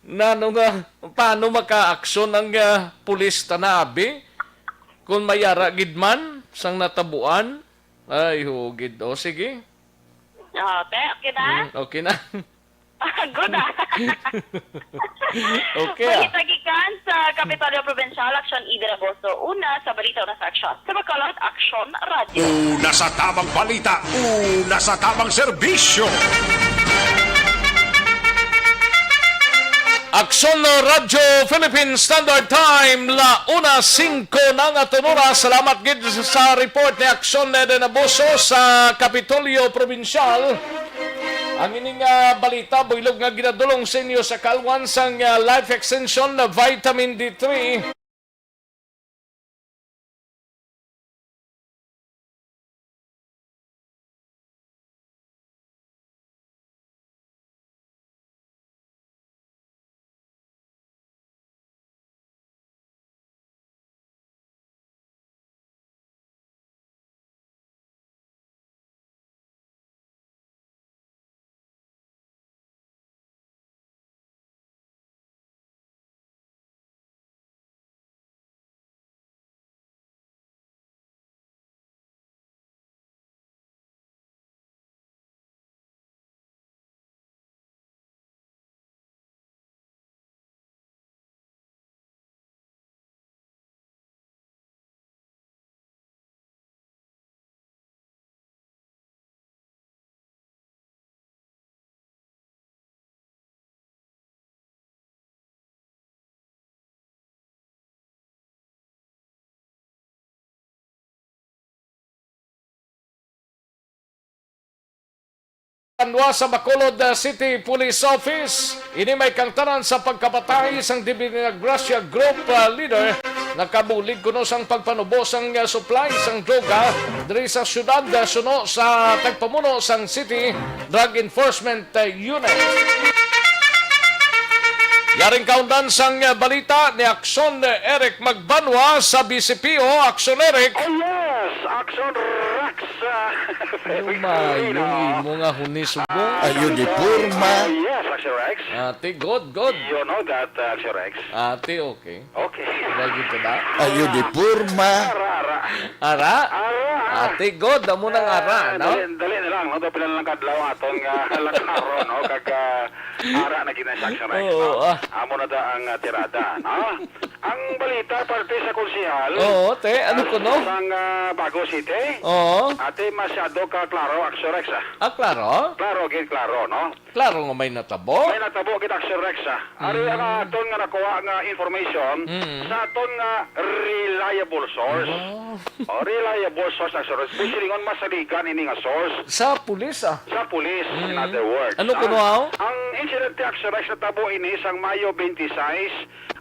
Nano nga, paano maka-aksyon ang, ah, pulis ta na, abi? Kung may ara gid man sang natabuan? Ay, hugid. O, sige. Ah, okay, okay na? Mm, okay na. Good, ah. Okay, ah. Balita gikan sa Kapitolyo Provincial, Action Ida Ragoso. Una sa balita, una sa aksyon. Sa Bacolod, Action Radio. Una sa tamang balita, una sa tamang serbisyo. Aksyon Radyo Philippine Standard Time, la una singko na nga tunora. Salamat gid sa report ni Aksyon Eden Abuso sa Kapitolyo Provincial. Ang ining, ah, balita, buylog nga ginadulong sa inyo sa kalwan sang, ah, Life Extension na Vitamin D three. Kanwa sa Bacolod, uh, City Police Office. Ini may kangtanan sa pagkapatay sang Divina Gracia Group, uh, leader nga kabulig kuno sang pagpanubo sang, uh, supply sang droga diri sa syudad, uh, suno sa tagpamuno sang City Drug Enforcement, uh, Unit. Yaring kaundan sang, uh, balita ni Aksyon, uh, Eric Magbanwa sa B C P O. Aksyon, Eric. Oh, yes, Aksyon Rex. Lumayo ang imo nga huni subong. Ah, Ayo di porma. Ah, yes, Aksyon Rex. Ate, good, good. You know that, uh, Aksyon Rex. Ate, okay. Okay. Lagi ka na. Ayo di porma. Ara, ara. Ara? Ara. Ate, good. Amo nang ara, Ah, no? Dali, dali na lang, no? Daw pila na lang kadlaw aton nga laklaro, no? Kag, ah, ara na gid na si Aksyon Rex, Oo, no? ah. Amo na da ang, ah, tirada, no? Ang balita parte sa konsehal Oo, te. Ano ah, kuno? sang, ah, Bago City. Oo. Ate, masyado ka klaro, Aksyon Rex, ah. Ah, klaro? Klaro, gid klaro, no? Klaro nga may natabo. May natabo gid, Aksyon Rex, ah. Ari ang Mm. aton nga nakuha nga information Mm. sa aton nga reliable source. Wow. Oh, reliable source, Aksyon Rex. Kung silingon, masaligan ini nga source. Sa pulis, ah. Sa pulis, in Mm. other words, Ano ah. kuno, aw? Ang insidente, Aksyon Rex, natabo ini sang Mayo twenty-six,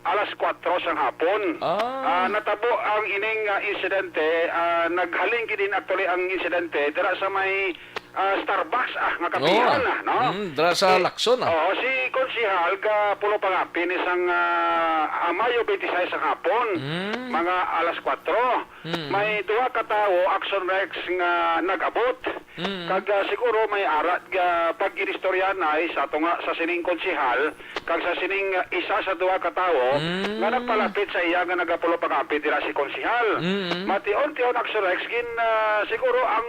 alas kuwatro sang hapon. Ah. Ah, natabo ang ining, ah, insidente, ah, naghalin gid din actually ang insidente dira sa may, ah, Starbucks, ah, nga kapihan, Oo, ah. ah, no? Mm, dira sa Si, Lacson, ah. oo, si Konsehal ga pulo pangapin ni sang, ah, ah, Mayo twenty-six sang hapon, Mm. mga alas kuwatro. Mm. May duha ka tawo, Aksyon Rex, nga nag-abot. Mm. Kag, ah, siguro may ara nga pag-inistoryahanay sa ato nga sa sining konsehal kag sa sining, ah, isa sa duha ka tawo Mm. nga nagpalapit sa iya nga nagapulo pangapit dira si konsehal. Mm. Mation-tion, Aksyon Rex, gin, ah, siguro ang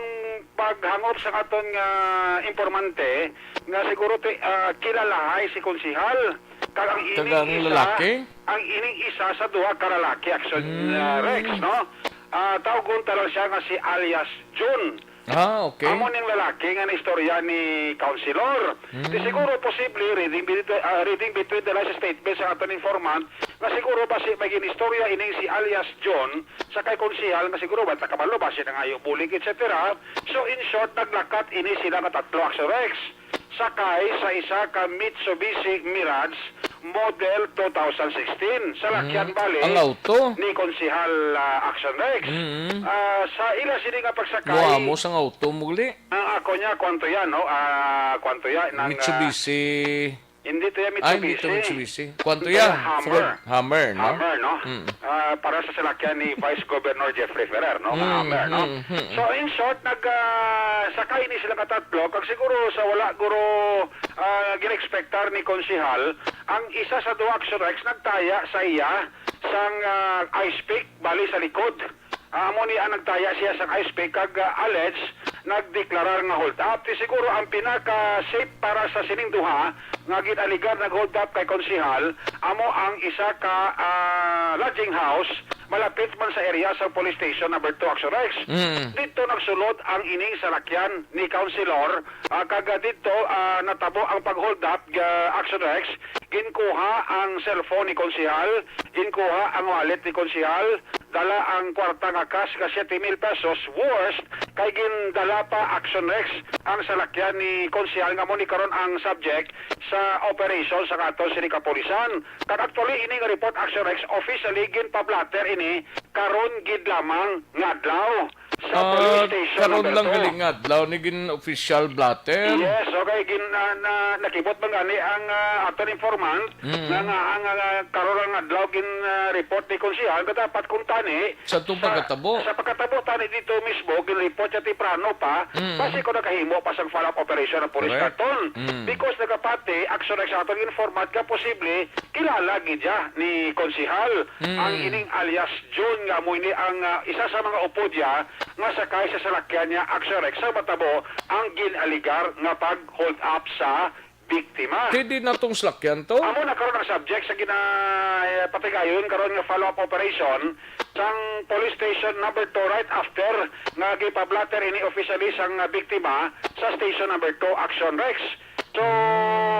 paghangop sa aton nga impormante nga siguro ti-, ah, kilalahay si konsehal kag ang Kag ining ang isa, lalaki? ang ining isa sa duha ka lalaki, Aksyon, Mm. ah, Rex, no? Ah, tawgon ta lang siya nga si alias Jun. Ah, okay. Amo ning lalaki nga naistorya ni Councilor. Di Mm. siguro posible, reading between, ah, reading between the lines statement sa aton informant, nga siguro basi may ginistorya ining si alias John sa kay konsehal nga siguro bata kabalo basi nangayo bulig, et cetera. So, in short, naglakat ini sila nga tatlo, Action Rex. Sakay sa isa ka Mitsubishi Mirage model two thousand sixteen. Salakyan Mm. bali Ang auto. ni Konsehal, ah, Action Rex. Mm. Ah, sa ila sini nga pagsakay, Muamo sang auto mo gali. Ang ako niya, kwanto yan, no? Ah, kwanto yan, nang, ah, Mitsubishi. Hindi to yan Ay, hindi to Mitsubishi. Mitsubishi. Kwanto Hindi yan? Hummer. Ford Hummer, no? Hummer, no? Mm. Ah, para sa salakyan ni Vice Governor Jeffrey Ferrer, no? Nga Mm, Hummer, no? Mm, mm. So, in short, nag, ah, sakay ni sila katatlo, kag siguro sa wala guro, ah, gin-expectar ni Konsehal, ang isa sa duha, Action Rex, nagtaya sa iya sang, ah, ice pick, bali sa likod. Ah, amo ni ang nagtaya siya sang ice pick kag, ah, alleged nagdeklarar nga hold up. Ti siguro ang pinaka-safe para sa sining duha nga gin-alegar nag-hold up kay Konsehal amo ang isa ka, ah, lodging house malapit man sa area sa Police Station Number Two, Action Rex. Mm. Didto nagsulod ang ining salakyan ni Councilor, ah, kag, ah, didto, ah, natabo ang pag-hold up, ah, Action Rex. Ginkuha ang cellphone ni Konsehal, ginkuha ang wallet ni Konsehal, dala ang kwarta nga cash nga siyete mil pesos worth, kay gindala pa, Action Rex, ang salakyan ni Konsehal nga mo ni karon ang subject sa operation sa aton sini kapulisan. Kag actually, ini nga report, Action Rex, officially ginpa-blotter ini karon gid lamang nga adlaw sa Ah, police station karon number lang two. Gali nga adlaw ni gin official blotter. Yes, okay. Gin, ah, na, nakibot man gani ang, ah, aton informant Mm. nga, nga ang, ah, karon lang adlaw gin, ah, report ni Konsehal nga dapat kung tani Sa itong sa, pagkatabo. sa pagkatabo tani dito mismo, gin-report siya temprano pa, Mm. basi kung nakahimo pa sang follow-up operation ang police Correct. karton. Mm. Because nagapati, Action Rex, sa aton informant nga posible kilala gid siya ni Konsehal Mm. ang ining alias Jun nga amo ini ang, ah, isa sa mga upod niya nga sakay sa salakyan niya, Action Rex, sa matabo ang gin-alegar nga pag-hold up sa biktima. Kay di na tong salakyan to? Amo na karon ang subject sa gina-, eh, patigayon karon nga follow-up operation sang Police Station Number Two right after nga gipablatter ini officially sang, ah, biktima sa Station Number Two, Action Rex. So,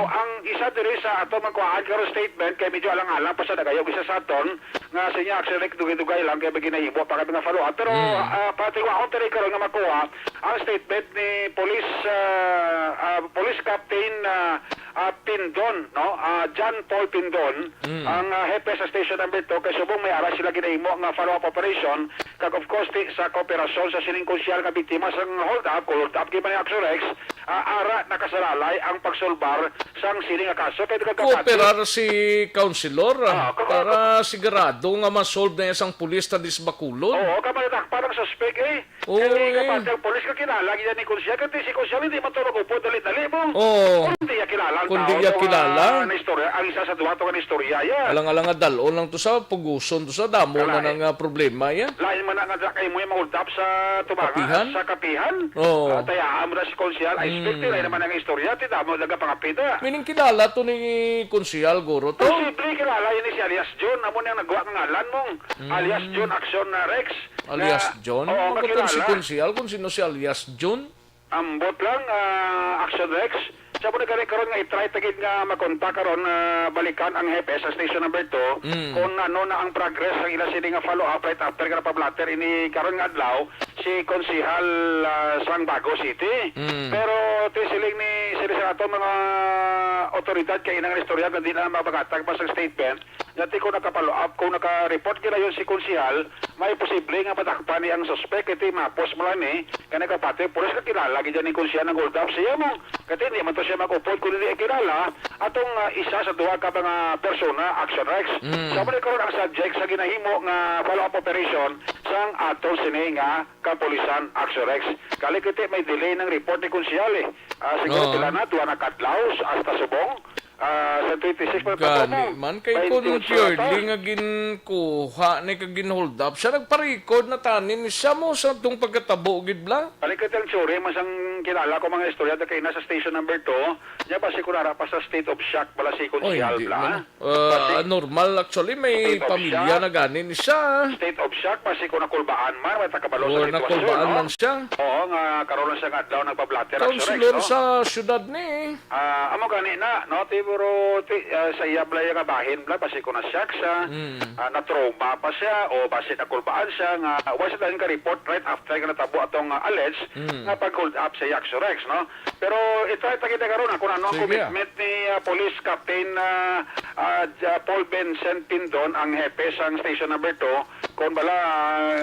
ang isa diri sa ato magkuhaan karon statement kay medyo alang-alang pa sa nagayog isa sa aton nga sinya actually dugay-dugay lang kay may ginahimo pa kami nga follow-up. Pero, Mm. ah, patingwaon diri karon nga makuha ang statement ni Police, ah, ah, Police Captain, ah, ah, Pindon, no? Ah, John Paul Pindon, Mm. ang, ah, hepe sa Station Number Two, kay subong may ara sila ginahimo nga follow-up operation, kag of course, ti, sa kooperasyon sa sining krusyal nga biktima sang hold-up, kung hold-up gyud man ni Action Rex, ah, ara nakasalalay ang pagsulbar sang sini nga kaso. Kay nagkakapati Kooperar si Councilor, ah, Ah, kooperar. para sigurado nga ma-solve na sang pulis ta disbakulon. Oo, ka manadakpan ang suspek, eh. Oo, Kay eh. kapati ang pulis nga kilala gid ni Konsehal, kay si Konsehal hindi man to mag-upod dali-dali mo. Oo. Kung hindi niya kilala ang Kung tao, di niya to nga kilala. na istorya, ang isa sa duha to nga istorya, ya. Alang-alang nga dal-on lang to sa puguson to sa damo na Kalay. nang, ah, problema, ya. Lain man na nga dra kay mo yung maultap sa tubangan, Kapihan? sa kapihan. Oo. Ah, tayaan mo na si Konsehal, ay Mm. expect nila naman ang istorya, ti damo nagapangapit, ah. Meaning kilala to ni Konsehal, guro to? Posible kilala yun ni si alias John, amo niyang nagwa ng ngalan mong Mm. alias John Action na Rex. Alias Na, John? oo, Ang nga kutob si kilala. Konsehal kung sino si alias John? Ambot lang, ah, Action Rex. Sa mo na gani karon nga i-try ta gid nga makontak karon, ah, balikan ang hepe sa Station Number Two Mm. kung ano na ang progress sa ila sini nga follow-up right after nga napablatter ini karon nga adlaw si Konsehal, ah, sang Bago City. Mm. Pero ti siling ni sini sa ato mga otoridad kay inang istorya nga di na mabagatag pa sa statement. Nga ti kung naka-follow up, kung naka-report gid dayon si Konsehal, may posible nga madakpan ni ang suspek, kay ti mapos mo lang ni, nga nagapati, pulis ka kilala gid ni Konsehal nang hold up siya mo. Kay ti hindi man to siya mag-upod kung hindi kilala, atong, ah, isa sa duha ka mga persona, Action Rex. Mm. Sa mali karon ang subject sa ginahimo nga follow-up operation sang atong sini nga kapulisan, Action Rex. Kali kay ti may delay ng report ni Konsehal, eh. Ah, siguro Oo. pila na, duha na kadlaw, hasta subong. Ah, sa twenty-six pa Gani man, kay kung twenty-eight purely ata. Nga ginkuha ni kag ginhold up, siya nagpa-record na tanin siya mo sa tong pagkatabo gid, bla? Balik ka tiyang tsuri, masang kilala ko mga istorya na kay nasa station number two, niya basi ko nara pa sa state of shock, bala si Oy, Konsehal, hindi bla? Man. Ah, Basi normal, actually, may State of pamilya shock. Na gani ni siya. State of shock, basi ko nakulbaan man, may takabalo sa Or sitwasyon, nakulbaan no? Man siya. Oo, nga karon lang siya nga adlaw nagpa-blotter ang Councilor Surex, no? Sa syudad ni. Ah, amo gani na, no? Ti, pero, ti, ah, sa iya bala nga bahin bala, basi ko na-shock siya, Mm. ah, na-trauma pa siya, o basi nakulbaan siya, nga, wa siya dahil ka-report right after nga natabo atong, ah, alleged Mm. nga pag-hold up sa Yakso Rex, no? Pero i-try ta kita karon, ah, kung ano ang Sige, ah. Commitment ni, ah, Police Captain, ah, ah, J-, Paul Vincent Pindon, ang hepe sang Station Number Two, kung bala,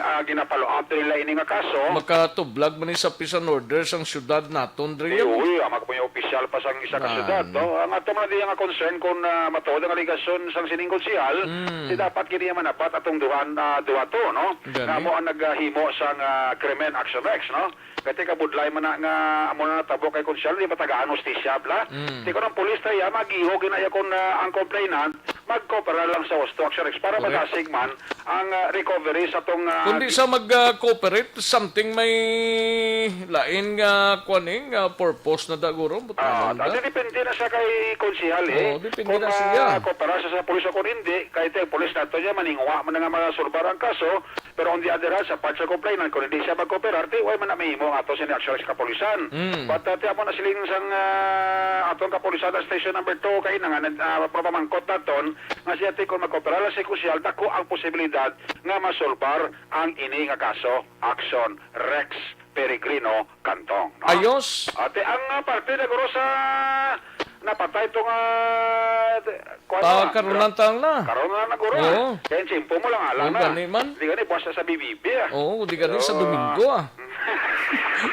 ah, gina-follow up nila ini nga kaso. Makatublag man ni sa peace and order sang syudad naton, Dre, Di, yan. Uy, ang mga opisyal pa sang isa ka Ah. Syudad, no? Ang ato man diya nga concern kung, ah, matuod ang alegasyon sang sining konsehal, Mm. di dapat kini manapat atong duhan, ah, duha to, no? Gani. Nga mo ang naghimo sang, ah, krimen, Action Rex, no? Kay kabudlay man na nga amo na natabo kay konsehal, di matagaan hustisya, bla? Mm. Di ko ng pulis tayo, mag-iho ginaya kung, ah, ang complainant, magkooperar lang sa husto, Action Rex, para Correct. Madasig man ang, ah, recovery sa tong, ah, Kundi sa mag, ah, cooperate, something may lain nga, kuan eh, nga purpose na daguro, but Ah, ano na? Depende na sa kay konsehal, eh. Oo, depende Kung, na siya. Ah, koopera siya sa pulis o kung hindi, kahit yung pulis nato niya, maninguha man na nga masulbar ang kaso, pero on the other hand, sa part sa complainant, kung hindi siya mag-cooperate, why man na mahimo nga ato sini actually sa kapulisan. Mm. But, ah, tiyan mo na siling sang, ah, atong kapulisan sa station number two, kay na nga, ah, propamangkot naton, nga siya, ti, kung mag-cooperate lang si konsehal, dako ang posibilidad nga masulbar ang ini nga kaso, Action Rex Peregrino Cantong, no? Ayos. Ate, ang, ah, parte na guro sa napatay to nga, kuwan Pa, na, karon lang tang na. Karon na na guro, Oo. ah. Kaya tiyempo mo lang, alang Oo, na. Gani man. Di gani, buwas na sa B B B, ah. Oo, di gani sa So, Domingo, ah.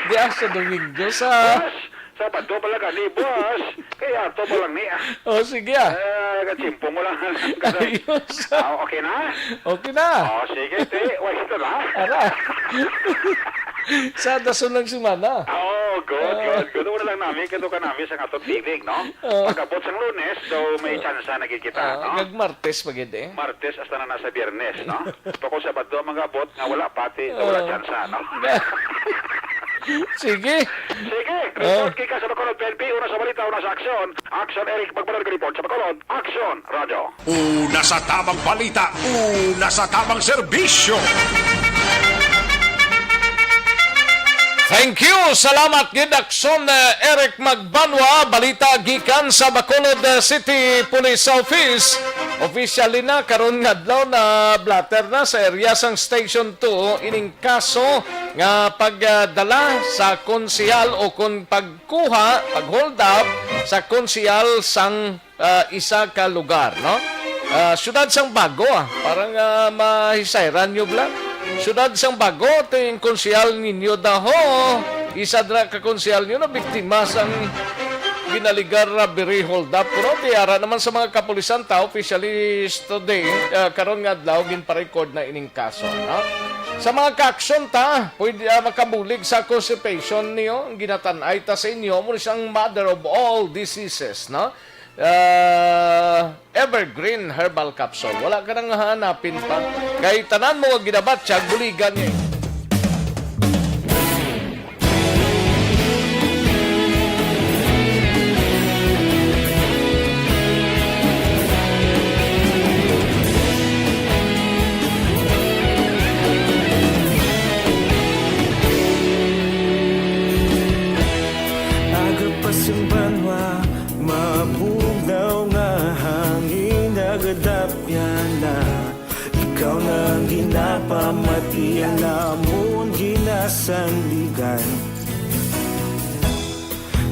Di, ah, sa Domingo, sa Buwas, Sabado pala gani, buwas. Kaya ato pa lang ni, ah. Oh, sige, ah. Eh, kachimpo mo lang. Ayos. Ah, okay na? Okay na. Oh, sige, te. Wala ito na. Ara. Sa dason lang semana. Oh, good, Ah. good, good. Una lang namin, kato ka namin sa atong tinig, no? Ah. Pag-abot sang Lunes, so may Ah. tsansa na gid kita, Ah, no? Kag Martes pa gid, eh. Martes hasta na nasa Biyernes, no? Pag kung Sabado, mag-abot, nga wala pati, so wala Ah. tsansa, no? Sige. Sige, Ah. report kay ka sa Bacolod, P N P, una sa balita, una sa aksyon. Aksyon, Eric Magbanal, report sa Bacolod. Aksyon, Radyo. Una sa tabang balita, una sa tabang serbisyo. Thank you. Salamat gid, Aksyon, eh, Eric Magbanwa. Balita gikan sa Bacolod, eh, City Police Office. Officially na, karon nga adlaw na blatter na sa area sang Station two ining kaso nga pagdala sa konsehal o kon pagkuha, pag-hold up sa konsehal sang, ah, isa ka lugar, no? Ah, Siyudad sang Bago, ah. Parang, ah, mahisayran nyo bala. Siyudad sang Bago, ting konsehal ninyo daho. Isa dra ka konsehal nyo na biktima sang ginaligar robbery hold up. Pero tiara naman sa mga kapulisan ta, officially today, ah, karon nga adlaw, ginpa-record na ining kaso, no? Sa mga ka-aksyon ta, pwede, ah, makabulig sa constipation niyo, ang ginatan-ay ta sa inyo, mo siyang mother of all diseases, no? Ah, Evergreen Herbal Capsule. Wala ka nang hahanapin pa. Kay tanan mo nga ginabatyag, buligan niya. Aga pa sing banwa, mabugnaw nga hangin, nagadapyan na. Ikaw na ang ginapamati, ang amon ginasandigan.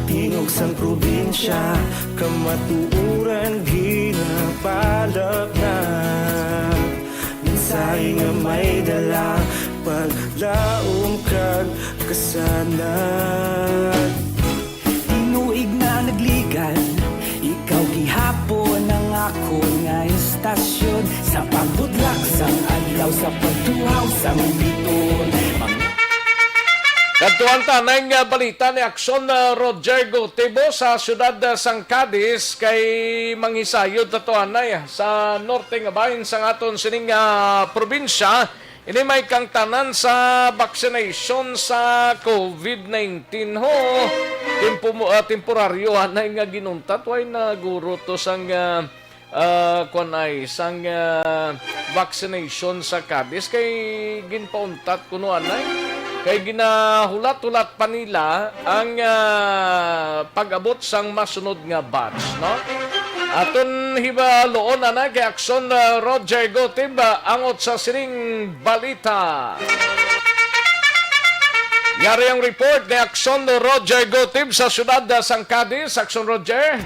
Tingog sang probinsya, kamatuoran ginapalapngan. Mensahe nga may dala, paglaom kag kasanag. Tinuig na nagligan, ikaw gihapon ang akon nga istasyon. Sa pagbudlak sang adlaw, sa pagtuhaw sang biton. Adtuan ta anay nga balita ni Aksyon, ah, Roger Gotibo sa siyudad, ah, sang Cadiz, kay manghisayod ta to anay, ah, sa norte nga bahin sang aton sining, ah, probinsya. Ini may kangtanan sa vaccination sa covid nineteen ho. Tempo-, ah, temporaryo anay nga ginuntat, way na guro to sang, ah, ah, kuan ay, sang, ah, vaccination sa Cadiz kay ginpauntat kuno anay. Kay ginahulat-hulat pa nila ang, ah, pag-abot sang masunod nga batch, no? Aton hibaloon anay kay Aksyon, ah, Roger Gotib, ah, angot sa sining balita. Yari ang report ni Aksyon Roger Gotib sa siyudad, ah, sang Cadiz. Aksyon Roger.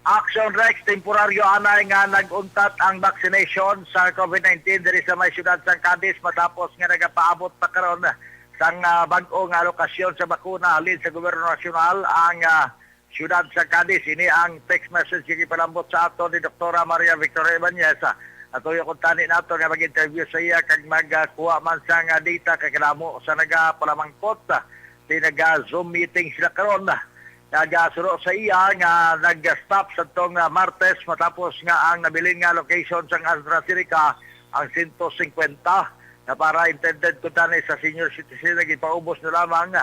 Action Rex, temporaryo anay nga nag-untat ang vaccination sa covid nineteen diri sa may siyudad sang Cadiz matapos nga nagapaabot pa karon sang, ah, bag-o nga alokasyon sa bakuna halin sa gobyerno nasyonal ang, ah, siyudad sa Cadiz. Ini ang text message nga gipalambot sa aton ni Doktora Maria Victoria Ibanez. Ah, atuyo kuntani nato nga mag-interview sa iya kag magkuha man sang, ah, data kay kadamo sa nagapalamangkot. Di naga-Zoom meeting sila karon. Nagasuro sa iya nga nag-stop sa tong, ah, Martes matapos nga ang nabilin nga allocation sang AstraZeneca ang sento singkwenta na para intended kuntani sa senior citizen nga gipaubos na lamang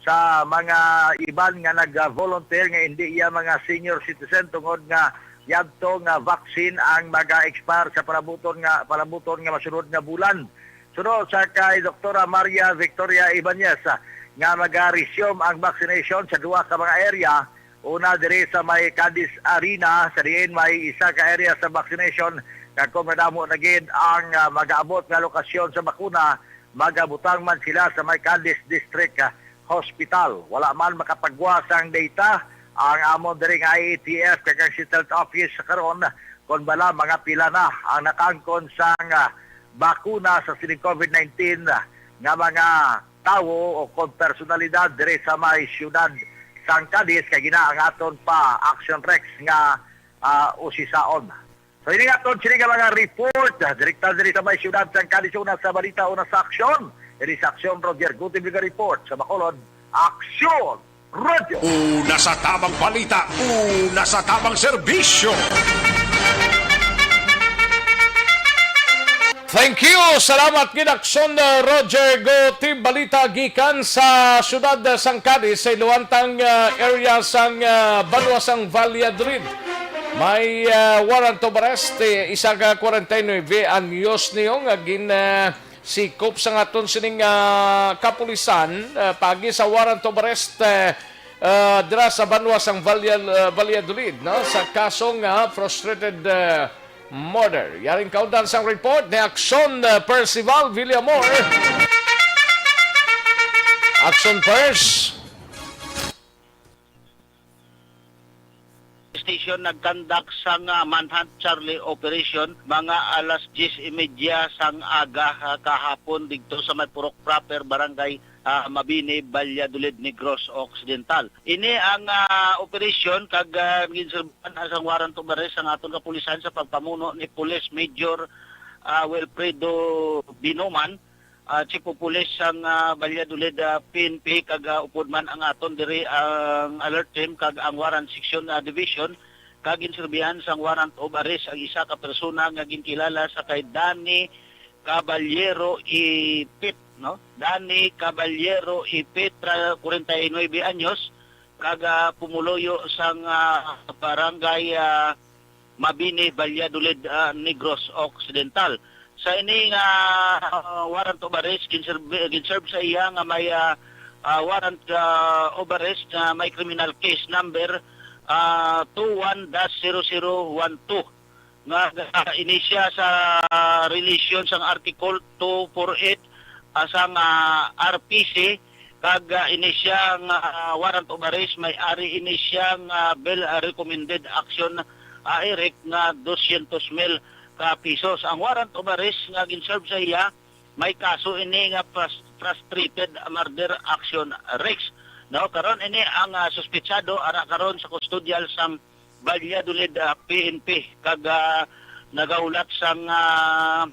sa mga iban nga nag-volunteer nga hindi iya mga senior citizen tungod nga yadto nga vaccine ang maga-expire sa palabuton nga palabuton nga masunod nga bulan. Suno sa kay Doktora Maria Victoria Ibanez, ah, nga maga-resume ang vaccination sa duha ka mga area, una diri sa may Cadiz Arena, sa diin may isa ka area sa vaccination, nga kung madamo na gid ang, ah, mag-aabot nga lokasyon sa bakuna, magabutang man sila sa may Cadiz District, ah, Hospital. Wala man makapagwa sang data ang amon diri nga I A T F kag ang State Health Office sa karon kon bala mga pila na ang nakaangkon sang, ah, bakuna sa sining covid nineteen nga mga tawo o kon personalidad diri sa may siyudad sang Cadiz, kay gina ang aton pa Action Rex nga, ah, usisaon. So, ini nga aton sini nga mga report, ah, direkta diri sa may siyudad sang Cadiz, una sa balita, una sa aksyon. Diri sa aksyon, Roger Gutib nga report sa Bacolod, Aksyon! Radyo. Una sa tamang balita, una sa tamang serbisyo. Thank you. Salamat gid, Aksyon, uh, Roger Gotib. Balita gikan sa siyudad, uh, sang Cadiz, sa iluwantang, uh, area sang, uh, banwa sang Valladolid. May, uh, warrant of arrest, eh, isa ka kwarenta y nuebe anyos niyo nga gin, uh, sikop sang aton sining, ah, kapulisan, ah, paagi sa warrant of arrest, eh, ah, dira sa banwa sang Valle-, ah, Valladolid, no, sa kaso nga frustrated, ah, murder. Yaring kaundan sang report ni Action, ah, Percival Villamor. Action Pers. Station nag-conduct sang, ah, manhunt Charlie operation mga alas diyes y media sang aga, ah, kahapon didto sa may Purok Proper, Barangay, ah, Mabini, Valladolid, Negros Occidental. Ini ang, ah, operasyon kag, ah, ginserbahan sang warrant of arrest ang aton kapulisan sa pagpamuno ni Police Major, ah, Wilfredo Binoman, ah, Chief of Police sang, ah, Valladolid, ah, P N P, kag, ah, upod man ang aton diri ang alert team kag ang warrant section, ah, division, kag ginserbihan sang warrant of arrest ang isa ka persona nga ginkilala sa kay Danny Caballero Ipit, no? Danny Caballero Ipit, tra-, kwarenta y nuebe anyos, kag, ah, pumuluyo sang, ah, barangay, ah, Mabini, Valladolid, ah, Negros Occidental. Sa ini nga, ah, warrant of arrest, ginserve, ginserve sa iya nga may, ah, ah, warrant, ah, of arrest nga may criminal case number, ah, two one dash zero zero one two, nga, ah, inisya sa relation sang Article two four eight, ah, sang, ah, R P C, kag, ah, ini siya nga, ah, warrant of arrest, may ari ini siya nga bail, ah, recommended action, ah, Eric, nga dosyentos mil ka pesos. Ang warrant of arrest nga ginserve sa iya, may kaso ini nga frus-, frustrated murder action, Rex. No, karon ini ang, ah, suspetsado ara karon sa kustodyal sang Valladolid, ah, P N P, kag, ah, nagahulat sang, ah,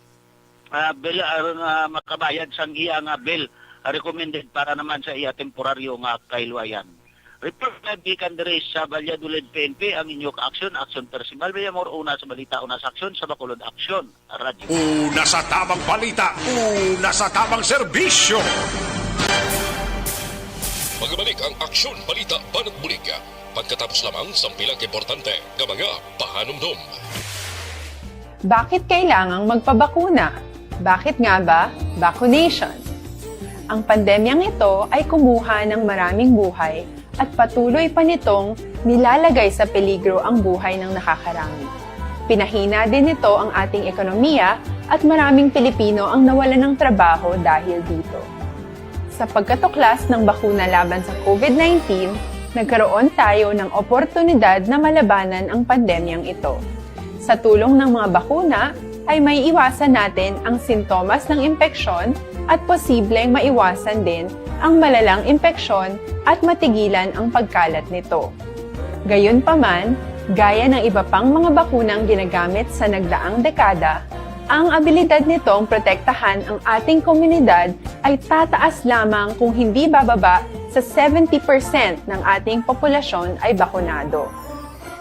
ah, bail, ah, nga makabayad sang iya nga bail. recommended para naman sa iya temporaryo nga kahilwayan. Report live gikan diri sa Valladolid, P N P, ang inyo ka-aksyon, Aksyon Percival Villamor, una sa balita, una sa aksyon, sa Bacolod Aksyon Radyo. Una sa tamang balita, una sa tamang serbisyo. Magbalik ang Aksyon Balita Banat Bulig pagkatapos lamang sang pila ka importante nga mga pahanumdom. Bakit kailangang magpabakuna? Bakit nga ba vaccination? Ang pandemyang ito ay kumuha ng maraming buhay at patuloy pa nitong nilalagay sa peligro ang buhay ng nakakarami. Pinahina din nito ang ating ekonomiya at maraming Pilipino ang nawalan ng trabaho dahil dito. Sa pagkatuklas ng bakuna laban sa COVID nineteen, nagkaroon tayo ng oportunidad na malabanan ang pandemyang ito. Sa tulong ng mga bakuna, ay maiiwasan natin ang sintomas ng impeksyon at posibleng maiwasan din ang malalang impeksyon at matigilan ang pagkalat nito. Gayunpaman, gaya ng iba pang mga bakunang ginagamit sa nagdaang dekada, ang abilidad nitong protektahan ang ating komunidad ay tataas lamang kung hindi bababa sa seventy percent ng ating populasyon ay bakunado.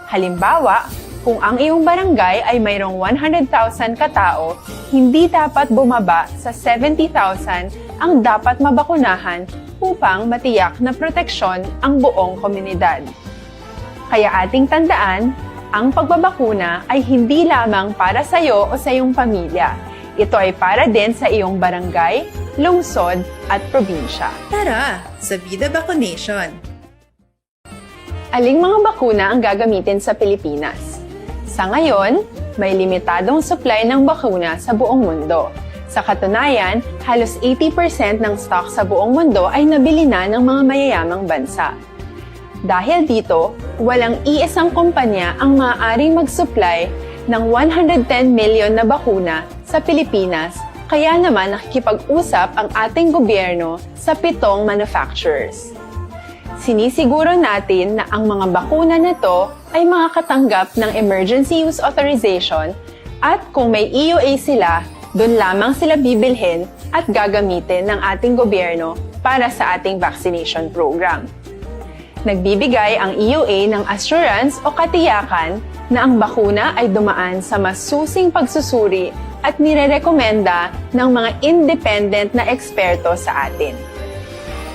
Halimbawa, kung ang iyong barangay ay mayroong one hundred thousand ka tawo, hindi dapat bumaba sa seventy thousand ang dapat mabakunahan upang matiyak na proteksyon ang buong komunidad. Kaya ating tandaan, ang pagbabakuna ay hindi lamang para sa iyo o sa iyong pamilya. Ito ay para din sa iyong barangay, lungsod, at probinsya. Tara, sa Vida Vaccination! Aling mga bakuna ang gagamitin sa Pilipinas? Sa ngayon, may limitadong supply ng bakuna sa buong mundo. Sa katunayan, halos eighty percent ng stock sa buong mundo ay nabili na ng mga mayayamang bansa. Dahil dito, walang iisang kumpanya ang maaaring mag-supply ng one hundred ten million na bakuna sa Pilipinas, kaya naman nakikipag-usap ang ating gobyerno sa pitong manufacturers. Sinisiguro natin na ang mga bakuna na to ay makakatanggap ng emergency use authorization, at kung may E U A sila, doon lamang sila bibilhin at gagamitin ng ating gobyerno para sa ating vaccination program. Nagbibigay ang E U A ng assurance o katiyakan na ang bakuna ay dumaan sa masusing pagsusuri at nirerekomenda ng mga independent na eksperto sa atin.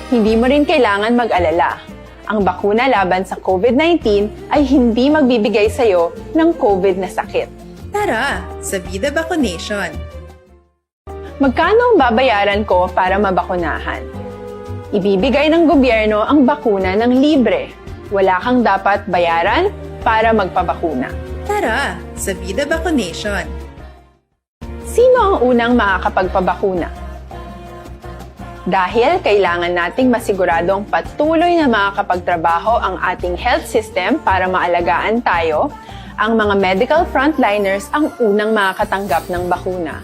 Hindi mo rin kailangan mag-alala. Ang bakuna laban sa COVID nineteen ay hindi magbibigay sa iyo ng COVID na sakit. Tara, sa Vida Vaccination! Magkano ang babayaran ko para mabakunahan? Ibibigay ng gobyerno ang bakuna ng libre. Wala kang dapat bayaran para magpabakuna. Tara, sa Vida Vaccination! Sino ang unang makakapagpabakuna? Dahil kailangan nating masiguradong patuloy na makakapagtrabaho ang ating health system para maalagaan tayo, ang mga medical frontliners ang unang makakatanggap ng bakuna.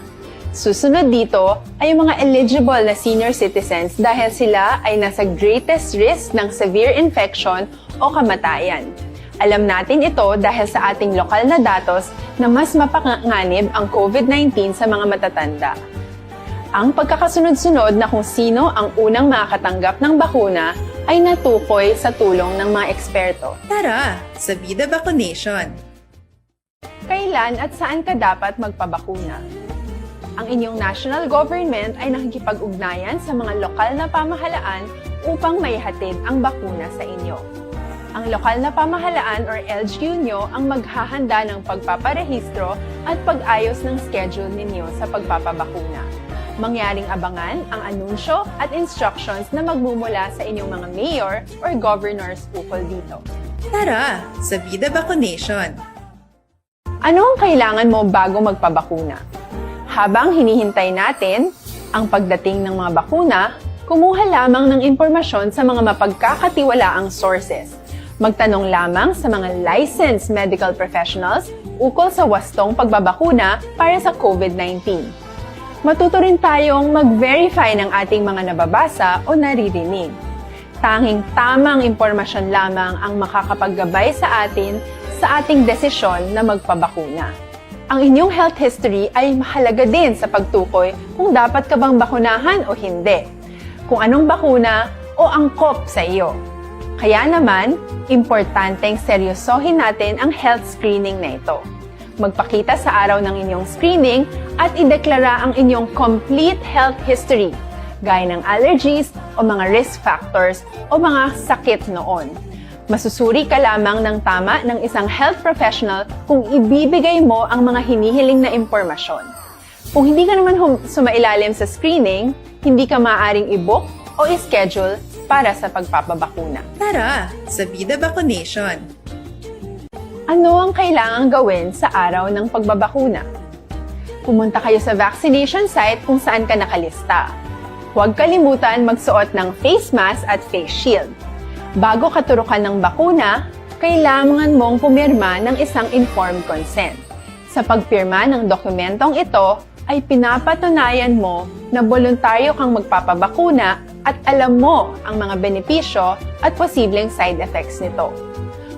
Susunod dito ay ang mga eligible na senior citizens dahil sila ay nasa greatest risk ng severe infection o kamatayan. Alam natin ito dahil sa ating lokal na datos na mas mapanganib ang COVID nineteen sa mga matatanda. Ang pagkakasunod-sunod na kung sino ang unang makakatanggap ng bakuna ay natukoy sa tulong ng mga eksperto. Tara, sa Vida Vaccination! Kailan at saan ka dapat magpabakuna? Ang inyong national government ay nakikipag-ugnayan sa mga lokal na pamahalaan upang maihatid ang bakuna sa inyo. Ang lokal na pamahalaan or L G U nyo ang maghahanda ng pagpaparehistro at pag-ayos ng schedule ninyo sa pagpapabakuna. Mangyaring abangan ang anunsyo at instructions na magmumula sa inyong mga mayor or governors ukol dito. Tara, sa Vida Vaccination! Ano ang kailangan mo bago magpabakuna? Habang hinihintay natin ang pagdating ng mga bakuna, kumuha lamang ng impormasyon sa mga mapagkakatiwalaang sources. Magtanong lamang sa mga licensed medical professionals ukol sa wastong pagbabakuna para sa COVID nineteen. Matuto rin tayong mag-verify ng ating mga nababasa o naririnig. Tanging tamang impormasyon lamang ang makakapaggabay sa atin sa ating desisyon na magpabakuna. Ang inyong health history ay mahalaga din sa pagtukoy kung dapat ka bang bakunahan o hindi. kung anong bakuna o angkop sa iyo. Kaya naman, importanteng seryosohin natin ang health screening na ito. Magpakita sa araw ng inyong screening at ideklara ang inyong complete health history, gaya ng allergies o mga risk factors o mga sakit noon. Masusuri ka lamang ng tama ng isang health professional kung ibibigay mo ang mga hinihiling na impormasyon. Kung hindi ka naman hum- sumailalim sa screening, hindi ka maaaring i-book o i-schedule para sa pagpapabakuna. Tara sa Vida Vaccination! Ano ang kailangang gawin sa araw ng pagbabakuna? Pumunta kayo sa vaccination site kung saan ka nakalista. Huwag kalimutan magsuot ng face mask at face shield. Bago katurukan ng bakuna, kailangan mong pumirma ng isang informed consent. Sa pagpirma ng dokumentong ito, ay pinapatunayan mo na boluntaryo kang magpapabakuna at alam mo ang mga benepisyo at posibleng side effects nito.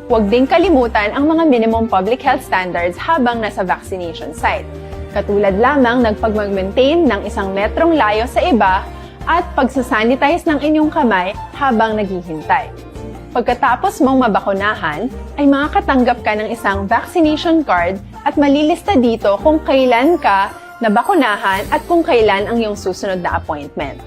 Huwag ding kalimutan ang mga minimum public health standards habang nasa vaccination site, katulad lamang ng pagmag-maintain ng isang metrong layo sa iba at pagsasanitize ng inyong kamay habang naghihintay. Pagkatapos mong mabakunahan, ay makakatanggap ka ng isang vaccination card at malilista dito kung kailan ka nabakunahan at kung kailan ang iyong susunod na appointment.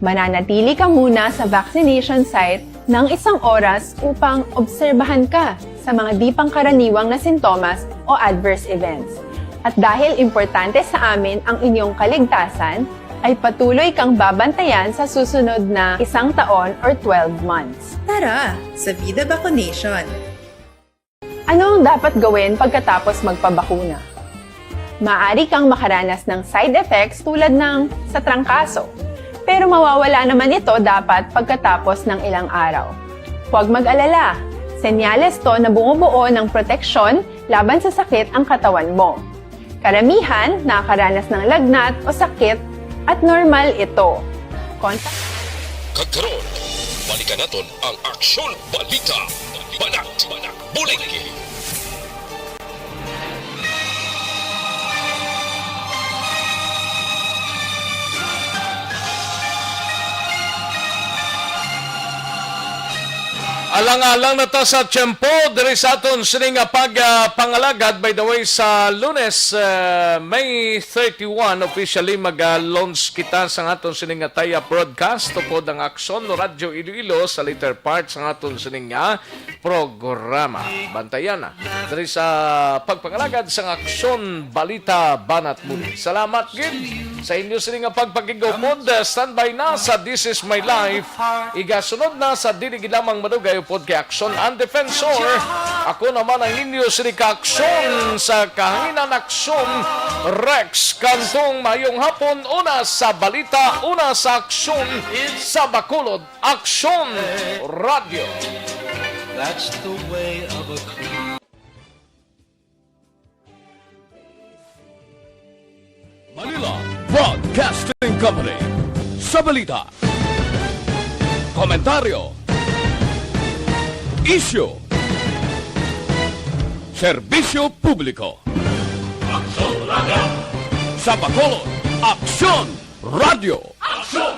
Mananatili ka muna sa vaccination site ng isang oras upang obserbahan ka sa mga di pangkaraniwang na sintomas o adverse events. At dahil importante sa amin ang inyong kaligtasan, ay patuloy kang babantayan sa susunod na isang taon or twelve months. Tara sa Vida Vaccination! Ano ang dapat gawin pagkatapos magpabakuna? Maaari kang makaranas ng side effects tulad ng sa trangkaso, pero mawawala naman ito dapat pagkatapos ng ilang araw. Huwag mag-alala, senyales to na bumubuo ng proteksyon laban sa sakit ang katawan mo. Karamihan nakakaranas ng lagnat o sakit at normal ito. Kontak Kag karon, balikan naton ang Aksyon Balita. Banat, Bulig. Alang-alang na ta sa tiyempo diri sa aton sini nga pag, ah, pangalagad. By the way, sa Lunes, ah, May thirty-one, officially mag-launch kita sa aton sini nga tie-up broadcast upod ang Aksyon Radyo Iloilo sa later part sa aton sini nga programa. Bantayan na diri sa pagpangalagad sang Aksyon Balita Banat Bulig. Salamat gid sa inyo sini nga pagpakig-upod. Standby na sa This Is My Life. Igasunod na sa dili gid lamang madugay upod kay Aksyon ang Defensor. Ako naman ang inyo sini ka Aksyon sa kahanginan, Aksyon Rex Cantong. Mayong hapon, una sa balita, una sa aksyon sa Bacolod. Aksyon Radyo. That's the way of a Manila Broadcasting Company. Sa balita, komentaryo, isyu, serbisyo publiko. Aksyon Radyo. Sa Bacolod, Aksyon Radyo. Aksyon